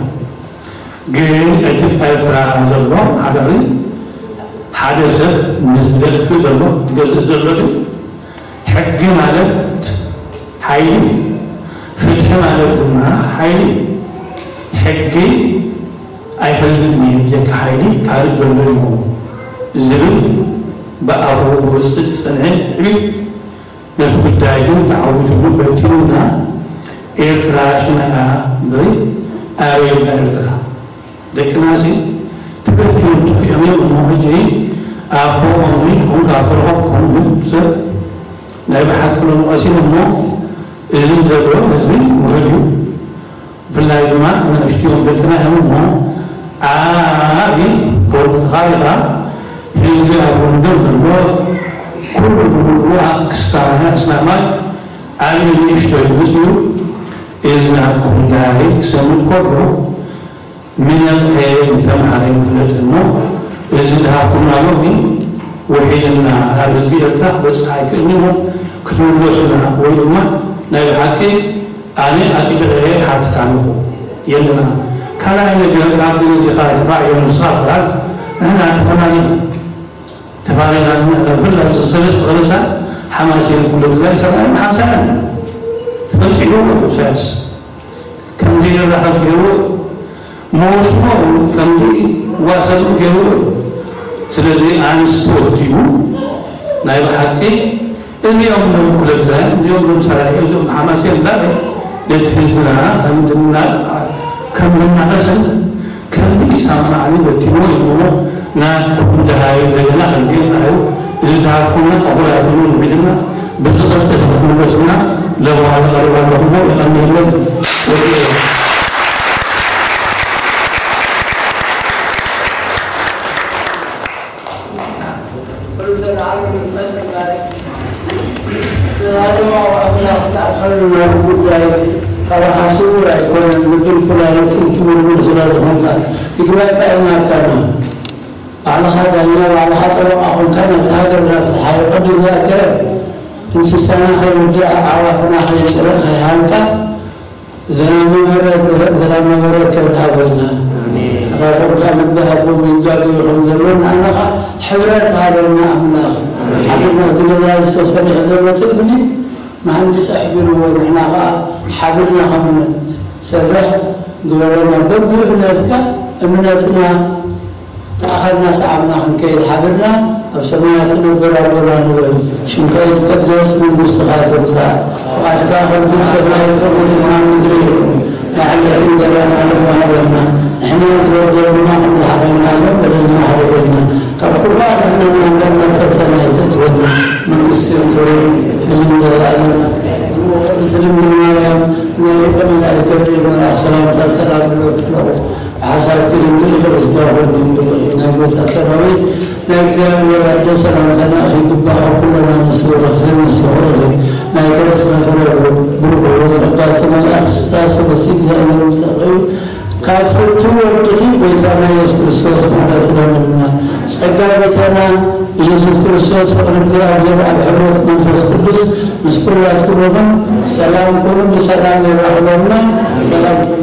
ግን እቲ ኤርትራ ዘሎ ማሕደሪ ሓደ ሰብ ምስ ዝገድፍ ዘሎ ዝገዝእ ዘሎ ግን ሕጊ ማለት ሓይሊ፣ ፍትሒ ማለት ድማ ሓይሊ። ሕጊ ኣይፈልጥን እየ ብጀካ ሓይሊ ካልእ ዘሎ እዩ ዝብል ብኣፉ ክወጽእ ዝጸንሐ ዕብየት ነቲ ጉዳይ ግን ተዓዊትሉ በቲኑና። ኤርትራ ሽመያ እምበሪ ኣበይ እያ ኤርትራ? ደቅናሲ ተበቲኖም ጠፊኦም እዮም። እሞ ሕጂ ኣቦ ከምዚ ኮንካ ተረኸብኩም ግን ሰብ ናይ ብሓቂ ሎም ቀሲኑ እሞ እዚ ዘሎ ህዝቢ ውሑድ እዩ። ብፍላይ ድማ ንእሽትዮም ደቅና እዮም እሞ ዓቢ ጎል ተኻሪኻ ህዝቢ ኣብ ጎንደር ዘሎ ኩሉ ብምሉኡ ኣብ ክስታማይ ኣስላማይ ዓቢ ንእሽቶ እዩ መጽኡ። እዚ ናትኩም ዳሪ ክሰምዕ ከሎ ምነቕሔ ምተምሃረ ይፍለጥ እሞ፣ እዚ ዝሃብኩምና ሎሚ ውሒድና ናብ ህዝቢ ኤርትራ ክበጽሕ ኣይክእልን እሞ፣ ክትምለሱና ወይ ድማ ናይ ብሓቂ ኣነ ኣጢበ እየ ሓትት ኣለኹ። የለና። ካልኣይ ነገር ካብ ግን እዚ ካብ ተፋእዮ ንስኻ ትበሃል፣ ንሕና ተፈላለና። ተፋሊና ንሕና ብፍላይ እዚ ሰለስተ ክልሳ ሓማሴን ኩሉ ግዜ ሰብኣይን ሓንሳእን ፈጢሩ ኢሳያስ። ከም ዘይራኸብ ገይሩ፣ መወስኖ እውን ከም ዘይዋሰኑ ገይሩ። ስለዚ ኣንስቲ ወዲቡ ናይ ብሓቂ እዚኦም ሎም ኩለ ግዛያን፣ እዚኦም ሎም ሰራየ፣ እዚኦም ሓማሴን ላለ ነቲ ህዝብና ከም ድና-፣ ከም ድናኸስን ከም ቢሳም ማዕሊ በቲሞ ይሞ ናትኩም ድሃይ እንደገና ከንቤና እዩ። እዚ ድሃኩምና ኣኹል ኣይኮኑን ሒድና ብዝቐልጠፈ ክትምለሱና ለበዋለ ቀሪባ ኣለኹሞ። የቐንየለን። ወፂኤ። ርተናሉ ንጸልእ ማለት ዘላለማዊ ኣምላኽ ተኣኸሉ ናብ ጉዳይ ካባኻ ስውር ኣይኮነን። ልብን ኩላሊትን ትምርምር ስለ ዝኾንካ ይግባይካ ኢልናካ ኣለና። ባዕልኻ ዳኛ፣ ባዕልኻ ጠበቓ ኾንካ ነቲ ሃገር ናብ ፍትሓዊ ቅድም ዘእገረ እንስሳና ከይውድኣ ኣዕዋፍና ከይጭረ ከይሃንቃ ዘላመ መረት ዘላመ መረት ከዝሃበና ኣታቶም ካብ ልቢ ሃቦም ይጋገዩ ከም ዘሎ ንኣና ኸዓ ሕብረት ሃበና ኣምላኽ። ሓድና እዚ ገዛ ዝተሰሪሑ ዘሎ ትልሚ መሃንዲስ ኣሕቢርዎ ንሕና ኸዓ ሓቢርና ከም ንሰርሕ ግበረና። በብእምነትካ እምነትና ተኣኸብና ሰዓብና ክንከይድ ሓቢርና ኣብ ሰማያት ትነብር ኣቦና ንበል። ሽምካ ይትቀደስ መንግስትኻ ትምጻእ። ፍቓድካ ከምቲ ብሰማይ ከምኡ ድማ ምድሪ ይኹን። ንዕለት እንጀራና ሎሚ ሃበና። ንሕና ንዝበደሉና ከም ዝሓበናሎም በደልና ሓደገልና። ካብ ክፉኣት ንሕና እምበር ናብ ፈተና ኣይተእትወና። መንግስቲ ክብርን ሓይልን ንዘለኣለም። እሞ ቅድስት ድንግል ማርያም ናይ ሊቀ መላእክት ገብርኤል መልኣኽ ሰላምታ ሰላም እብለኪ ኣለኹ። ብሓሳብኪ ድንግል ኢኺ፣ ብስጋኺ እውን ድንግል ኢኺ። ናይ ጐይታ ሰራዊት ናይ እግዚኣብሔር ኣደ ሰላምታ ንኣኺ ይግባእ። ካብ ኩለን ኣንስቲ ብሩኽቲ ንስኺ ኢኺ። ናይ ከርስኺ ፍረ ብሩኽ እዩ። ጸጋ እተመልኣ ቅድስቲ ኣስበሲ እግዚኣብሔር ምሳኺ እዩ። ካብ ፍቱ ወድኺ ጐይታና ኢየሱስ ክርስቶስ ምሕረት ይለምንና። ጸጋ ጐይታና ኢየሱስ ክርስቶስ፣ ፍቕሪ እግዚኣብሔር ኣብ ሕብረት መንፈስ ቅዱስ ምስ ኩላትኩም ይኹን። ሰላም ኩኑ፣ ብሰላም የራኽበና። ሰላም ኩኑ።